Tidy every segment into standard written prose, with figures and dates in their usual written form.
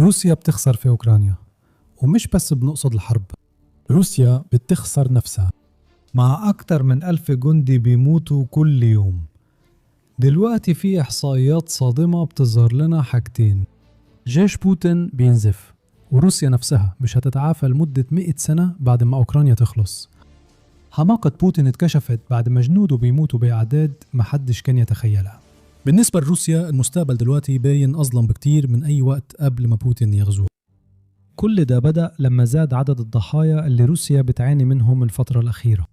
روسيا بتخسر في أوكرانيا، ومش بس بنقصد الحرب، روسيا بتخسر نفسها. مع أكتر من 1000 جندي بيموتوا كل يوم. دلوقتي في إحصائيات صادمة بتظهر لنا حاجتين: جيش بوتين بينزف، وروسيا نفسها مش هتتعافى لمدة 100 سنة بعد ما أوكرانيا تخلص. حماقة بوتين اتكشفت بعد ما جنوده بيموتوا بأعداد محدش كان يتخيلها. بالنسبة لروسيا المستقبل دلوقتي باين أظلم بكتير من أي وقت قبل ما بوتين يغزوها. كل ده بدأ لما زاد عدد الضحايا اللي روسيا بتعاني منهم الفترة الأخيرة.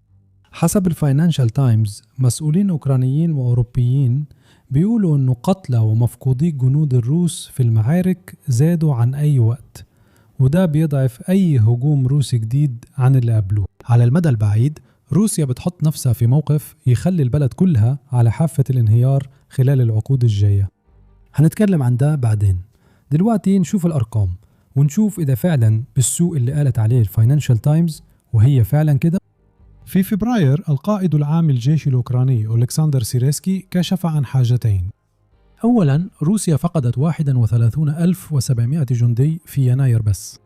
حسب الفاينانشال تايمز، مسؤولين أوكرانيين وأوروبيين بيقولوا إنه قتلى ومفقودي الجنود الروس في المعارك زادوا عن أي وقت، وده بيضعف أي هجوم روسي جديد عن اللي قبله. على المدى البعيد روسيا بتحط نفسها في موقف يخلي البلد كلها على حافة الانهيار خلال العقود الجاية. هنتكلم عن ده بعدين. دلوقتي نشوف الأرقام ونشوف إذا فعلا بالسوء اللي قالت عليه الفاينانشال تايمز، وهي فعلا كده. في فبراير القائد العام للجيش الأوكراني ألكسندر سيريسكي كشف عن حاجتين. أولا، روسيا فقدت 31,700 جندي في يناير بس.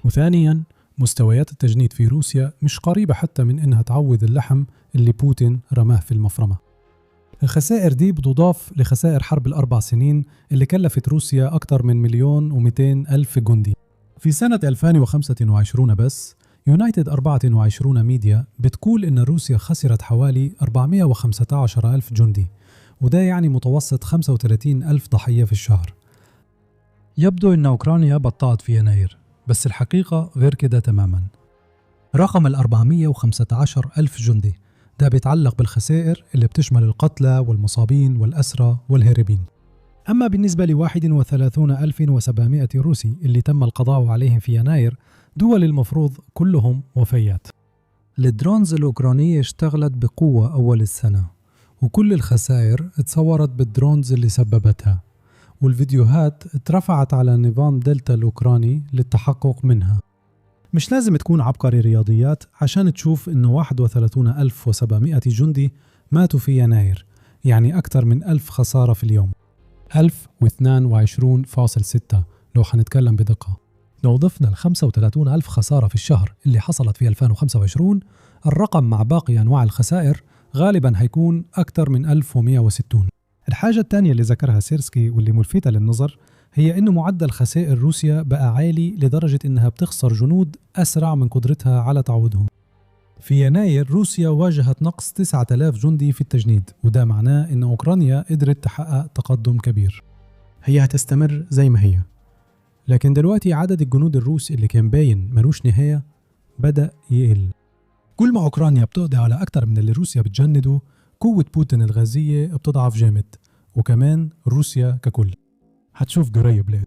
وثانيا، مستويات التجنيد في روسيا مش قريبة حتى من إنها تعوض اللحم اللي بوتين رماه في المفرمة. الخسائر دي بتضاف لخسائر حرب ال4 سنين اللي كلفت روسيا أكثر من 1,200,000 جندي. في سنة 2025 بس، يونايتد 24 ميديا بتقول إن روسيا خسرت حوالي 415,000 جندي، وده يعني متوسط 35,000 ضحية في الشهر. يبدو إن أوكرانيا بطأت في يناير، بس الحقيقة غير كده تماما. رقم 415,000 جندي ده بيتعلق بالخسائر اللي بتشمل القتلى والمصابين والأسرى والهاربين. أما بالنسبة ل 31,700 روسي اللي تم القضاء عليهم في يناير، دول المفروض كلهم وفيات. ال drones الأوكرانية اشتغلت بقوة أول السنة، وكل الخسائر اتصورت بال drones اللي سببتها، والفيديوهات اترفعت على نظام دلتا الأوكراني للتحقق منها. مش لازم تكون عبقري رياضيات عشان تشوف إنه 31,700 جندي ماتوا في يناير، يعني أكثر من 1000 خسارة في اليوم، 1022.6 لو حنتكلم بدقة. لو ضفنا ال 35,000 خسارة في الشهر اللي حصلت في 2025، الرقم مع باقي أنواع الخسائر غالبا هيكون أكثر من 1160. الحاجة الثانية اللي ذكرها سيرسكي واللي ملفتة للنظر هي إنه معدل خسائر روسيا بقى عالي لدرجة إنها بتخسر جنود أسرع من قدرتها على تعويضهم. في يناير روسيا واجهت نقص 9,000 جندي في التجنيد، وده معناه إن أوكرانيا قدرت تحقق تقدم كبير. هي هتستمر زي ما هي، لكن دلوقتي عدد الجنود الروس اللي كان باين ملوش نهاية بدأ يقل. كل ما أوكرانيا بتقضي على أكتر من اللي روسيا بتجنده، قوة بوتين الغازية بتضعف جامد، وكمان روسيا ككل. هتشوف قريب ليه.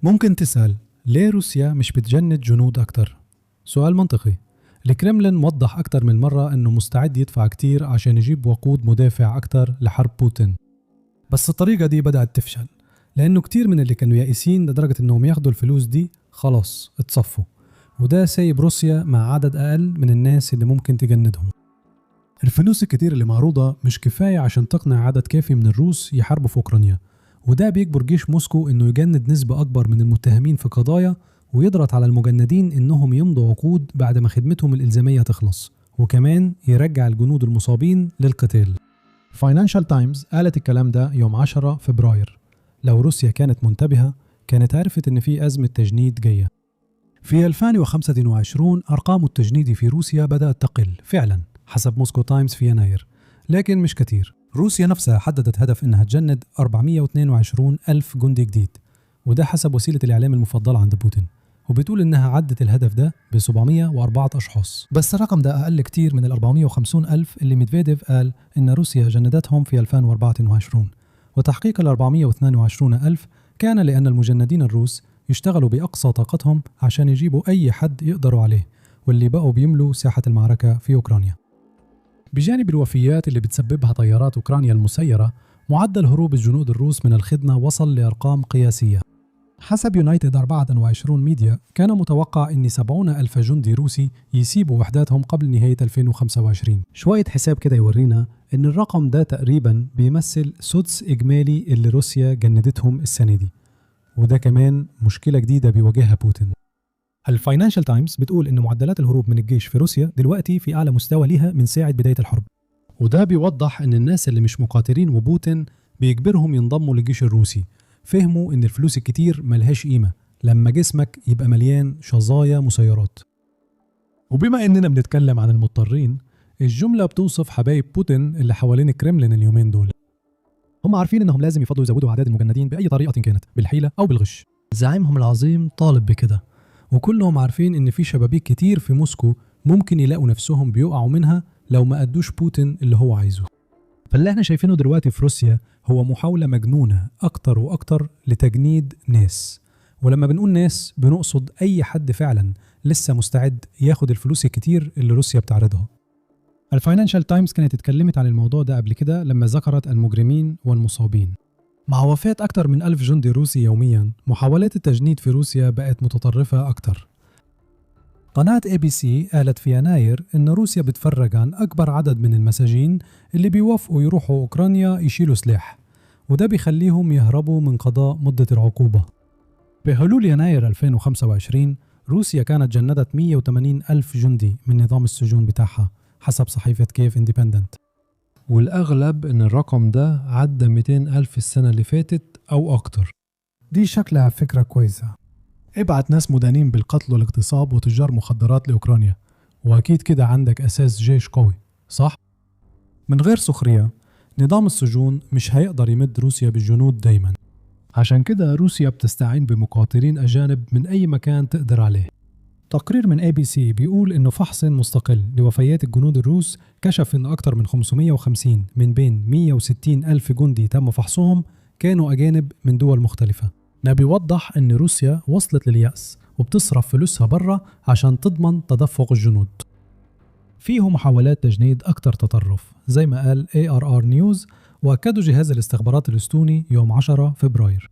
ممكن تسأل ليه روسيا مش بتجند جنود أكتر؟ سؤال منطقي. الكرملين وضح أكتر من مرة أنه مستعد يدفع كتير عشان يجيب وقود مدافع أكتر لحرب بوتين، بس الطريقة دي بدأت تفشل، لأنه كتير من اللي كانوا يائسين لدرجة أنهم ياخدوا الفلوس دي خلاص اتصفوا، وده سايب روسيا مع عدد أقل من الناس اللي ممكن تجندهم. الفلوس الكتير اللي معروضة مش كفاية عشان تقنع عدد كافي من الروس يحاربوا في أوكرانيا، وده بيجبر جيش موسكو إنه يجند نسبة أكبر من المتهمين في قضايا، ويضغط على المجندين إنهم يمضوا عقود بعد ما خدمتهم الإلزامية تخلص، وكمان يرجع الجنود المصابين للقتال. فاينانشال تايمز قالت الكلام ده يوم 10 فبراير. لو روسيا كانت منتبهة كانت عرفت إن في أزمة تجنيد جاية. في 2025 أرقام التجنيد في روسيا بدأت تقل فعلا حسب موسكو تايمز في يناير، لكن مش كتير. روسيا نفسها حددت هدف إنها تجند 422,000 جندي جديد، وده حسب وسيلة الإعلام المفضلة عند بوتين، وبتقول إنها عدت الهدف ده ب 704 أشخاص، بس الرقم ده أقل كتير من ال 450,000 اللي ميدفيديف قال إن روسيا جندتهم في 2024. وتحقيق ال 422,000 كان لأن المجندين الروس يشتغلوا بأقصى طاقتهم عشان يجيبوا أي حد يقدروا عليه، واللي بقوا بيملوا ساحة المعركة في أوكرانيا. بجانب الوفيات اللي بتسببها طيارات أوكرانيا المسيرة، معدل هروب الجنود الروس من الخدمة وصل لأرقام قياسية. حسب يونايتد 24 ميديا، كان متوقع أن 70,000 جندي روسي يسيبوا وحداتهم قبل نهاية 2025. شوية حساب كده يورينا أن الرقم ده تقريبا بيمثل سدس إجمالي اللي روسيا جندتهم السنة دي، وده كمان مشكلة جديدة بيواجهها بوتين. الفاينانشال تايمز بتقول إن معدلات الهروب من الجيش في روسيا دلوقتي في أعلى مستوى ليها من ساعة بداية الحرب. وده بيوضح إن الناس اللي مش مقاتلين وبوتين بيجبرهم ينضموا للجيش الروسي فهموا إن الفلوس الكتير ملهاش قيمة لما جسمك يبقى مليان شظايا مسيرات. وبما إننا بنتكلم عن المضطرين، الجملة بتوصف حبايب بوتين اللي حوالين الكرملين اليومين دول. هم عارفين إنهم لازم يفضلوا يزودوا أعداد المجندين بأي طريقة كانت، بالحيلة أو بالغش. زعيمهم العظيم طالب بكده، وكلهم عارفين إن في شبابيك كتير في موسكو ممكن يلاقوا نفسهم بيقعوا منها لو ما أدوش بوتين اللي هو عايزه. فاللي احنا شايفينه دلوقتي في روسيا هو محاولة مجنونة أكتر وأكتر لتجنيد ناس، ولما بنقول ناس بنقصد أي حد فعلا لسه مستعد ياخد الفلوس الكتير اللي روسيا بتعرضها. الفاينانشال تايمز كانت اتكلمت عن الموضوع ده قبل كده لما ذكرت المجرمين والمصابين. مع وفاة أكتر من 1000 جندي روسي يوميا، محاولات التجنيد في روسيا بقت متطرفة أكتر. قناة ABC قالت في يناير إن روسيا بتفرج عن أكبر عدد من المساجين اللي بيوافقوا يروحوا أوكرانيا يشيلوا سلاح، وده بيخليهم يهربوا من قضاء مدة العقوبة. بحلول يناير 2025 روسيا كانت جندت 180 ألف جندي من نظام السجون بتاعها حسب صحيفة كييف اندبندنت. والأغلب إن الرقم ده عدى 200 ألف السنة اللي فاتت أو أكتر. دي شكلها فكرة كويسة. ابعت ناس مدانين بالقتل والاغتصاب وتجار مخدرات لأوكرانيا، وأكيد كده عندك أساس جيش قوي، صح؟ من غير سخرية، نظام السجون مش هيقدر يمد روسيا بالجنود دايما. عشان كده روسيا بتستعين بمقاتلين أجانب من أي مكان تقدر عليه. تقرير من ABC بيقول إنه فحص مستقل لوفيات الجنود الروس كشف إن أكتر من 550 من بين 160 ألف جندي تم فحصهم كانوا أجانب من دول مختلفة. ده بيوضح إن روسيا وصلت لليأس وبتصرف فلوسها بره عشان تضمن تدفق الجنود. فيه محاولات تجنيد أكتر تطرف زي ما قال ARR نيوز، وأكدوا جهاز الاستخبارات الإستوني يوم 10 فبراير.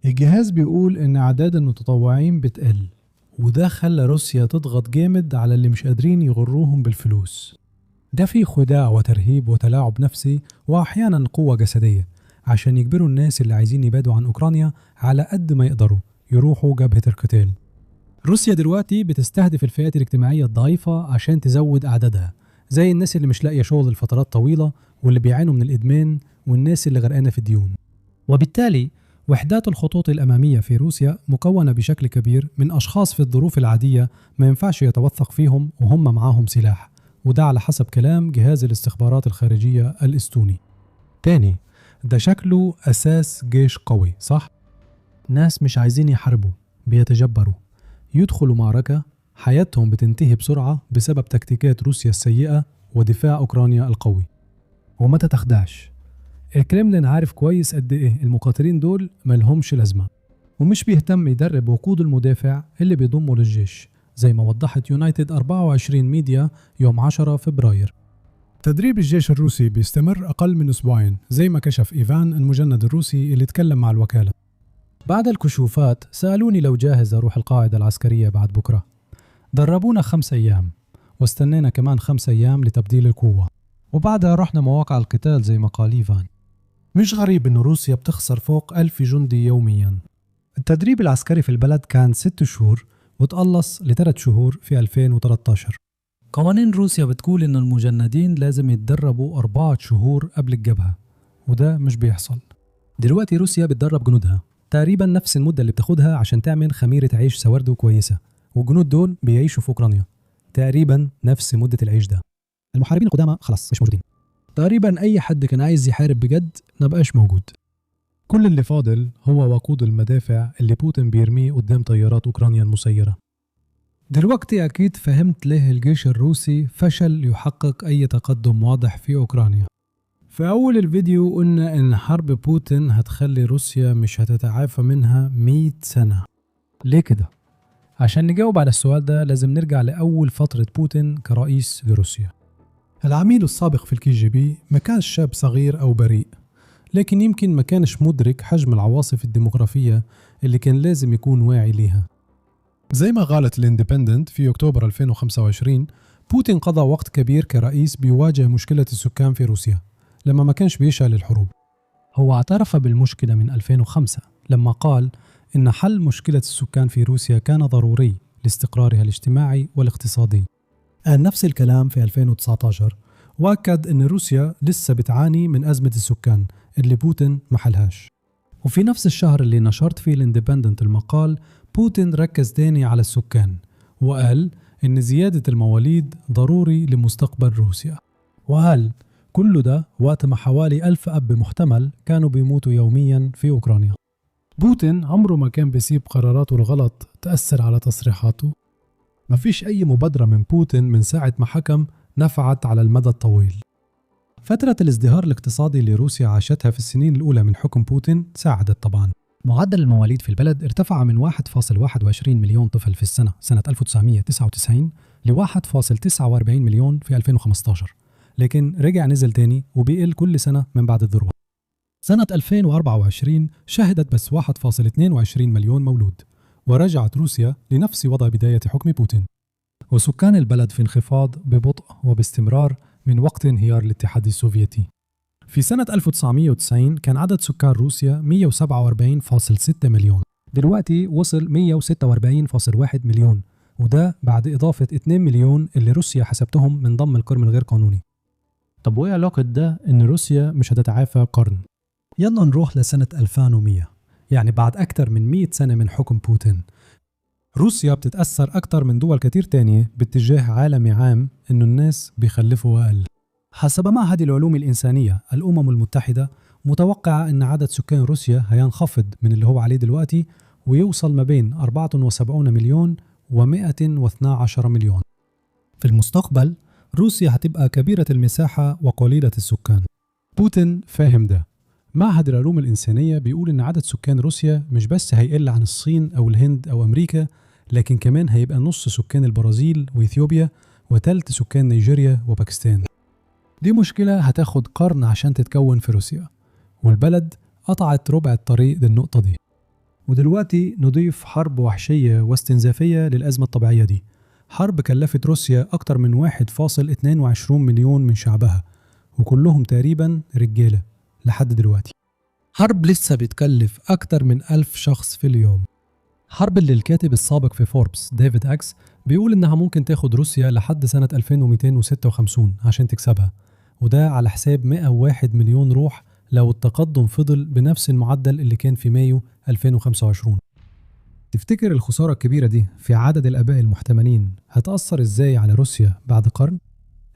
الجهاز بيقول إن أعداد المتطوعين بتقل، وده خلى روسيا تضغط جامد على اللي مش قادرين يغروهم بالفلوس. ده فيه خداع وترهيب وتلاعب نفسي وأحيانا قوة جسدية عشان يجبروا الناس اللي عايزين يبعدوا عن أوكرانيا على قد ما يقدروا يروحوا جبهة القتال. روسيا دلوقتي بتستهدف الفئات الاجتماعية الضعيفة عشان تزود أعدادها، زي الناس اللي مش لاقية شغل لفترات طويلة واللي بيعانوا من الإدمان والناس اللي غرقانة في الديون. وبالتالي وحدات الخطوط الأمامية في روسيا مكونة بشكل كبير من أشخاص في الظروف العادية ما ينفعش يتوثق فيهم وهم معاهم سلاح، وده على حسب كلام جهاز الاستخبارات الخارجية الإستوني. تاني، ده شكله أساس جيش قوي، صح؟ ناس مش عايزين يحاربوا، بيتجبروا، يدخلوا معركة حياتهم بتنتهي بسرعة بسبب تكتيكات روسيا السيئة ودفاع أوكرانيا القوي. وما تتخدعش، الكرملين عارف كويس قد إيه المقاتلين دول ملهمش لازمة، ومش بيهتم يدرب وقود المدافع اللي بيضمه للجيش زي ما وضحت يونايتد 24 ميديا يوم 10 فبراير. تدريب الجيش الروسي بيستمر أقل من أسبوعين زي ما كشف إيفان المجند الروسي اللي اتكلم مع الوكالة. بعد الكشوفات سألوني لو جاهز أروح القاعدة العسكرية بعد بكرة. دربونا 5 أيام واستنينا كمان 5 أيام لتبديل القوة، وبعدها رحنا مواقع القتال زي ما قال إيفان. مش غريب إن روسيا بتخسر فوق 1000 جندي يوميا. التدريب العسكري في البلد كان 6 شهور وتقلص ل3 شهور في 2013. قوانين روسيا بتقول إن المجندين لازم يتدربوا 4 شهور قبل الجبهة، وده مش بيحصل. دلوقتي روسيا بتدرب جنودها تقريبا نفس المدة اللي بتاخدها عشان تعمل خميرة عيش سواردو كويسة، والجنود دول بيعيشوا في أوكرانيا تقريبا نفس مدة العيش ده. المحاربين القدامى خلاص مش موجودين. تقريبا أي حد كان عايز يحارب بجد ما بقاش موجود. كل اللي فاضل هو وقود المدافع اللي بوتين بيرميه قدام طيارات أوكرانيا المسيرة. دلوقتي أكيد فهمت ليه الجيش الروسي فشل يحقق أي تقدم واضح في أوكرانيا. في أول الفيديو قلنا إن حرب بوتين هتخلي روسيا مش هتتعافى منها 100 سنة. ليه كده؟ عشان نجاوب على السؤال ده لازم نرجع لأول فترة بوتين كرئيس لروسيا. العميل السابق في الكي جي بي ما كانش شاب صغير أو بريء، لكن يمكن ما كانش مدرك حجم العواصف الديموغرافية اللي كان لازم يكون واعي ليها. زي ما قالت الاندبندنت في أكتوبر 2025، بوتين قضى وقت كبير كرئيس بيواجه مشكلة السكان في روسيا لما ما كانش بيشعل الحروب. هو اعترف بالمشكلة من 2005 لما قال إن حل مشكلة السكان في روسيا كان ضروري لاستقرارها الاجتماعي والاقتصادي. قال نفس الكلام في 2019، وأكد إن روسيا لسه بتعاني من أزمة السكان اللي بوتين ما حلهاش. وفي نفس الشهر اللي نشرت فيه الاندبندنت المقال، بوتين ركز تاني على السكان وقال إن زيادة المواليد ضروري لمستقبل روسيا. وقال كل ده وقت ما حوالي 1000 أب محتمل كانوا بيموتوا يوميا في أوكرانيا. بوتين عمره ما كان بيسيب قراراته الغلط تأثر على تصريحاته. مفيش أي مبادرة من بوتين من ساعة ما حكم نفعت على المدى الطويل. فترة الازدهار الاقتصادي اللي روسيا عاشتها في السنين الأولى من حكم بوتين ساعدت طبعا. معدل المواليد في البلد ارتفع من 1.21 مليون طفل في السنة سنة 1999 ل 1.49 مليون في 2015، لكن رجع نزل تاني وبيقل كل سنة من بعد الذروة. سنة 2024 شهدت بس 1.22 مليون مولود، ورجعت روسيا لنفس وضع بداية حكم بوتين. وسكان البلد في انخفاض ببطء وباستمرار من وقت انهيار الاتحاد السوفيتي. في سنة 1990 كان عدد سكان روسيا 147.6 مليون، دلوقتي وصل 146.1 مليون، وده بعد إضافة 2 مليون اللي روسيا حسبتهم من ضم القرم الغير قانوني. طب وإيه علاقة ده إن روسيا مش هتتعافى قرن؟ يلا نروح لسنة 2100، يعني بعد أكثر من 100 سنة من حكم بوتين. روسيا بتتأثر أكثر من دول كتير تانية باتجاه عالمي عام إنه الناس بيخلفوا أقل. حسب معهد العلوم الإنسانية الأمم المتحدة، متوقع أن عدد سكان روسيا هينخفض من اللي هو عليه دلوقتي ويوصل ما بين 74 مليون و112 مليون. في المستقبل روسيا هتبقى كبيرة المساحة وقليلة السكان. بوتين فاهم ده. معهد العلوم الإنسانية بيقول إن عدد سكان روسيا مش بس هيقل عن الصين أو الهند أو أمريكا، لكن كمان هيبقى نص سكان البرازيل وإثيوبيا وتلت سكان نيجيريا وباكستان. دي مشكلة هتاخد قرن عشان تتكون في روسيا، والبلد قطعت ربع الطريق للنقطة دي. ودلوقتي نضيف حرب وحشية واستنزافية للأزمة الطبيعية دي، حرب كلفت روسيا أكتر من 1.22 مليون من شعبها، وكلهم تقريبا رجالة لحد دلوقتي. حرب لسه بتكلف أكتر من 1000 شخص في اليوم. حرب اللي الكاتب السابق في فوربس ديفيد أكس بيقول إنها ممكن تاخد روسيا لحد سنة 2256 عشان تكسبها، وده على حساب 101 مليون روح لو التقدم فضل بنفس المعدل اللي كان في مايو 2025. تفتكر الخسارة الكبيرة دي في عدد الآباء المحتملين هتأثر إزاي على روسيا بعد قرن؟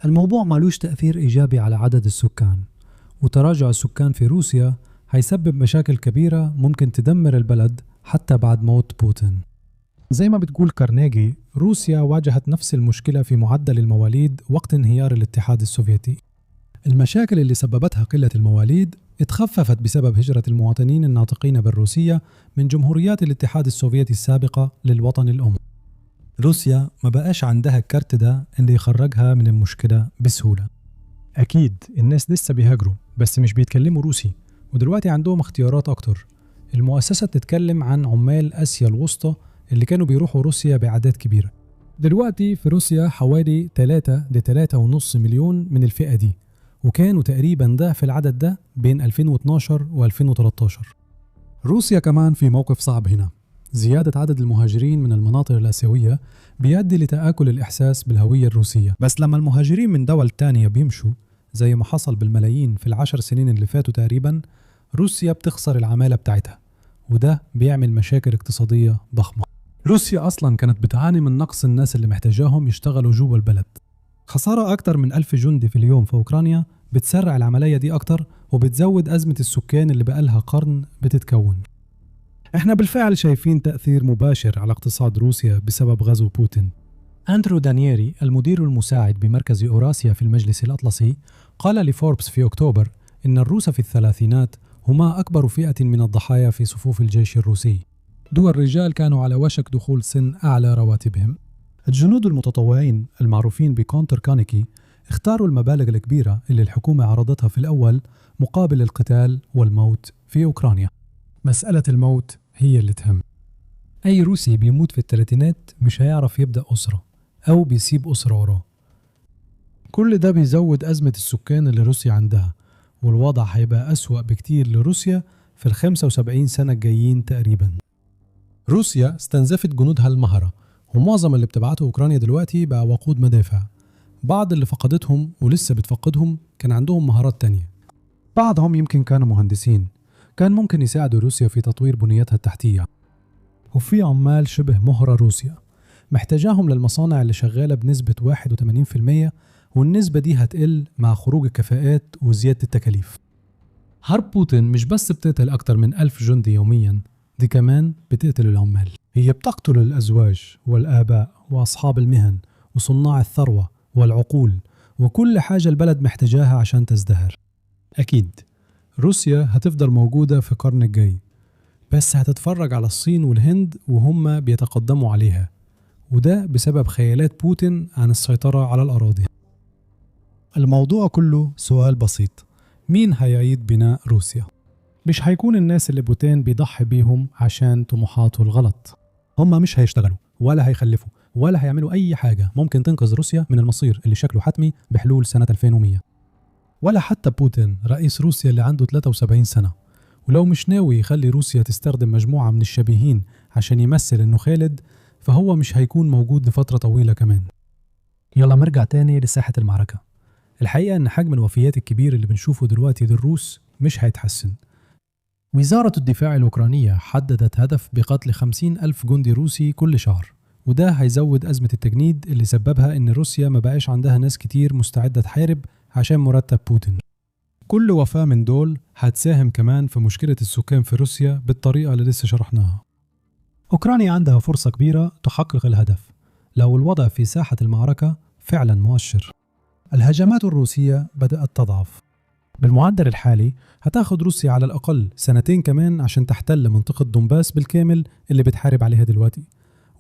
الموضوع مالوش تأثير إيجابي على عدد السكان، وتراجع السكان في روسيا هيسبب مشاكل كبيرة ممكن تدمر البلد حتى بعد موت بوتين. زي ما بتقول كارنيجي، روسيا واجهت نفس المشكلة في معدل المواليد وقت انهيار الاتحاد السوفيتي. المشاكل اللي سببتها قلة المواليد اتخففت بسبب هجرة المواطنين الناطقين بالروسية من جمهوريات الاتحاد السوفيتي السابقة للوطن الأم. روسيا ما بقاش عندها الكارت ده اللي يخرجها من المشكلة بسهولة. أكيد الناس لسه بيهاجروا بس مش بيتكلموا روسي، ودلوقتي عندهم اختيارات أكتر. المؤسسة بتتكلم عن عمال آسيا الوسطى اللي كانوا بيروحوا روسيا بأعداد كبيرة. دلوقتي في روسيا حوالي 3 ل 3.5 مليون من الفئة دي، وكانوا تقريبا ضعف العدد ده بين 2012 و 2013. روسيا كمان في موقف صعب هنا. زيادة عدد المهاجرين من المناطق الآسيوية بيؤدي لتآكل الإحساس بالهوية الروسية، بس لما المهاجرين من دول تانية بيمشوا زي ما حصل بالملايين في ال10 سنين اللي فاتوا تقريبا، روسيا بتخسر العمالة بتاعتها، وده بيعمل مشاكل اقتصادية ضخمة. روسيا أصلا كانت بتعاني من نقص الناس اللي محتاجاهم يشتغلوا جوا البلد. خسارة أكتر من 1000 جندي في اليوم في أوكرانيا بتسرع العملية دي أكتر، وبتزود أزمة السكان اللي بقالها قرن بتتكون. احنا بالفعل شايفين تأثير مباشر على اقتصاد روسيا بسبب غزو بوتين. أندرو دانييري المدير المساعد بمركز أوراسيا في المجلس الأطلسي قال لفوربس في أكتوبر إن الروس في الثلاثينات هما أكبر فئة من الضحايا في صفوف الجيش الروسي. دول الرجال كانوا على وشك دخول سن أعلى رواتبهم. الجنود المتطوعين المعروفين بكونتر كانيكي اختاروا المبالغ الكبيرة اللي الحكومة عرضتها في الأول مقابل القتال والموت في أوكرانيا. مسألة الموت هي اللي تهم. أي روسي بيموت في الثلاثينات مش هيعرف يبدأ أسرة أو بيسيب أسرة وراه. كل ده بيزود أزمة السكان اللي روسيا عندها، والوضع هيبقى أسوأ بكتير لروسيا في ال 75 سنة الجايين تقريبا. روسيا استنزفت جنودها المهرة، ومعظم اللي بتبعته أوكرانيا دلوقتي بقى وقود مدافع. بعض اللي فقدتهم ولسه بتفقدهم كان عندهم مهارات تانية، بعضهم يمكن كانوا مهندسين، كان ممكن يساعدوا روسيا في تطوير بنيتها التحتية. وفي عمال شبه مهرة روسيا محتاجاهم للمصانع اللي شغالة بنسبة 81%، والنسبة دي هتقل مع خروج الكفاءات وزيادة التكاليف. حرب بوتين مش بس بتقتل أكتر من 1000 جندي يوميا، دي كمان بتقتل العمال. هي بتقتل الأزواج والآباء وأصحاب المهن وصناع الثروة والعقول وكل حاجة البلد محتاجاها عشان تزدهر. أكيد روسيا هتفضل موجودة في القرن الجاي، بس هتتفرج على الصين والهند وهم بيتقدموا عليها، وده بسبب خيالات بوتين عن السيطرة على الأراضي. الموضوع كله سؤال بسيط: مين هيعيد بناء روسيا؟ مش هيكون الناس اللي بوتين بيضحي بيهم عشان طموحاته الغلط. هم مش هيشتغلوا ولا هيخلفوا ولا هيعملوا أي حاجة ممكن تنقذ روسيا من المصير اللي شكله حتمي بحلول سنة 2100. ولا حتى بوتين رئيس روسيا اللي عنده 73 سنة، ولو مش ناوي يخلي روسيا تستخدم مجموعة من الشبيهين عشان يمثل إنه خالد، فهو مش هيكون موجود لفترة طويلة كمان. يلا نرجع تاني لساحة المعركة. الحقيقة إن حجم الوفيات الكبير اللي بنشوفه دلوقتي للروس مش هيتحسن. وزارة الدفاع الأوكرانية حددت هدف بقتل 50,000 جندي روسي كل شهر، وده هيزود أزمة التجنيد اللي سببها إن روسيا ما بقاش عندها ناس كتير مستعدة تحارب عشان مرتب بوتين. كل وفاة من دول هتساهم كمان في مشكلة السكان في روسيا بالطريقة اللي لسه شرحناها. أوكرانيا عندها فرصة كبيرة تحقق الهدف لو الوضع في ساحة المعركة فعلا مؤشر. الهجمات الروسية بدأت تضعف. بالمعدل الحالي هتاخد روسيا على الأقل 2 كمان عشان تحتل منطقة دونباس بالكامل اللي بتحارب عليها دلوقتي،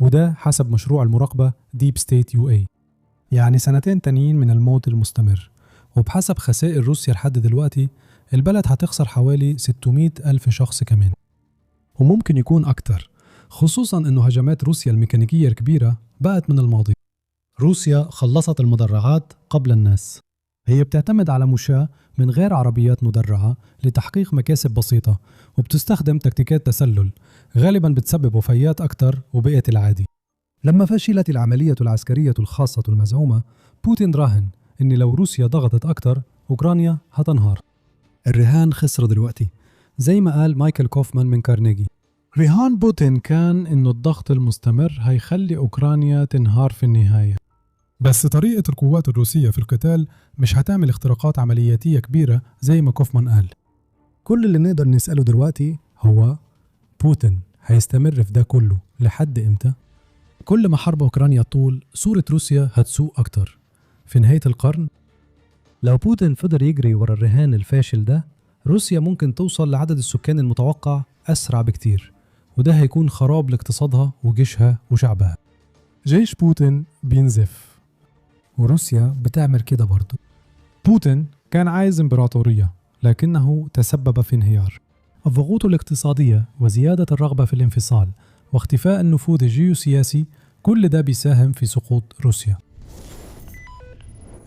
وده حسب مشروع المراقبة Deep State UA. يعني 2 تانيين من الموت المستمر. وبحسب خسائر روسيا لحد دلوقتي البلد هتخسر حوالي 600,000 شخص كمان، وممكن يكون أكتر، خصوصا أنه هجمات روسيا الميكانيكية الكبيرة بقت من الماضي. روسيا خلصت المدرعات قبل الناس. هي بتعتمد على مشاة من غير عربيات مدرعة لتحقيق مكاسب بسيطة، وبتستخدم تكتيكات تسلل غالبا بتسبب وفيات أكتر وبقت العادي. لما فشلت العملية العسكرية الخاصة المزعومة، بوتين راهن إن لو روسيا ضغطت أكتر أوكرانيا هتنهار. الرهان خسر دلوقتي، زي ما قال مايكل كوفمان من كارنيجي. رهان بوتين كان إنه الضغط المستمر هيخلي أوكرانيا تنهار في النهاية. بس طريقة القوات الروسية في القتال مش هتعمل اختراقات عملياتية كبيرة زي ما كوفمان قال. كل اللي نقدر نسأله دلوقتي هو بوتين هيستمر في ده كله لحد إمتى؟ كل ما حرب أوكرانيا طول، صورة روسيا هتسوء أكتر. في نهاية القرن لو بوتين فضل يجري ورا الرهان الفاشل ده، روسيا ممكن توصل لعدد السكان المتوقع أسرع بكتير، وده هيكون خراب لاقتصادها وجيشها وشعبها. جيش بوتين بينزف، وروسيا بتعمل كده برضه. بوتين كان عايز امبراطورية، لكنه تسبب في انهيار. الضغوط الاقتصادية وزيادة الرغبة في الانفصال واختفاء النفوذ الجيوسياسي، كل ده بيساهم في سقوط روسيا.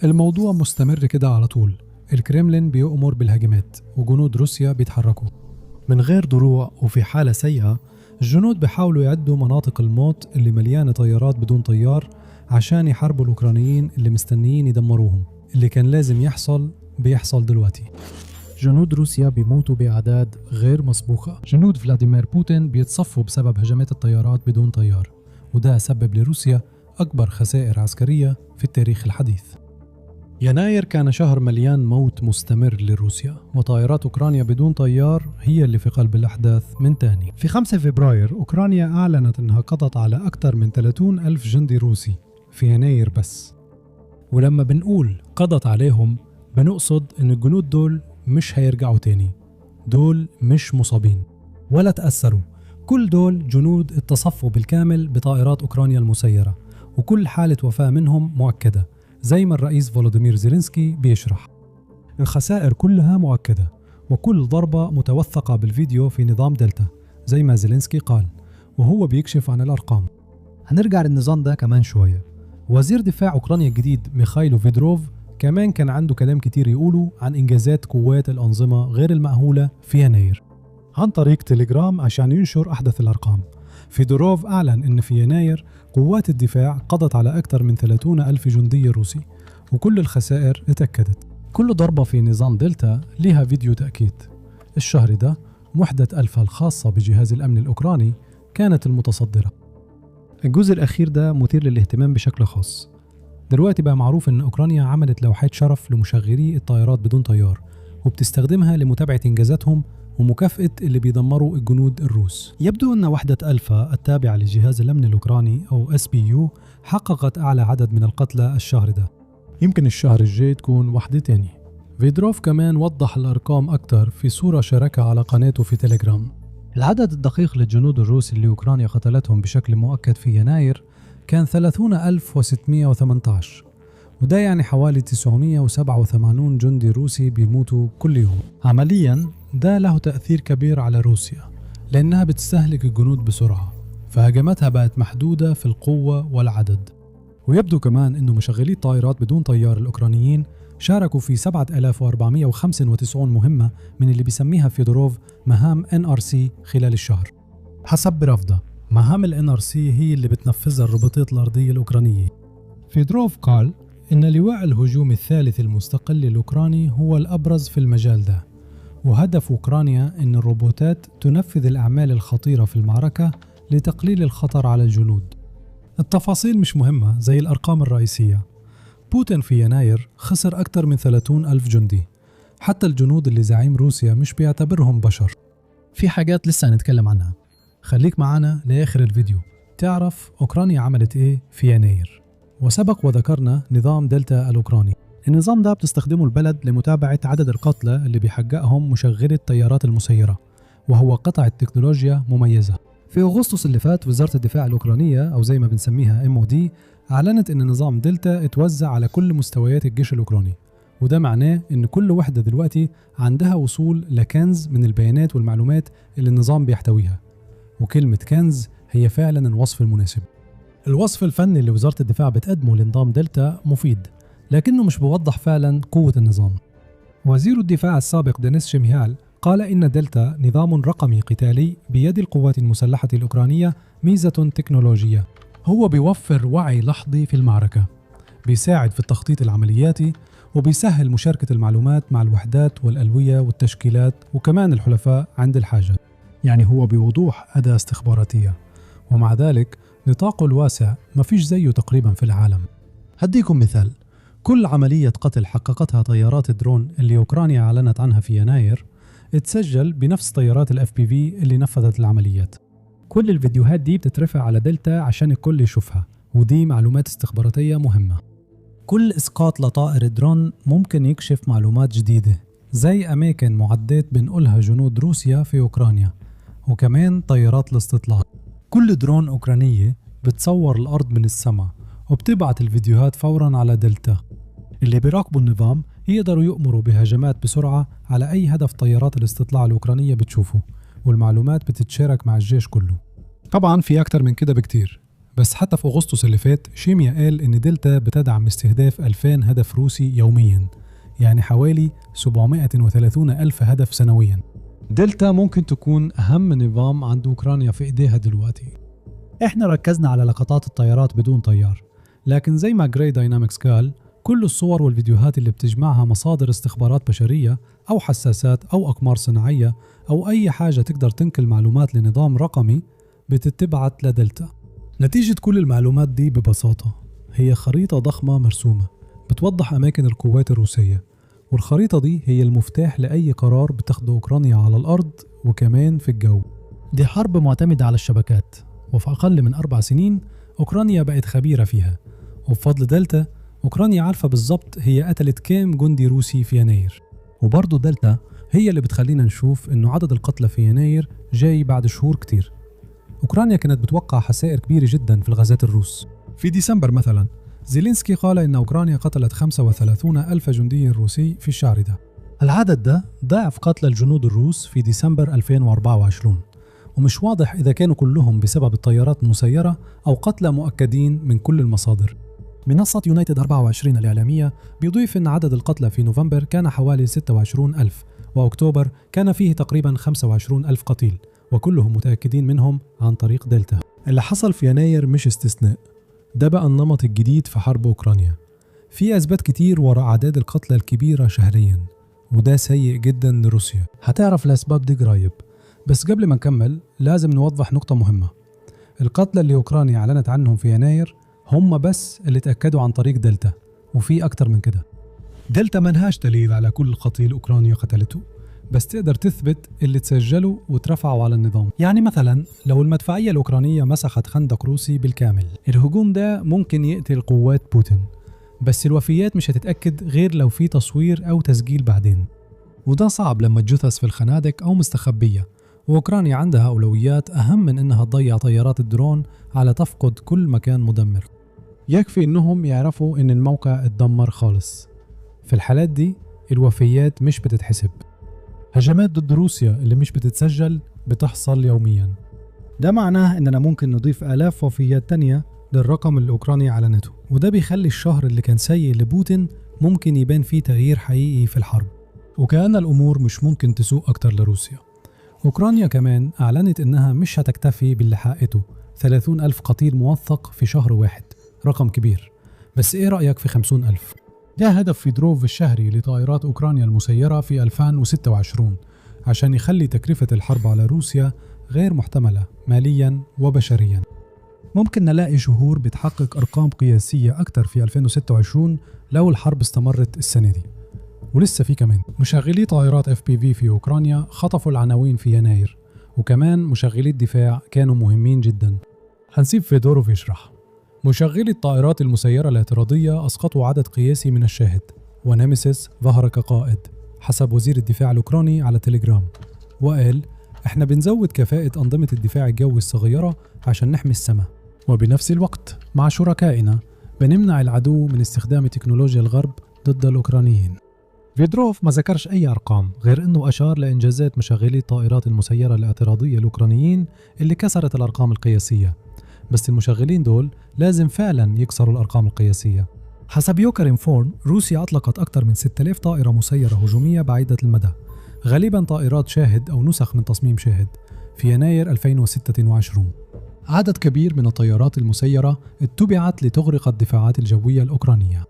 الموضوع مستمر كده على طول. الكرملين بيؤمر بالهجمات وجنود روسيا بيتحركوا من غير دروع، وفي حالة سيئة الجنود بيحاولوا يعدوا مناطق الموت اللي مليانة طيارات بدون طيار عشان يحاربوا الأوكرانيين اللي مستنيين يدمروهم. اللي كان لازم يحصل بيحصل دلوقتي. جنود روسيا بيموتوا بأعداد غير مسبوقة. جنود فلاديمير بوتين بيتصفوا بسبب هجمات الطيارات بدون طيار، وده سبب لروسيا أكبر خسائر عسكرية في التاريخ الحديث. يناير كان شهر مليان موت مستمر لروسيا، وطائرات أوكرانيا بدون طيار هي اللي في قلب الأحداث من تاني. في 5 فبراير أوكرانيا أعلنت أنها قضت على أكثر من 30,000 جندي روسي في يناير بس. ولما بنقول قضت عليهم بنقصد أن الجنود دول مش هيرجعوا تاني، دول مش مصابين ولا تأثروا، كل دول جنود اتصفوا بالكامل بطائرات أوكرانيا المسيرة، وكل حالة وفاة منهم مؤكدة زي ما الرئيس فولوديمير زيلينسكي بيشرح. الخسائر كلها مؤكدة، وكل ضربة متوثقة بالفيديو في نظام دلتا زي ما زيلينسكي قال، وهو بيكشف عن الأرقام. هنرجع للنظام ده كمان شوية. وزير دفاع أوكرانيا الجديد ميخايلو فيدروف كمان كان عنده كلام كتير يقوله عن إنجازات قوات الأنظمة غير المأهولة في يناير عن طريق تليجرام عشان ينشر أحدث الأرقام. فيدوروف أعلن إن في يناير قوات الدفاع قضت على أكثر من 30 ألف جندي روسي، وكل الخسائر اتأكدت. كل ضربة في نظام دلتا لها فيديو تأكيد. الشهر ده وحدة ألفا الخاصة بجهاز الأمن الأوكراني كانت المتصدرة. الجزء الأخير ده مثير للاهتمام بشكل خاص. دلوقتي بقى معروف إن أوكرانيا عملت لوحات شرف لمشغلي الطائرات بدون طيار، وبتستخدمها لمتابعة إنجازاتهم ومكافأة اللي بيدمروا الجنود الروس. يبدو أن وحدة ألفا التابعة لجهاز الأمن الأوكراني أو SBU حققت أعلى عدد من القتلى الشهر ده. يمكن الشهر الجاي تكون وحدة تاني. فيدروف كمان وضح الأرقام أكتر في صورة شاركها على قناته في تليجرام. العدد الدقيق للجنود الروس اللي أوكرانيا قتلتهم بشكل مؤكد في يناير كان 30,618، وده يعني حوالي 987 جندي روسي بيموتوا كل يوم. عمليا ده له تأثير كبير على روسيا، لأنها بتستهلك الجنود بسرعة، فهجماتها بقت محدودة في القوة والعدد. ويبدو كمان أنه مشغلي الطائرات بدون طيار الأوكرانيين شاركوا في 7495 مهمة من اللي بيسميها فيدوروف مهام NRC خلال الشهر. حسب برافدا، مهام ال NRC هي اللي بتنفذها الروبوتات الأرضية الأوكرانية. فيدروف قال إن لواء الهجوم الثالث المستقل الأوكراني هو الأبرز في المجال ده، وهدف أوكرانيا إن الروبوتات تنفذ الأعمال الخطيرة في المعركة لتقليل الخطر على الجنود. التفاصيل مش مهمة زي الأرقام الرئيسية. بوتين في يناير خسر أكثر من 30 ألف جندي، حتى الجنود اللي زعيم روسيا مش بيعتبرهم بشر. في حاجات لسه هنتكلم عنها، خليك معنا لآخر الفيديو تعرف أوكرانيا عملت إيه في يناير. وسبق وذكرنا نظام دلتا الأوكراني. النظام ده بتستخدمه البلد لمتابعة عدد القتلى اللي بيحققهم مشغلي الطيارات المسيرة، وهو قطعة تكنولوجيا مميزة. في أغسطس اللي فات وزارة الدفاع الأوكرانية أو زي ما بنسميها MOD أعلنت إن نظام دلتا اتوزع على كل مستويات الجيش الأوكراني، وده معناه إن كل وحدة دلوقتي عندها وصول لكنز من البيانات والمعلومات اللي النظام بيحتويها. وكلمة كنز هي فعلا الوصف المناسب. الوصف الفني اللي وزارة الدفاع بتقدمه لنظام دلتا مفيد، لكنه مش بيوضح فعلا قوة النظام. وزير الدفاع السابق دينيس شميهال قال إن دلتا نظام رقمي قتالي بيد القوات المسلحة الأوكرانية ميزة تكنولوجية. هو بيوفر وعي لحظي في المعركة، بيساعد في التخطيط العملياتي، وبيسهل مشاركة المعلومات مع الوحدات والألوية والتشكيلات وكمان الحلفاء عند الحاجة. يعني هو بوضوح أداة استخباراتية، ومع ذلك نطاقه الواسع ما فيش زيه تقريبا في العالم. هديكم مثال، كل عملية قتل حققتها طيارات الدرون اللي أوكرانيا أعلنت عنها في يناير اتسجل بنفس طيارات ال FPV اللي نفذت العمليات. كل الفيديوهات دي بتترفع على دلتا عشان الكل يشوفها، ودي معلومات استخباراتية مهمة. كل إسقاط لطائر درون ممكن يكشف معلومات جديدة زي أماكن معدات بنقولها جنود روسيا في أوكرانيا، وكمان طيارات الاستطلاع. كل درون أوكرانية بتصور الأرض من السماء وبتبعت الفيديوهات فورا على دلتا. اللي بيراقبوا النظام يقدروا يؤمروا بهجمات بسرعة على أي هدف طيارات الاستطلاع الأوكرانية بتشوفه، والمعلومات بتتشارك مع الجيش كله. طبعا في أكتر من كده بكتير، بس حتى في أغسطس اللي فات شيميا قال إن دلتا بتدعم استهداف 2000 هدف روسي يوميا، يعني حوالي 730 ألف هدف سنويا. دلتا ممكن تكون أهم نظام عند أوكرانيا في إيديها دلوقتي. إحنا ركزنا على لقطات الطيارات بدون طيار، لكن زي ما جراي داينامكس قال، كل الصور والفيديوهات اللي بتجمعها مصادر استخبارات بشرية أو حساسات أو أقمار صناعية أو أي حاجة تقدر تنقل معلومات لنظام رقمي بتتبعت لدلتا. نتيجة كل المعلومات دي ببساطة هي خريطة ضخمة مرسومة بتوضح أماكن القوات الروسية، والخريطة دي هي المفتاح لأي قرار بتاخده أوكرانيا على الأرض وكمان في الجو. دي حرب معتمدة على الشبكات، وفي أقل من 4 سنين أوكرانيا بقت خبيرة فيها، وبفضل دلتا أوكرانيا عارفة بالظبط هي قتلت كام جندي روسي في يناير. وبرضه دلتا هي اللي بتخلينا نشوف إنه عدد القتلى في يناير جاي بعد شهور كتير. أوكرانيا كانت بتوقع خسائر كبيرة جدا في الغازات الروس. في ديسمبر مثلا زيلينسكي قال إن أوكرانيا قتلت 35 ألف جندي روسي في الشهر ده. العدد ده ضعف قتل الجنود الروس في ديسمبر 2024، ومش واضح إذا كانوا كلهم بسبب الطيارات المسيرة أو قتلى مؤكدين من كل المصادر. منصة يونايتد 24 الإعلامية بيضيف إن عدد القتلى في نوفمبر كان حوالي 26 ألف، وأكتوبر كان فيه تقريبا 25 ألف قتيل، وكلهم متأكدين منهم عن طريق دلتا. اللي حصل في يناير مش استثناء، ده بقى النمط الجديد في حرب أوكرانيا. في أسباب كتير وراء أعداد القتلى الكبيرة شهريا، وده سيء جدا لروسيا. هتعرف الأسباب دي قريب، بس قبل ما نكمل لازم نوضح نقطة مهمة. القتلى اللي أوكرانيا أعلنت عنهم في يناير هم بس اللي تأكدوا عن طريق دلتا، وفي أكتر من كده. دلتا منهاش دليل على كل قتيل أوكرانيا قتلته، بس تقدر تثبت اللي تسجلوا وترفعوا على النظام. يعني مثلا لو المدفعية الأوكرانية مسحت خندق روسي بالكامل، الهجوم ده ممكن يقتل قوات بوتين، بس الوفيات مش هتتأكد غير لو في تصوير أو تسجيل بعدين، وده صعب لما الجثث في الخنادق أو مستخبية. وأوكرانيا عندها أولويات أهم من إنها تضيع طيارات الدرون على تفقد كل مكان مدمر. يكفي إنهم يعرفوا إن الموقع اتدمر خالص. في الحالات دي الوفيات مش بتتحسب. هجمات ضد روسيا اللي مش بتتسجل بتحصل يوميا. ده معناه إننا ممكن نضيف آلاف وفيات تانية للرقم اللي أوكرانيا أعلنته، وده بيخلي الشهر اللي كان سيء لبوتين ممكن يبان فيه تغيير حقيقي في الحرب. وكأن الأمور مش ممكن تسوء أكتر لروسيا. أوكرانيا كمان أعلنت إنها مش هتكتفي باللي حققته، 30,000 قتيل موثق في شهر واحد، رقم كبير. بس إيه رأيك في 50,000؟ ده هدف فيدروف الشهري لطائرات أوكرانيا المسيرة في 2026 عشان يخلي تكلفة الحرب على روسيا غير محتملة ماليا وبشريا. ممكن نلاقي شهور بتحقق أرقام قياسية أكتر في 2026 لو الحرب استمرت السنة دي. ولسه في كمان مشغلي طائرات FPV في أوكرانيا خطفوا العناوين في يناير، وكمان مشغلي الدفاع كانوا مهمين جدا. هنسيب فيدوروف يشرح. مشغلي الطائرات المسيرة الاعتراضية أسقطوا عدد قياسي من الشاهد، ونيمسيس ظهر كقائد حسب وزير الدفاع الأوكراني على تليجرام، وقال احنا بنزود كفاءة أنظمة الدفاع الجوي الصغيرة عشان نحمي السماء، وبنفس الوقت مع شركائنا بنمنع العدو من استخدام تكنولوجيا الغرب ضد الأوكرانيين. فيدروف ما ذكرش أي أرقام غير أنه أشار لإنجازات مشغلي الطائرات المسيرة الاعتراضية الأوكرانيين اللي كسرت الأرقام القياسية، بس المشغلين دول لازم فعلا يكسروا الأرقام القياسية. حسب يوكر انفورم، روسيا أطلقت أكثر من 6000 طائرة مسيرة هجومية بعيدة المدى، غالبا طائرات شاهد أو نسخ من تصميم شاهد، في يناير 2026. عدد كبير من الطيارات المسيرة اتبعت لتغرق الدفاعات الجوية الأوكرانية.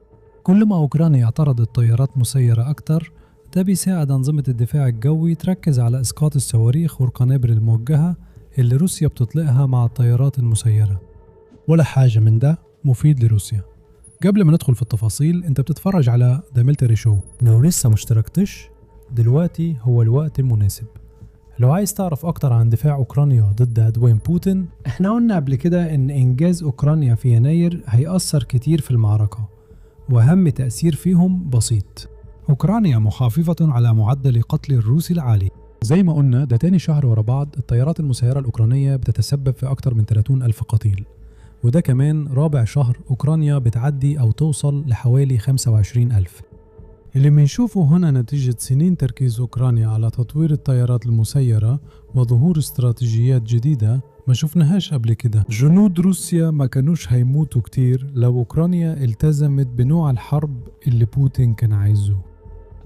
كل ما أوكرانيا اعترضت طيارات مسيرة أكثر، ده بيساعد أنظمة الدفاع الجوي تركز على إسقاط الصواريخ والقنابل الموجهة اللي روسيا بتطلقها مع الطيارات المسيرة. ولا حاجة من ده مفيد لروسيا. قبل ما ندخل في التفاصيل، انت بتتفرج على The Military Show. لو لسه مشتركتش دلوقتي هو الوقت المناسب. لو عايز تعرف أكتر عن دفاع أوكرانيا ضد عدوان بوتين، احنا قلنا قبل كده ان إنجاز أوكرانيا في يناير هيأثر كتير في المعركة، وأهم تأثير فيهم بسيط. أوكرانيا محافظة على معدل قتل الروس العالي. زي ما قلنا ده تاني شهر ورا بعض الطيارات المسيرة الأوكرانية بتتسبب في أكتر من 30,000 قتيل، وده كمان رابع شهر أوكرانيا بتعدي أو توصل لحوالي 25,000. اللي بنشوفه هنا نتيجة سنين تركيز أوكرانيا على تطوير الطيارات المسيرة وظهور استراتيجيات جديدة ما شفناهاش قبل كده. جنود روسيا ما كانوش هيموتوا كتير لو أوكرانيا التزمت بنوع الحرب اللي بوتين كان عايزه.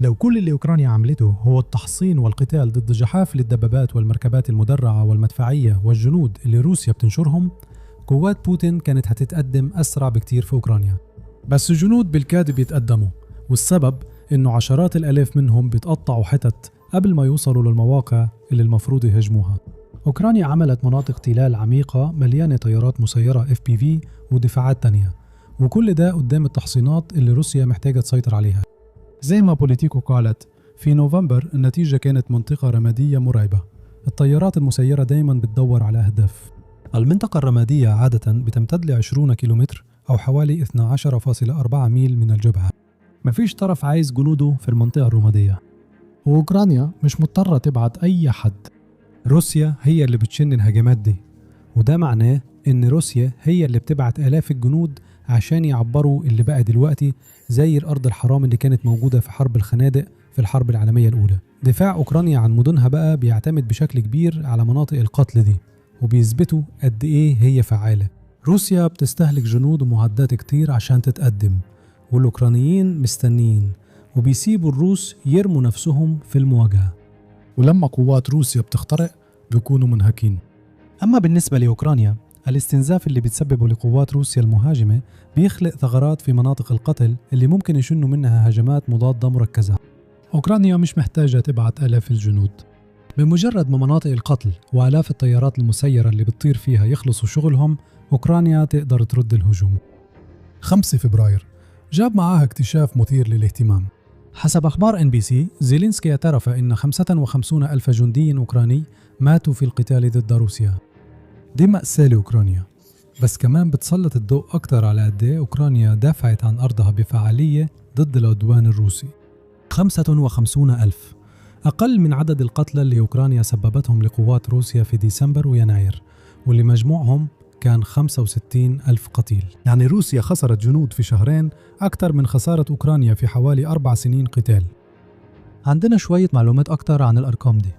لو كل اللي أوكرانيا عملته هو التحصين والقتال ضد جحافل الدبابات والمركبات المدرعة والمدفعية والجنود اللي روسيا بتنشرهم، قوات بوتين كانت هتتقدم أسرع بكتير في أوكرانيا. بس الجنود بالكاد بيتقدموا، والسبب إنه عشرات الآلاف منهم بيتقطعوا حتت قبل ما يوصلوا للمواقع اللي المفروض يهاجموها. أوكرانيا عملت مناطق تلال عميقة مليانة طيارات مسيرة FPV ودفاعات تانية، وكل ده قدام التحصينات اللي روسيا محتاجة تسيطر عليها. زي ما بوليتيكو قالت في نوفمبر، النتيجة كانت منطقة رمادية مرعبة. الطيارات المسيرة دايما بتدور على أهداف. المنطقة الرمادية عادة بتمتد ل 20 كيلومتر أو حوالي 12.4 ميل من الجبهة. مفيش طرف عايز جنوده في المنطقة الرمادية، وأوكرانيا مش مضطرة تبعت أي حد. روسيا هي اللي بتشن الهجمات دي، وده معناه إن روسيا هي اللي بتبعت آلاف الجنود عشان يعبروا اللي بقى دلوقتي زي الأرض الحرام اللي كانت موجودة في حرب الخنادق في الحرب العالمية الأولى. دفاع أوكرانيا عن مدنها بقى بيعتمد بشكل كبير على مناطق القتل دي، وبيثبتوا قد إيه هي فعالة. روسيا بتستهلك جنود ومعدات كتير عشان تتقدم، والأوكرانيين مستنيين وبيسيبوا الروس يرموا نفسهم في المواجهة. ولما قوات روسيا بتخترق، بيكونوا منهكين. أما بالنسبة لأوكرانيا، الاستنزاف اللي بتسببه لقوات روسيا المهاجمة بيخلق ثغرات في مناطق القتل اللي ممكن يشنوا منها هجمات مضادة مركزة. أوكرانيا مش محتاجة تبعت آلاف الجنود، بمجرد ما مناطق القتل وآلاف الطيارات المسيرة اللي بتطير فيها يخلصوا شغلهم، أوكرانيا تقدر ترد الهجوم. 5 فبراير جاب معاها اكتشاف مثير للاهتمام. حسب أخبار NBC، زيلينسكي اعترف إن 55 ألف جندي أوكراني ماتوا في القتال ضد روسيا. دي مأساة لأوكرانيا، بس كمان بتسلط الضوء أكتر على قد إيه أوكرانيا دافعت عن أرضها بفعالية ضد العدوان الروسي. 55 ألف، أقل من عدد القتلى اللي أوكرانيا سببتهم لقوات روسيا في ديسمبر ويناير، واللي مجموعهم كان 65 ألف قتيل. يعني روسيا خسرت جنود في شهرين أكثر من خسارة أوكرانيا في حوالي 4 سنين قتال. عندنا شوية معلومات أكثر عن الأرقام دي.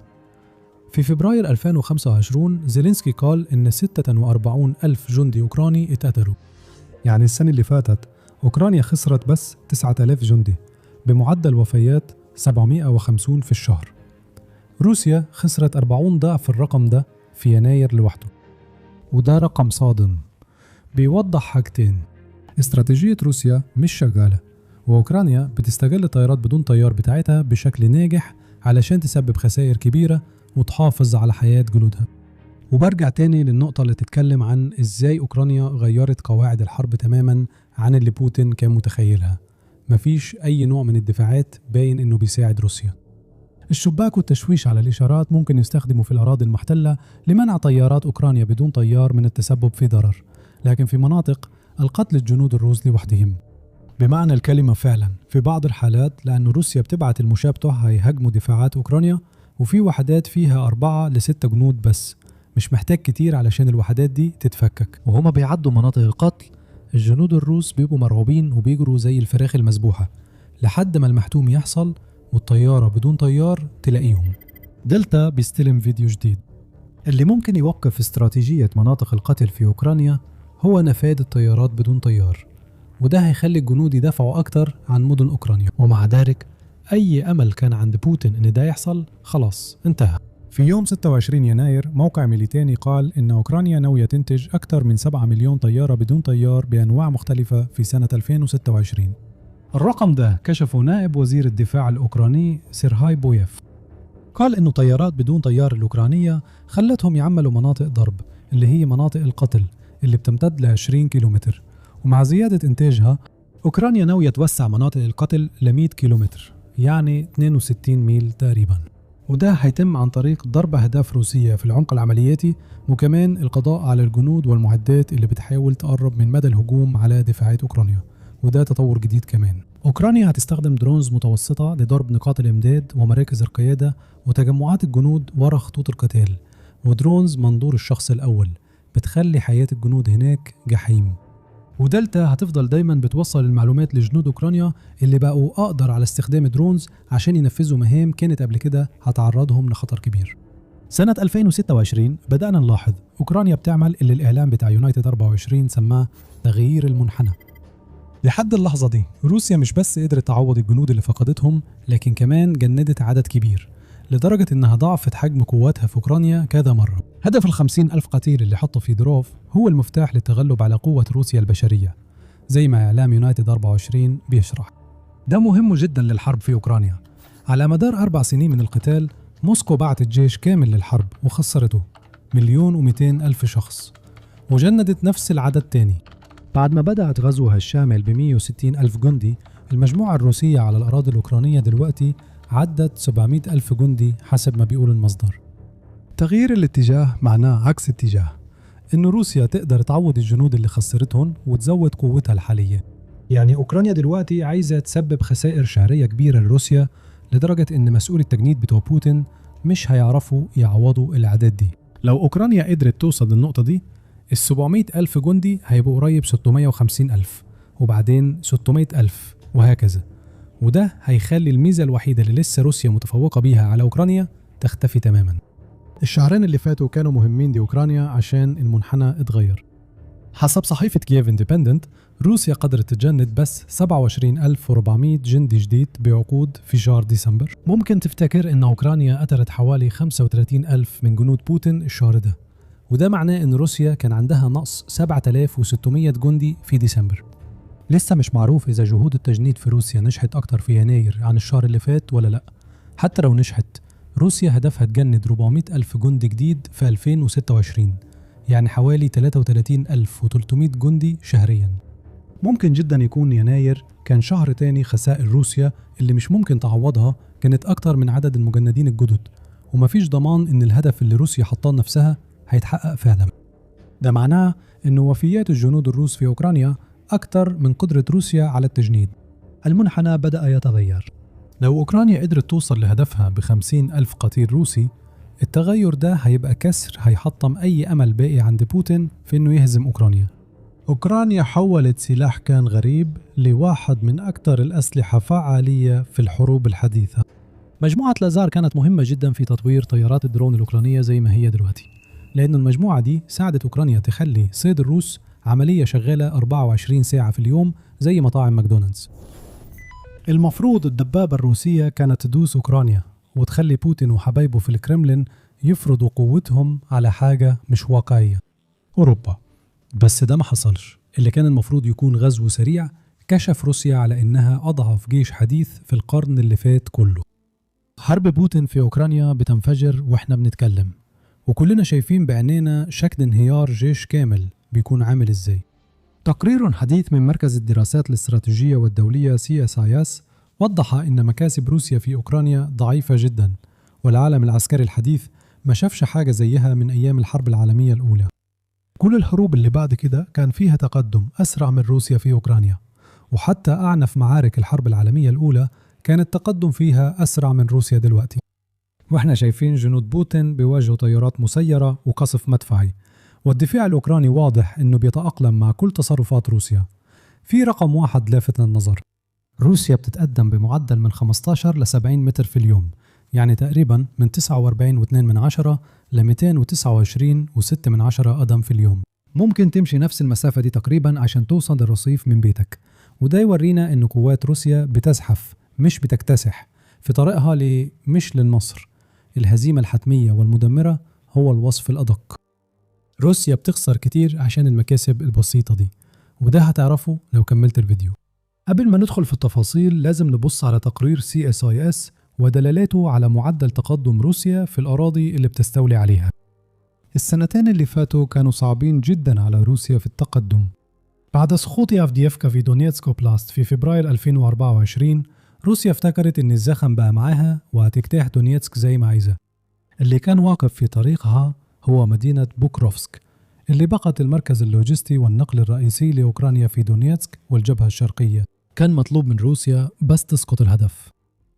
في فبراير 2025 زيلينسكي قال إن 46 ألف جندي أوكراني اتقتلوا. يعني السنة اللي فاتت أوكرانيا خسرت بس 9000 جندي بمعدل وفيات 750 في الشهر. روسيا خسرت 40 ضعف الرقم ده في يناير لوحده، وده رقم صادم بيوضح حاجتين: استراتيجية روسيا مش شغالة، وأوكرانيا بتستغل الطيارات بدون طيار بتاعتها بشكل ناجح علشان تسبب خسائر كبيرة وتحافظ على حياة جنودها. وبرجع تاني للنقطة اللي تتكلم عن إزاي أوكرانيا غيرت قواعد الحرب تماما عن اللي بوتين كان متخيلها. مفيش أي نوع من الدفاعات باين إنه بيساعد روسيا. الشباك والتشويش على الإشارات ممكن يستخدموا في الأراضي المحتلة لمنع طيارات أوكرانيا بدون طيار من التسبب في ضرر، لكن في مناطق القتل الجنود الروس لوحدهم بمعنى الكلمة فعلا في بعض الحالات، لأن روسيا بتبعت المشاة بتوعها يهاجموا دفاعات أوكرانيا، وفي وحدات فيها 4 ل6 جنود بس، مش محتاج كتير علشان الوحدات دي تتفكك. وهما بيعدوا مناطق القتل الجنود الروس بيبقوا مرعوبين وبيجروا زي الفراخ المذبوحة لحد ما المحتوم يحصل والطيارة بدون طيار تلاقيهم. دلتا بيستلم فيديو جديد. اللي ممكن يوقف استراتيجية مناطق القتل في أوكرانيا هو نفاذ الطيارات بدون طيار، وده هيخلي الجنود يدافعوا أكتر عن مدن أوكرانيا. ومع ذلك أي أمل كان عند بوتين إن ده يحصل خلاص انتهى. في يوم 26 يناير موقع ميليتاني قال إن أوكرانيا ناوية تنتج أكثر من 7 مليون طيارة بدون طيار بأنواع مختلفة في سنة 2026. الرقم ده كشفه نائب وزير الدفاع الأوكراني سيرهاي بويف. قال إنه طيارات بدون طيار الأوكرانية خلتهم يعملوا مناطق ضرب اللي هي مناطق القتل اللي بتمتد ل 20 كيلومتر، ومع زيادة إنتاجها أوكرانيا ناوية توسع مناطق القتل ل 100 كيلومتر، يعني 62 ميل تقريبا. وده هيتم عن طريق ضرب أهداف روسية في العمق العملياتي، وكمان القضاء على الجنود والمعدات اللي بتحاول تقرب من مدى الهجوم على دفاعات أوكرانيا، وده تطور جديد كمان. أوكرانيا هتستخدم drones متوسطة لضرب نقاط الإمداد ومراكز القيادة وتجمعات الجنود ورا خطوط القتال، و drones منظور الشخص الأول بتخلي حياة الجنود هناك جحيم. ودلتا هتفضل دايما بتوصل المعلومات لجنود أوكرانيا اللي بقوا أقدر على استخدام drones عشان ينفذوا مهام كانت قبل كده هتعرضهم لخطر كبير. سنة 2026 بدأنا نلاحظ أوكرانيا بتعمل اللي الإعلام بتاع يونايتد 24 سماه تغيير المنحنى. لحد اللحظة دي روسيا مش بس قدرت تعوض الجنود اللي فقدتهم، لكن كمان جندت عدد كبير لدرجة إنها ضعفت حجم قواتها في أوكرانيا كذا مرة. هدف 50,000 قتيل اللي حطه فيدروف هو المفتاح للتغلب على قوة روسيا البشرية زي ما إعلام يونايتد 24 بيشرح. ده مهم جدا للحرب في أوكرانيا. على مدار 4 سنين من القتال موسكو بعتت جيش كامل للحرب وخسرته 1,200,000 شخص، وجندت نفس العدد تاني. بعد ما بدأت غزوها الشامل ب 160,000 جندي، المجموعة الروسية على الأراضي الأوكرانية دلوقتي عدت 700,000 جندي حسب ما بيقول المصدر. تغيير الاتجاه معناه عكس اتجاه، إنه روسيا تقدر تعوض الجنود اللي خسرتهم وتزود قوتها الحالية. يعني أوكرانيا دلوقتي عايزة تسبب خسائر شهرية كبيرة لروسيا لدرجة إن مسؤول التجنيد بتوع بوتين مش هيعرفوا يعوضوا الأعداد دي. لو أوكرانيا قدرت توصل للنقطة دي، 700,000 جندي هيبقوا قريب 650,000 وبعدين 600,000 وهكذا، وده هيخلي الميزة الوحيدة اللي لسه روسيا متفوقة بيها على أوكرانيا تختفي تماما. الشهرين اللي فاتوا كانوا مهمين لأوكرانيا عشان المنحنى اتغير. حسب صحيفة كييف اندبندنت، روسيا قدرت تجند بس 27400 جندي جديد بعقود في شهر ديسمبر. ممكن تفتكر إن أوكرانيا قتلت حوالي 35000 من جنود بوتين الشهر ده، وده معناه إن روسيا كان عندها نقص 7600 جندي في ديسمبر. لسه مش معروف إذا جهود التجنيد في روسيا نجحت أكتر في يناير عن الشهر اللي فات ولا لأ. حتى لو نجحت، روسيا هدفها تجند 400 ألف جندي جديد في 2026، يعني حوالي 33300 جندي شهريا. ممكن جدا يكون يناير كان شهر تاني خسائر روسيا اللي مش ممكن تعوضها كانت أكتر من عدد المجندين الجدد، ومفيش ضمان إن الهدف اللي روسيا حطاه لنفسها هيتحقق فعلا. ده معناه إن وفيات الجنود الروس في أوكرانيا أكتر من قدرة روسيا على التجنيد. المنحنى بدأ يتغير. لو أوكرانيا قدرت توصل لهدفها ب50,000 قتيل روسي، التغير ده هيبقى كسر هيحطم أي أمل باقي عند بوتين في إنه يهزم أوكرانيا. أوكرانيا حولت سلاح كان غريب لواحد من أكثر الأسلحة فعالية في الحروب الحديثة. مجموعة لازار كانت مهمة جدا في تطوير طيارات الدرون الأوكرانية زي ما هي دلوقتي، لأن المجموعة دي ساعدت أوكرانيا تخلي صيد الروس عملية شغالة 24 ساعة في اليوم زي مطاعم ماكدونالدز. المفروض الدبابة الروسية كانت تدوس أوكرانيا وتخلي بوتين وحبايبه في الكرملين يفرضوا قوتهم على حاجة مش واقعية، أوروبا. بس ده ما حصلش. اللي كان المفروض يكون غزو سريع كشف روسيا على إنها أضعف جيش حديث في القرن اللي فات كله. حرب بوتين في أوكرانيا بتنفجر وإحنا بنتكلم، وكلنا شايفين بعينينا شكل انهيار جيش كامل بيكون عامل إزاي. تقرير حديث من مركز الدراسات الاستراتيجية والدولية CSIS وضح إن مكاسب روسيا في أوكرانيا ضعيفة جدا، والعالم العسكري الحديث ما شافش حاجة زيها من أيام الحرب العالمية الأولى. كل الحروب اللي بعد كده كان فيها تقدم أسرع من روسيا في أوكرانيا، وحتى أعنف معارك الحرب العالمية الأولى كان التقدم فيها أسرع من روسيا دلوقتي. وإحنا شايفين جنود بوتين بيواجهوا طيارات مسيرة وقصف مدفعي، والدفاع الأوكراني واضح إنه بيتأقلم مع كل تصرفات روسيا. في رقم واحد لافت للنظر، روسيا بتتقدم بمعدل من 15 ل 70 متر في اليوم، يعني تقريبا من 49.2 ل 229.6 قدم في اليوم. ممكن تمشي نفس المسافة دي تقريبا عشان توصل للرصيف من بيتك، وده يورينا إن قوات روسيا بتزحف مش بتكتسح في طريقها مش للنصر. الهزيمة الحتمية والمدمرة هو الوصف الأدق. روسيا بتخسر كتير عشان المكاسب البسيطة دي، وده هتعرفه لو كملت الفيديو. قبل ما ندخل في التفاصيل لازم نبص على تقرير CSIS ودلالاته على معدل تقدم روسيا في الأراضي اللي بتستولي عليها. السنتين اللي فاتوا كانوا صعبين جدا على روسيا في التقدم. بعد سقوط أفدييفكا في دونيتسك أوبلاست في فبراير 2024، روسيا افتكرت إن الزخم بقى معاها وهتجتاح دونيتسك زي ما عايزة. اللي كان واقف في طريقها هو مدينة بوكروفسك اللي بقت المركز اللوجستي والنقل الرئيسي لأوكرانيا في دونيتسك والجبهة الشرقية. كان مطلوب من روسيا بس تسقط الهدف.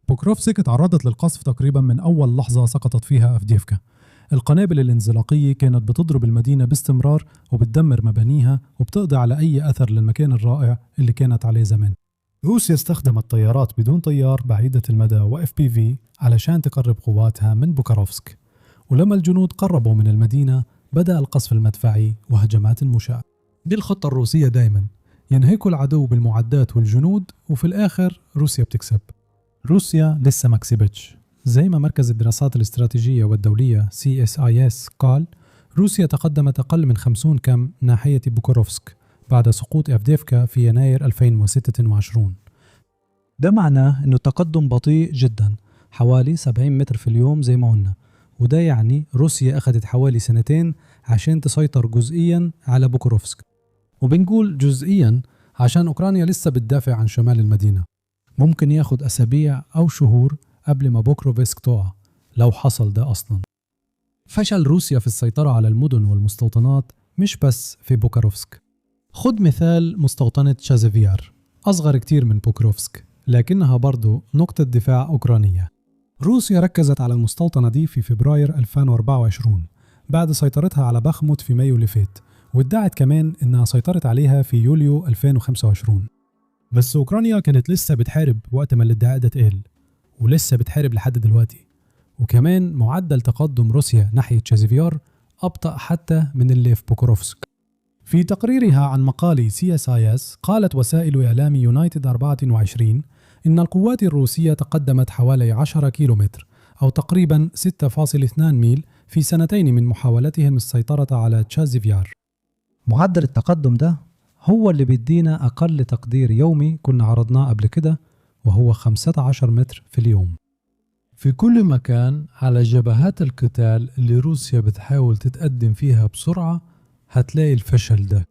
بوكروفسك اتعرضت للقصف تقريبا من أول لحظة سقطت فيها أفديفكا. القنابل الانزلاقية كانت بتضرب المدينة باستمرار وبتدمر مبانيها وبتقضي على أي أثر للمكان الرائع اللي كانت عليه زمان. روسيا استخدمت طيارات بدون طيار بعيدة المدى و FPV علشان تقرب قواتها من بوكروفسك، ولما الجنود قربوا من المدينة بدأ القصف المدفعي وهجمات المشاة. دي الخطة الروسية دايما، ينهكوا العدو بالمعدات والجنود وفي الآخر روسيا بتكسب. روسيا لسه ما كسبتش. زي ما مركز الدراسات الاستراتيجية والدولية CSIS قال، روسيا تقدمت أقل من 50 كم ناحية بوكروفسك بعد سقوط أفديفكا في يناير 2026. ده معناه أنه التقدم بطيء جدا، حوالي 70 متر في اليوم زي ما قلنا، وده يعني روسيا أخذت حوالي سنتين عشان تسيطر جزئيا على بوكروفسك. وبنقول جزئيا عشان أوكرانيا لسه بتدافع عن شمال المدينة. ممكن ياخد أسابيع أو شهور قبل ما بوكروفسك تقع لو حصل ده أصلا. فشل روسيا في السيطرة على المدن والمستوطنات مش بس في بوكروفسك. خد مثال مستوطنة تشازيفيار، أصغر كتير من بوكروفسك لكنها برضو نقطة دفاع أوكرانية. روسيا ركزت على المستوطنة دي في فبراير 2024 بعد سيطرتها على بخموت في مايو اللي فات، وادعت كمان إنها سيطرت عليها في يوليو 2025. بس أوكرانيا كانت لسه بتحارب وقت ما الادعاء ده اتقال، ولسه بتحارب لحد دلوقتي. وكمان معدل تقدم روسيا ناحية تشازيفيار أبطأ حتى من اللي في بوكروفسك. في تقريرها عن مقال CSIS قالت وسائل إعلام يونايتد 24 إن القوات الروسية تقدمت حوالي 10 كيلومتر أو تقريبا 6.2 ميل في سنتين من محاولتهم السيطرة على تشاسيف يار. معدل التقدم ده هو اللي بيدينا أقل تقدير يومي كنا عرضناه قبل كده، وهو 15 متر في اليوم. في كل مكان على جبهات القتال اللي روسيا بتحاول تتقدم فيها بسرعة هتلاقي الفشل ده.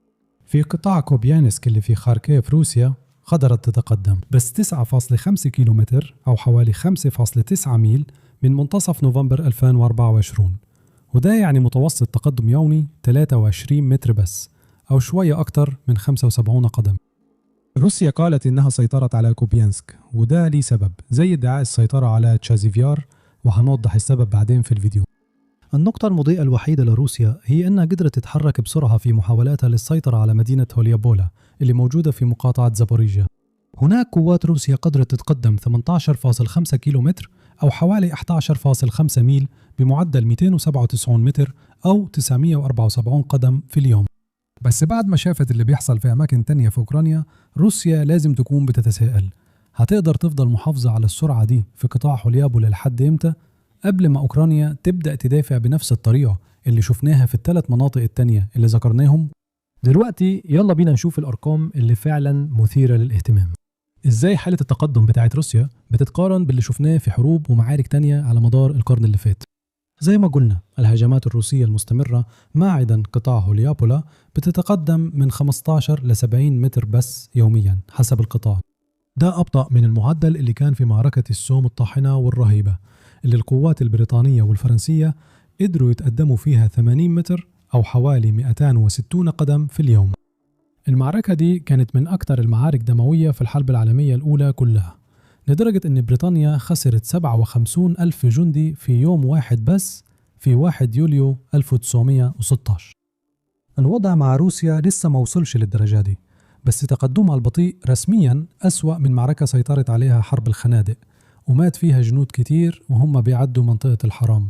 في قطاع كوبيانسك اللي في خاركيف روسيا قدرت تتقدم بس 9.5 كيلومتر أو حوالي 5.9 ميل من منتصف نوفمبر 2024، وده يعني متوسط تقدم يومي 23 متر بس أو شوية أكتر من 75 قدم. روسيا قالت إنها سيطرت على كوبيانسك، وده ليه سبب زي ادعاء السيطرة على تشازيفيار، وهنوضح السبب بعدين في الفيديو. النقطة المضيئة الوحيدة لروسيا هي أنها قدرت تتحرك بسرعة في محاولاتها للسيطرة على مدينة هوليابولا اللي موجودة في مقاطعة زابوريجيا. هناك قوات روسيا قدرت تتقدم 18.5 كيلومتر أو حوالي 11.5 ميل بمعدل 297 متر أو 974 قدم في اليوم. بس بعد ما شافت اللي بيحصل في أماكن تانية في أوكرانيا، روسيا لازم تكون بتتساءل هتقدر تفضل محافظة على السرعة دي في قطاع هوليابولا لحد إمتى؟ قبل ما أوكرانيا تبدأ تدافع بنفس الطريقة اللي شفناها في الثلاث مناطق التانية اللي ذكرناهم. دلوقتي يلا بينا نشوف الأرقام اللي فعلا مثيرة للاهتمام. إزاي حالة التقدم بتاعت روسيا بتتقارن باللي شفناه في حروب ومعارك تانية على مدار القرن اللي فات. زي ما قلنا الهجمات الروسية المستمرة ماعدا قطاع هوليابولا بتتقدم من 15 ل 70 متر بس يوميا حسب القطاع. ده أبطأ من المعدل اللي كان في معركة السوم الطاحنة والرهيبة اللي القوات البريطانية والفرنسية قدروا يتقدموا فيها 80 متر أو حوالي 260 قدم في اليوم. المعركة دي كانت من أكثر المعارك دموية في الحرب العالمية الأولى كلها، لدرجة أن بريطانيا خسرت 57 ألف جندي في يوم واحد بس في 1 يوليو 1916. الوضع مع روسيا لسه ما وصلش للدرجة دي، بس تقدمها البطيء رسميا أسوأ من معركة سيطرت عليها حرب الخنادق ومات فيها جنود كتير وهم بيعدوا منطقة الحرام.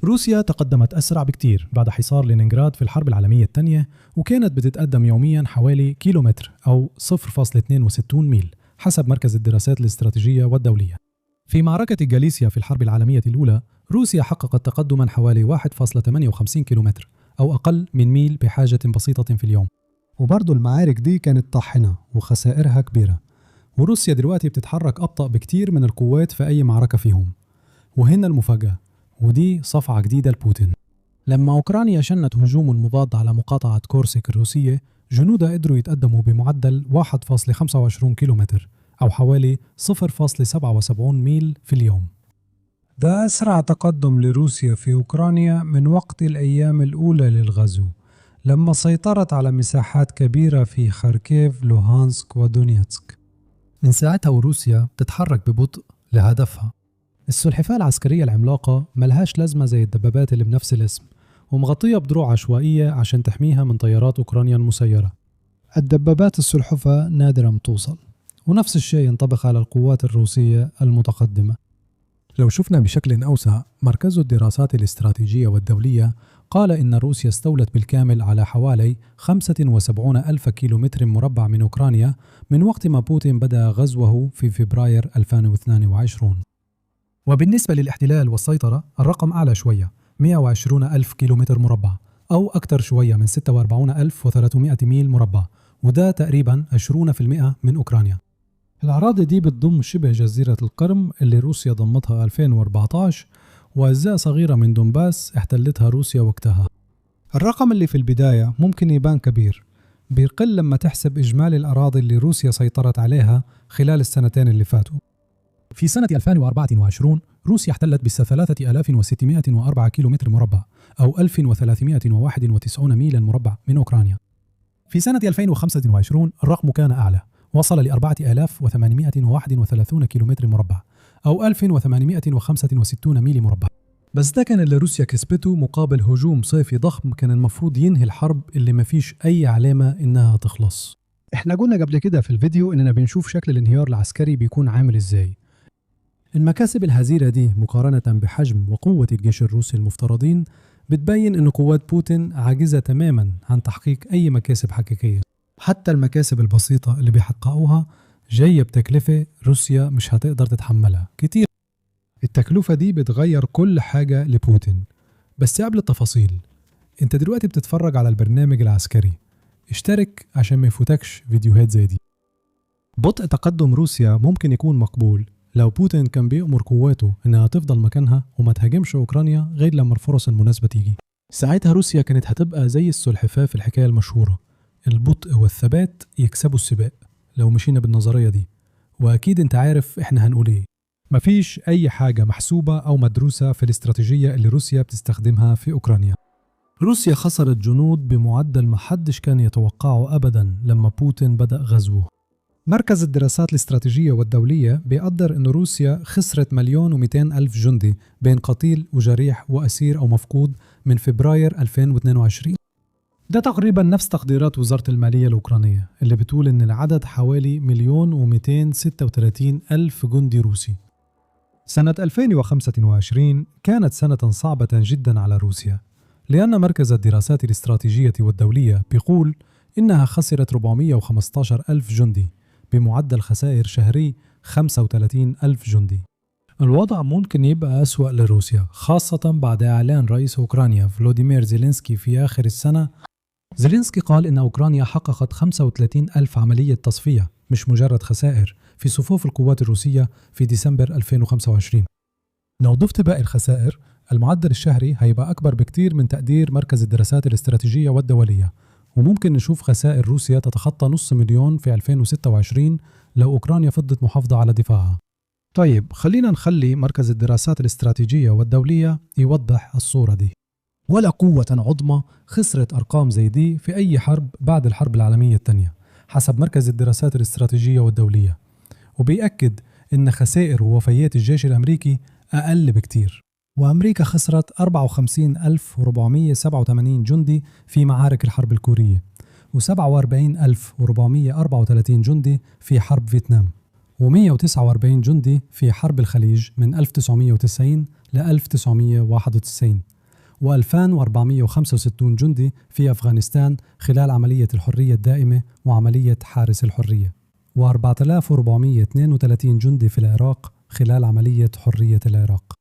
روسيا تقدمت أسرع بكتير بعد حصار لينينغراد في الحرب العالمية الثانية، وكانت بتتقدم يوميا حوالي كيلومتر أو 0.62 ميل حسب مركز الدراسات الاستراتيجية والدولية. في معركة جاليسيا في الحرب العالمية الأولى، روسيا حققت تقدما حوالي 1.58 كيلومتر أو أقل من ميل بحاجة بسيطة في اليوم. وبرضه المعارك دي كانت طاحنة وخسائرها كبيرة، وروسيا دلوقتي بتتحرك أبطأ بكتير من القوات في أي معركة فيهم. وهنا المفاجأة، ودي صفعة جديدة لبوتين. لما أوكرانيا شنت هجوم مضاد على مقاطعة كورسك الروسية، جنودها قدروا يتقدموا بمعدل 1.25 كيلومتر أو حوالي 0.77 ميل في اليوم. ده أسرع تقدم لروسيا في أوكرانيا من وقت الأيام الأولى للغزو، لما سيطرت على مساحات كبيرة في خاركيف، لوهانسك ودونيتسك. من ساعتها وروسيا بتتحرك ببطء لهدفها. السلحفاة العسكرية العملاقة ملهاش لازمة زي الدبابات اللي بنفس الاسم، ومغطية بدروع عشوائية عشان تحميها من طيارات أوكرانيا المسيرة. الدبابات السلحفاة نادرا ما توصل، ونفس الشيء ينطبق على القوات الروسية المتقدمة. لو شفنا بشكل أوسع، مركز الدراسات الاستراتيجية والدولية قال إن روسيا استولت بالكامل على حوالي 75 ألف كيلومتر مربع من أوكرانيا من وقت ما بوتين بدأ غزوه في فبراير 2022. وبالنسبة للاحتلال والسيطرة الرقم أعلى شوية، 120 ألف كيلومتر مربع أو أكثر شوية من 46300 ميل مربع، وده تقريبا 20% من أوكرانيا. الأراضي دي بتضم شبه جزيرة القرم اللي روسيا ضمتها 2014، وأجزاء صغيرة من دونباس احتلتها روسيا وقتها. الرقم اللي في البداية ممكن يبان كبير، بيقل لما تحسب إجمالي الأراضي اللي روسيا سيطرت عليها خلال السنتين اللي فاتوا. في سنة 2024 روسيا احتلت بس 3604 كيلومتر مربع أو 1391 ميلا مربع من أوكرانيا. في سنة 2025 الرقم كان أعلى، وصل ل 4831 كيلومتر مربع أو 1865 ميل مربع. بس ده كان اللي روسيا كسبته مقابل هجوم صيفي ضخم كان المفروض ينهي الحرب اللي مفيش أي علامة إنها تخلص. احنا قلنا قبل كده في الفيديو إننا بنشوف شكل الانهيار العسكري بيكون عامل إزاي. المكاسب الهزيلة دي مقارنة بحجم وقوة الجيش الروسي المفترضين بتبين إن قوات بوتين عاجزة تماما عن تحقيق أي مكاسب حقيقية. حتى المكاسب البسيطة اللي بيحققوها جاية بتكلفة روسيا مش هتقدر تتحملها كتير. التكلفة دي بتغير كل حاجة لبوتين. بس قبل التفاصيل، انت دلوقتي بتتفرج على البرنامج العسكري، اشترك عشان ما يفوتكش فيديوهات زي دي. بطء تقدم روسيا ممكن يكون مقبول لو بوتين كان بيأمر قواته انها تفضل مكانها وما تهاجمش اوكرانيا غير لما الفرص المناسبة تيجي. ساعتها روسيا كانت هتبقى زي السلحفاة في الحكاية المشهورة، البطء والثبات يكسبوا السباق لو مشينا بالنظرية دي. واكيد انت عارف احنا هنقول ايه. مفيش اي حاجة محسوبة او مدروسة في الاستراتيجية اللي روسيا بتستخدمها في اوكرانيا. روسيا خسرت جنود بمعدل محدش كان يتوقعه ابدا لما بوتين بدأ غزوه. مركز الدراسات الاستراتيجية والدولية بيقدر أن روسيا خسرت 1,200,000 جندي بين قتيل وجريح وأسير أو مفقود من فبراير 2022. ده تقريبا نفس تقديرات وزارة المالية الأوكرانية اللي بتقول أن العدد حوالي 1,236,000 جندي روسي. سنة 2025 كانت سنة صعبة جدا على روسيا، لأن مركز الدراسات الاستراتيجية والدولية بيقول إنها خسرت 415,000 جندي بمعدل خسائر شهري 35,000 جندي. الوضع ممكن يبقى أسوأ لروسيا، خاصة بعد إعلان رئيس أوكرانيا فلوديمير زيلينسكي في آخر السنة. زيلينسكي قال إن أوكرانيا حققت 35,000 عملية تصفية، مش مجرد خسائر، في صفوف القوات الروسية في ديسمبر 2025. لو ضفت باقي الخسائر، المعدل الشهري هيبقى أكبر بكتير من تقدير مركز الدراسات الاستراتيجية والدولية، وممكن نشوف خسائر روسيا تتخطى 500,000 في 2026 لو أوكرانيا فضلت محافظة على دفاعها. طيب خلينا نخلي مركز الدراسات الاستراتيجية والدولية يوضح الصورة دي. ولا قوة عظمى خسرت أرقام زي دي في أي حرب بعد الحرب العالمية الثانية حسب مركز الدراسات الاستراتيجية والدولية، وبيأكد إن خسائر ووفيات الجيش الأمريكي أقل بكتير. وأمريكا خسرت 54,487 جندي في معارك الحرب الكورية، و47,434 جندي في حرب فيتنام، و149 جندي في حرب الخليج من 1990 ل 1991، و2465 جندي في أفغانستان خلال عملية الحرية الدائمة وعملية حارس الحرية، و4432 جندي في العراق خلال عملية حرية العراق.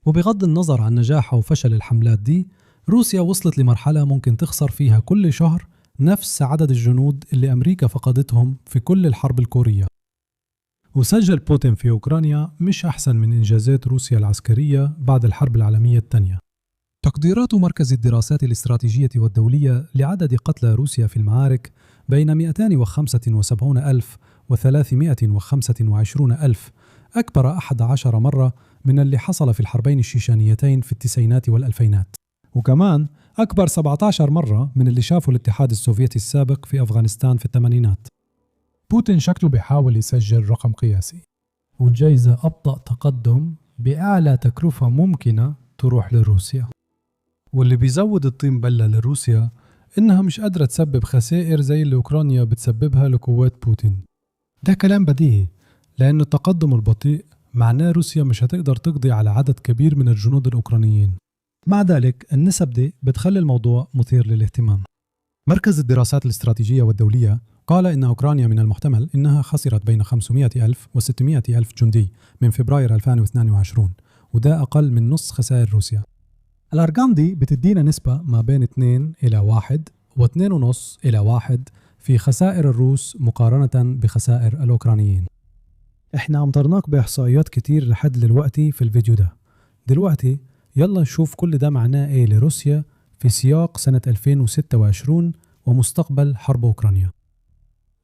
وبغض النظر عن نجاح أو فشل الحملات دي، روسيا وصلت لمرحلة ممكن تخسر فيها كل شهر نفس عدد الجنود اللي أمريكا فقدتهم في كل الحرب الكورية. وسجل بوتين في أوكرانيا مش أحسن من إنجازات روسيا العسكرية بعد الحرب العالمية الثانية. تقديرات مركز الدراسات الاستراتيجية والدولية لعدد قتلى روسيا في المعارك بين 275,000 و 325,000، أكبر 11 مرة من اللي حصل في الحربين الشيشانيتين في التسعينات والألفينات، وكمان أكبر 17 مرة من اللي شافوا الاتحاد السوفيتي السابق في أفغانستان في الثمانينات. بوتين شكله بيحاول يسجل رقم قياسي، والجايزة أبطأ تقدم بأعلى تكلفة ممكنة تروح لروسيا. واللي بيزود الطين بلة لروسيا إنها مش قادرة تسبب خسائر زي اللي أوكرانيا بتسببها لقوات بوتين. ده كلام بديهي، لأن التقدم البطيء معناه روسيا مش هتقدر تقضي على عدد كبير من الجنود الأوكرانيين. مع ذلك النسب دي بتخلي الموضوع مثير للاهتمام. مركز الدراسات الاستراتيجية والدولية قال إن أوكرانيا من المحتمل إنها خسرت بين 500,000 و 600,000 جندي من فبراير 2022، وده أقل من نص خسائر روسيا. الأرقام دي بتدينا نسبة ما بين 2 إلى 1 و2.5 إلى 1 في خسائر الروس مقارنة بخسائر الأوكرانيين. احنا أمطرناك بإحصائيات كتير لحد دلوقتي في الفيديو ده. دلوقتي يلا نشوف كل ده معناه ايه لروسيا في سياق سنة 2026 ومستقبل حرب أوكرانيا.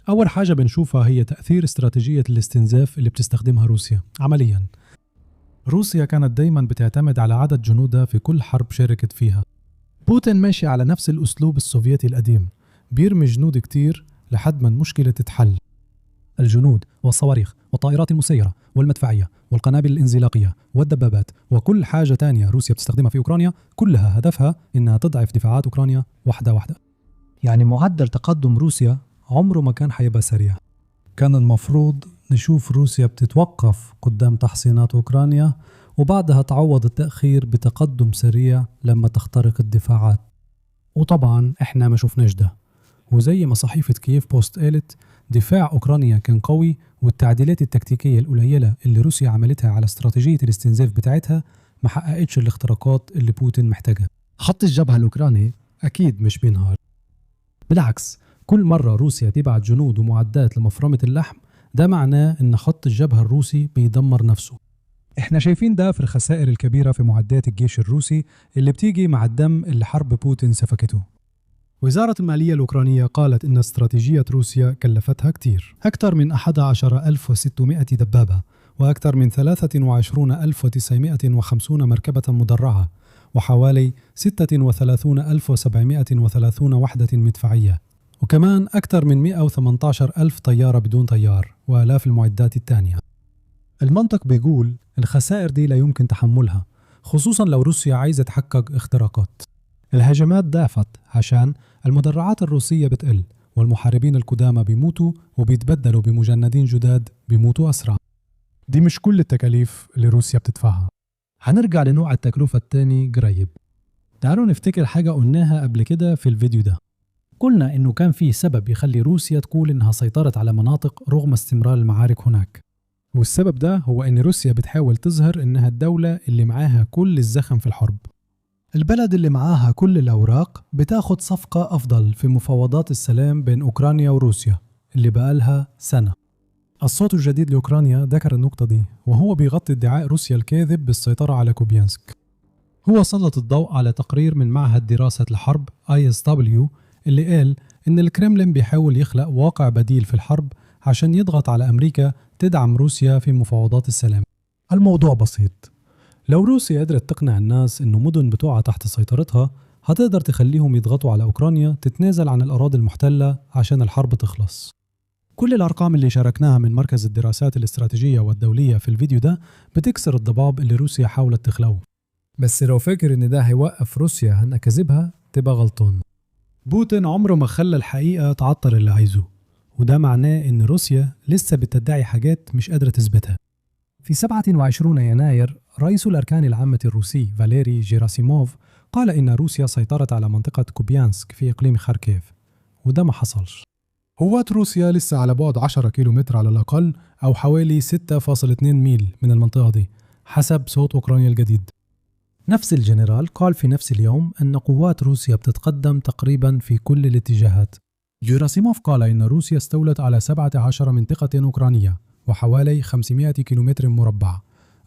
أول حاجة بنشوفها هي تأثير استراتيجية الاستنزاف اللي بتستخدمها روسيا عمليا. روسيا كانت دايما بتعتمد على عدد جنودها في كل حرب شاركت فيها. بوتين ماشي على نفس الأسلوب السوفيتي القديم، بيرمي جنود كتير لحد ما المشكلة تتحل. الجنود والصواريخ والطائرات المسيرة والمدفعية والقنابل الانزلاقية والدبابات وكل حاجة تانية روسيا بتستخدمها في أوكرانيا كلها هدفها إنها تضعف دفاعات أوكرانيا واحدة واحدة. يعني معدل تقدم روسيا عمره ما كان حيبقى سريع. كان المفروض نشوف روسيا بتتوقف قدام تحصينات أوكرانيا وبعدها تعوض التأخير بتقدم سريع لما تخترق الدفاعات. وطبعا احنا ما شفناش ده، وزي ما صحيفة كييف بوست قالت دفاع أوكرانيا كان قوي، والتعديلات التكتيكية القليلة اللي روسيا عملتها على استراتيجية الاستنزاف بتاعتها ما حققتش الاختراقات اللي بوتين محتاجها. خط الجبهة الأوكراني أكيد مش بينهار، بالعكس كل مرة روسيا تبعت جنود ومعدات لمفرمة اللحم ده معناه إن خط الجبهة الروسي بيدمر نفسه. احنا شايفين ده في الخسائر الكبيرة في معدات الجيش الروسي اللي بتيجي مع الدم اللي حرب بوتين سفكته. وزارة المالية الأوكرانية قالت إن استراتيجية روسيا كلفتها كتير، أكثر من 11600 دبابة وأكثر من 23950 مركبة مدرعة وحوالي 36730 وحدة مدفعية، وكمان أكثر من 118,000 طيارة بدون طيار وآلاف المعدات الثانية. المنطق بيقول الخسائر دي لا يمكن تحملها، خصوصا لو روسيا عايزة تحقق اختراقات. الهجمات ضعفت عشان المدرعات الروسية بتقل، والمحاربين القدامى بيموتوا وبيتبدلوا بمجندين جداد بيموتوا أسرع. دي مش كل التكاليف اللي روسيا بتدفعها. هنرجع لنوع التكلفة التاني قريب. تعالوا نفتكر حاجة قلناها قبل كده في الفيديو ده. قلنا إنه كان فيه سبب يخلي روسيا تقول إنها سيطرت على مناطق رغم استمرار المعارك هناك، والسبب ده هو إن روسيا بتحاول تظهر إنها الدولة اللي معاها كل الزخم في الحرب. البلد اللي معاها كل الأوراق بتاخد صفقة أفضل في مفاوضات السلام بين أوكرانيا وروسيا اللي بقالها سنة. الصوت الجديد لأوكرانيا ذكر النقطة دي وهو بيغطي ادعاء روسيا الكاذب بالسيطرة على كوبيانسك. هو سلط الضوء على تقرير من معهد دراسة الحرب ISW اللي قال إن الكرملين بيحاول يخلق واقع بديل في الحرب عشان يضغط على أمريكا تدعم روسيا في مفاوضات السلام. الموضوع بسيط، لو روسيا قدرت تقنع الناس إنه مدن بتقع تحت سيطرتها هتقدر تخليهم يضغطوا على أوكرانيا تتنازل عن الأراضي المحتلة عشان الحرب تخلص. كل الأرقام اللي شاركناها من مركز الدراسات الاستراتيجية والدولية في الفيديو ده بتكسر الضباب اللي روسيا حاولت تخلقه. بس لو فاكر إن ده هيوقف روسيا عن أكاذيبها تبقى غلطان. بوتين عمره ما خلى الحقيقة تعطل اللي عايزه، وده معناه إن روسيا لسه بتدعي حاجات مش قادرة تثبتها. في 27 يناير رئيس الأركان العامة الروسي فاليري جيراسيموف قال إن روسيا سيطرت على منطقة كوبيانسك في إقليم خاركيف، وده ما حصلش. قوات روسيا لسه على بعد 10 كيلومتر على الأقل، أو حوالي 6.2 ميل من المنطقة دي حسب صوت أوكرانيا الجديد. نفس الجنرال قال في نفس اليوم أن قوات روسيا بتتقدم تقريبا في كل الاتجاهات. جيراسيموف قال إن روسيا استولت على 17 منطقة أوكرانية وحوالي 500 كيلومتر مربع،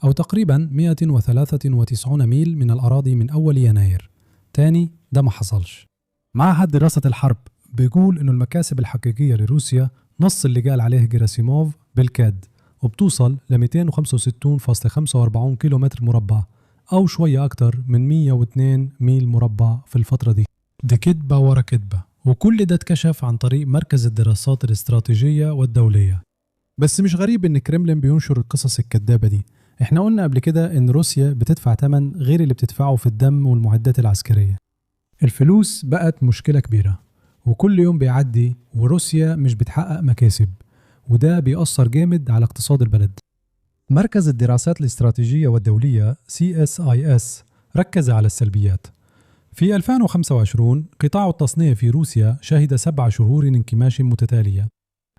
أو تقريبا 193 ميل من الأراضي من أول يناير. تاني ده ما حصلش. معهد دراسة الحرب بيقول إنه المكاسب الحقيقية لروسيا نص اللي قال عليه جيراسيموف بالكاد، وبتوصل ل 265.45 كيلومتر مربع، أو شوية أكتر من 102 ميل مربع في الفترة دي. دي كدبة ورا كدبة، وكل ده اتكشف عن طريق مركز الدراسات الاستراتيجية والدولية. بس مش غريب إن الكرملين بينشر القصص الكدابة دي. احنا قلنا قبل كده إن روسيا بتدفع ثمن غير اللي بتدفعه في الدم والمعدات العسكرية. الفلوس بقت مشكلة كبيرة، وكل يوم بيعدي وروسيا مش بتحقق مكاسب، وده بيأثر جامد على اقتصاد البلد. مركز الدراسات الاستراتيجية والدولية CSIS ركز على السلبيات. في 2025 قطاع التصنيع في روسيا شهد 7 شهور انكماش متتالية.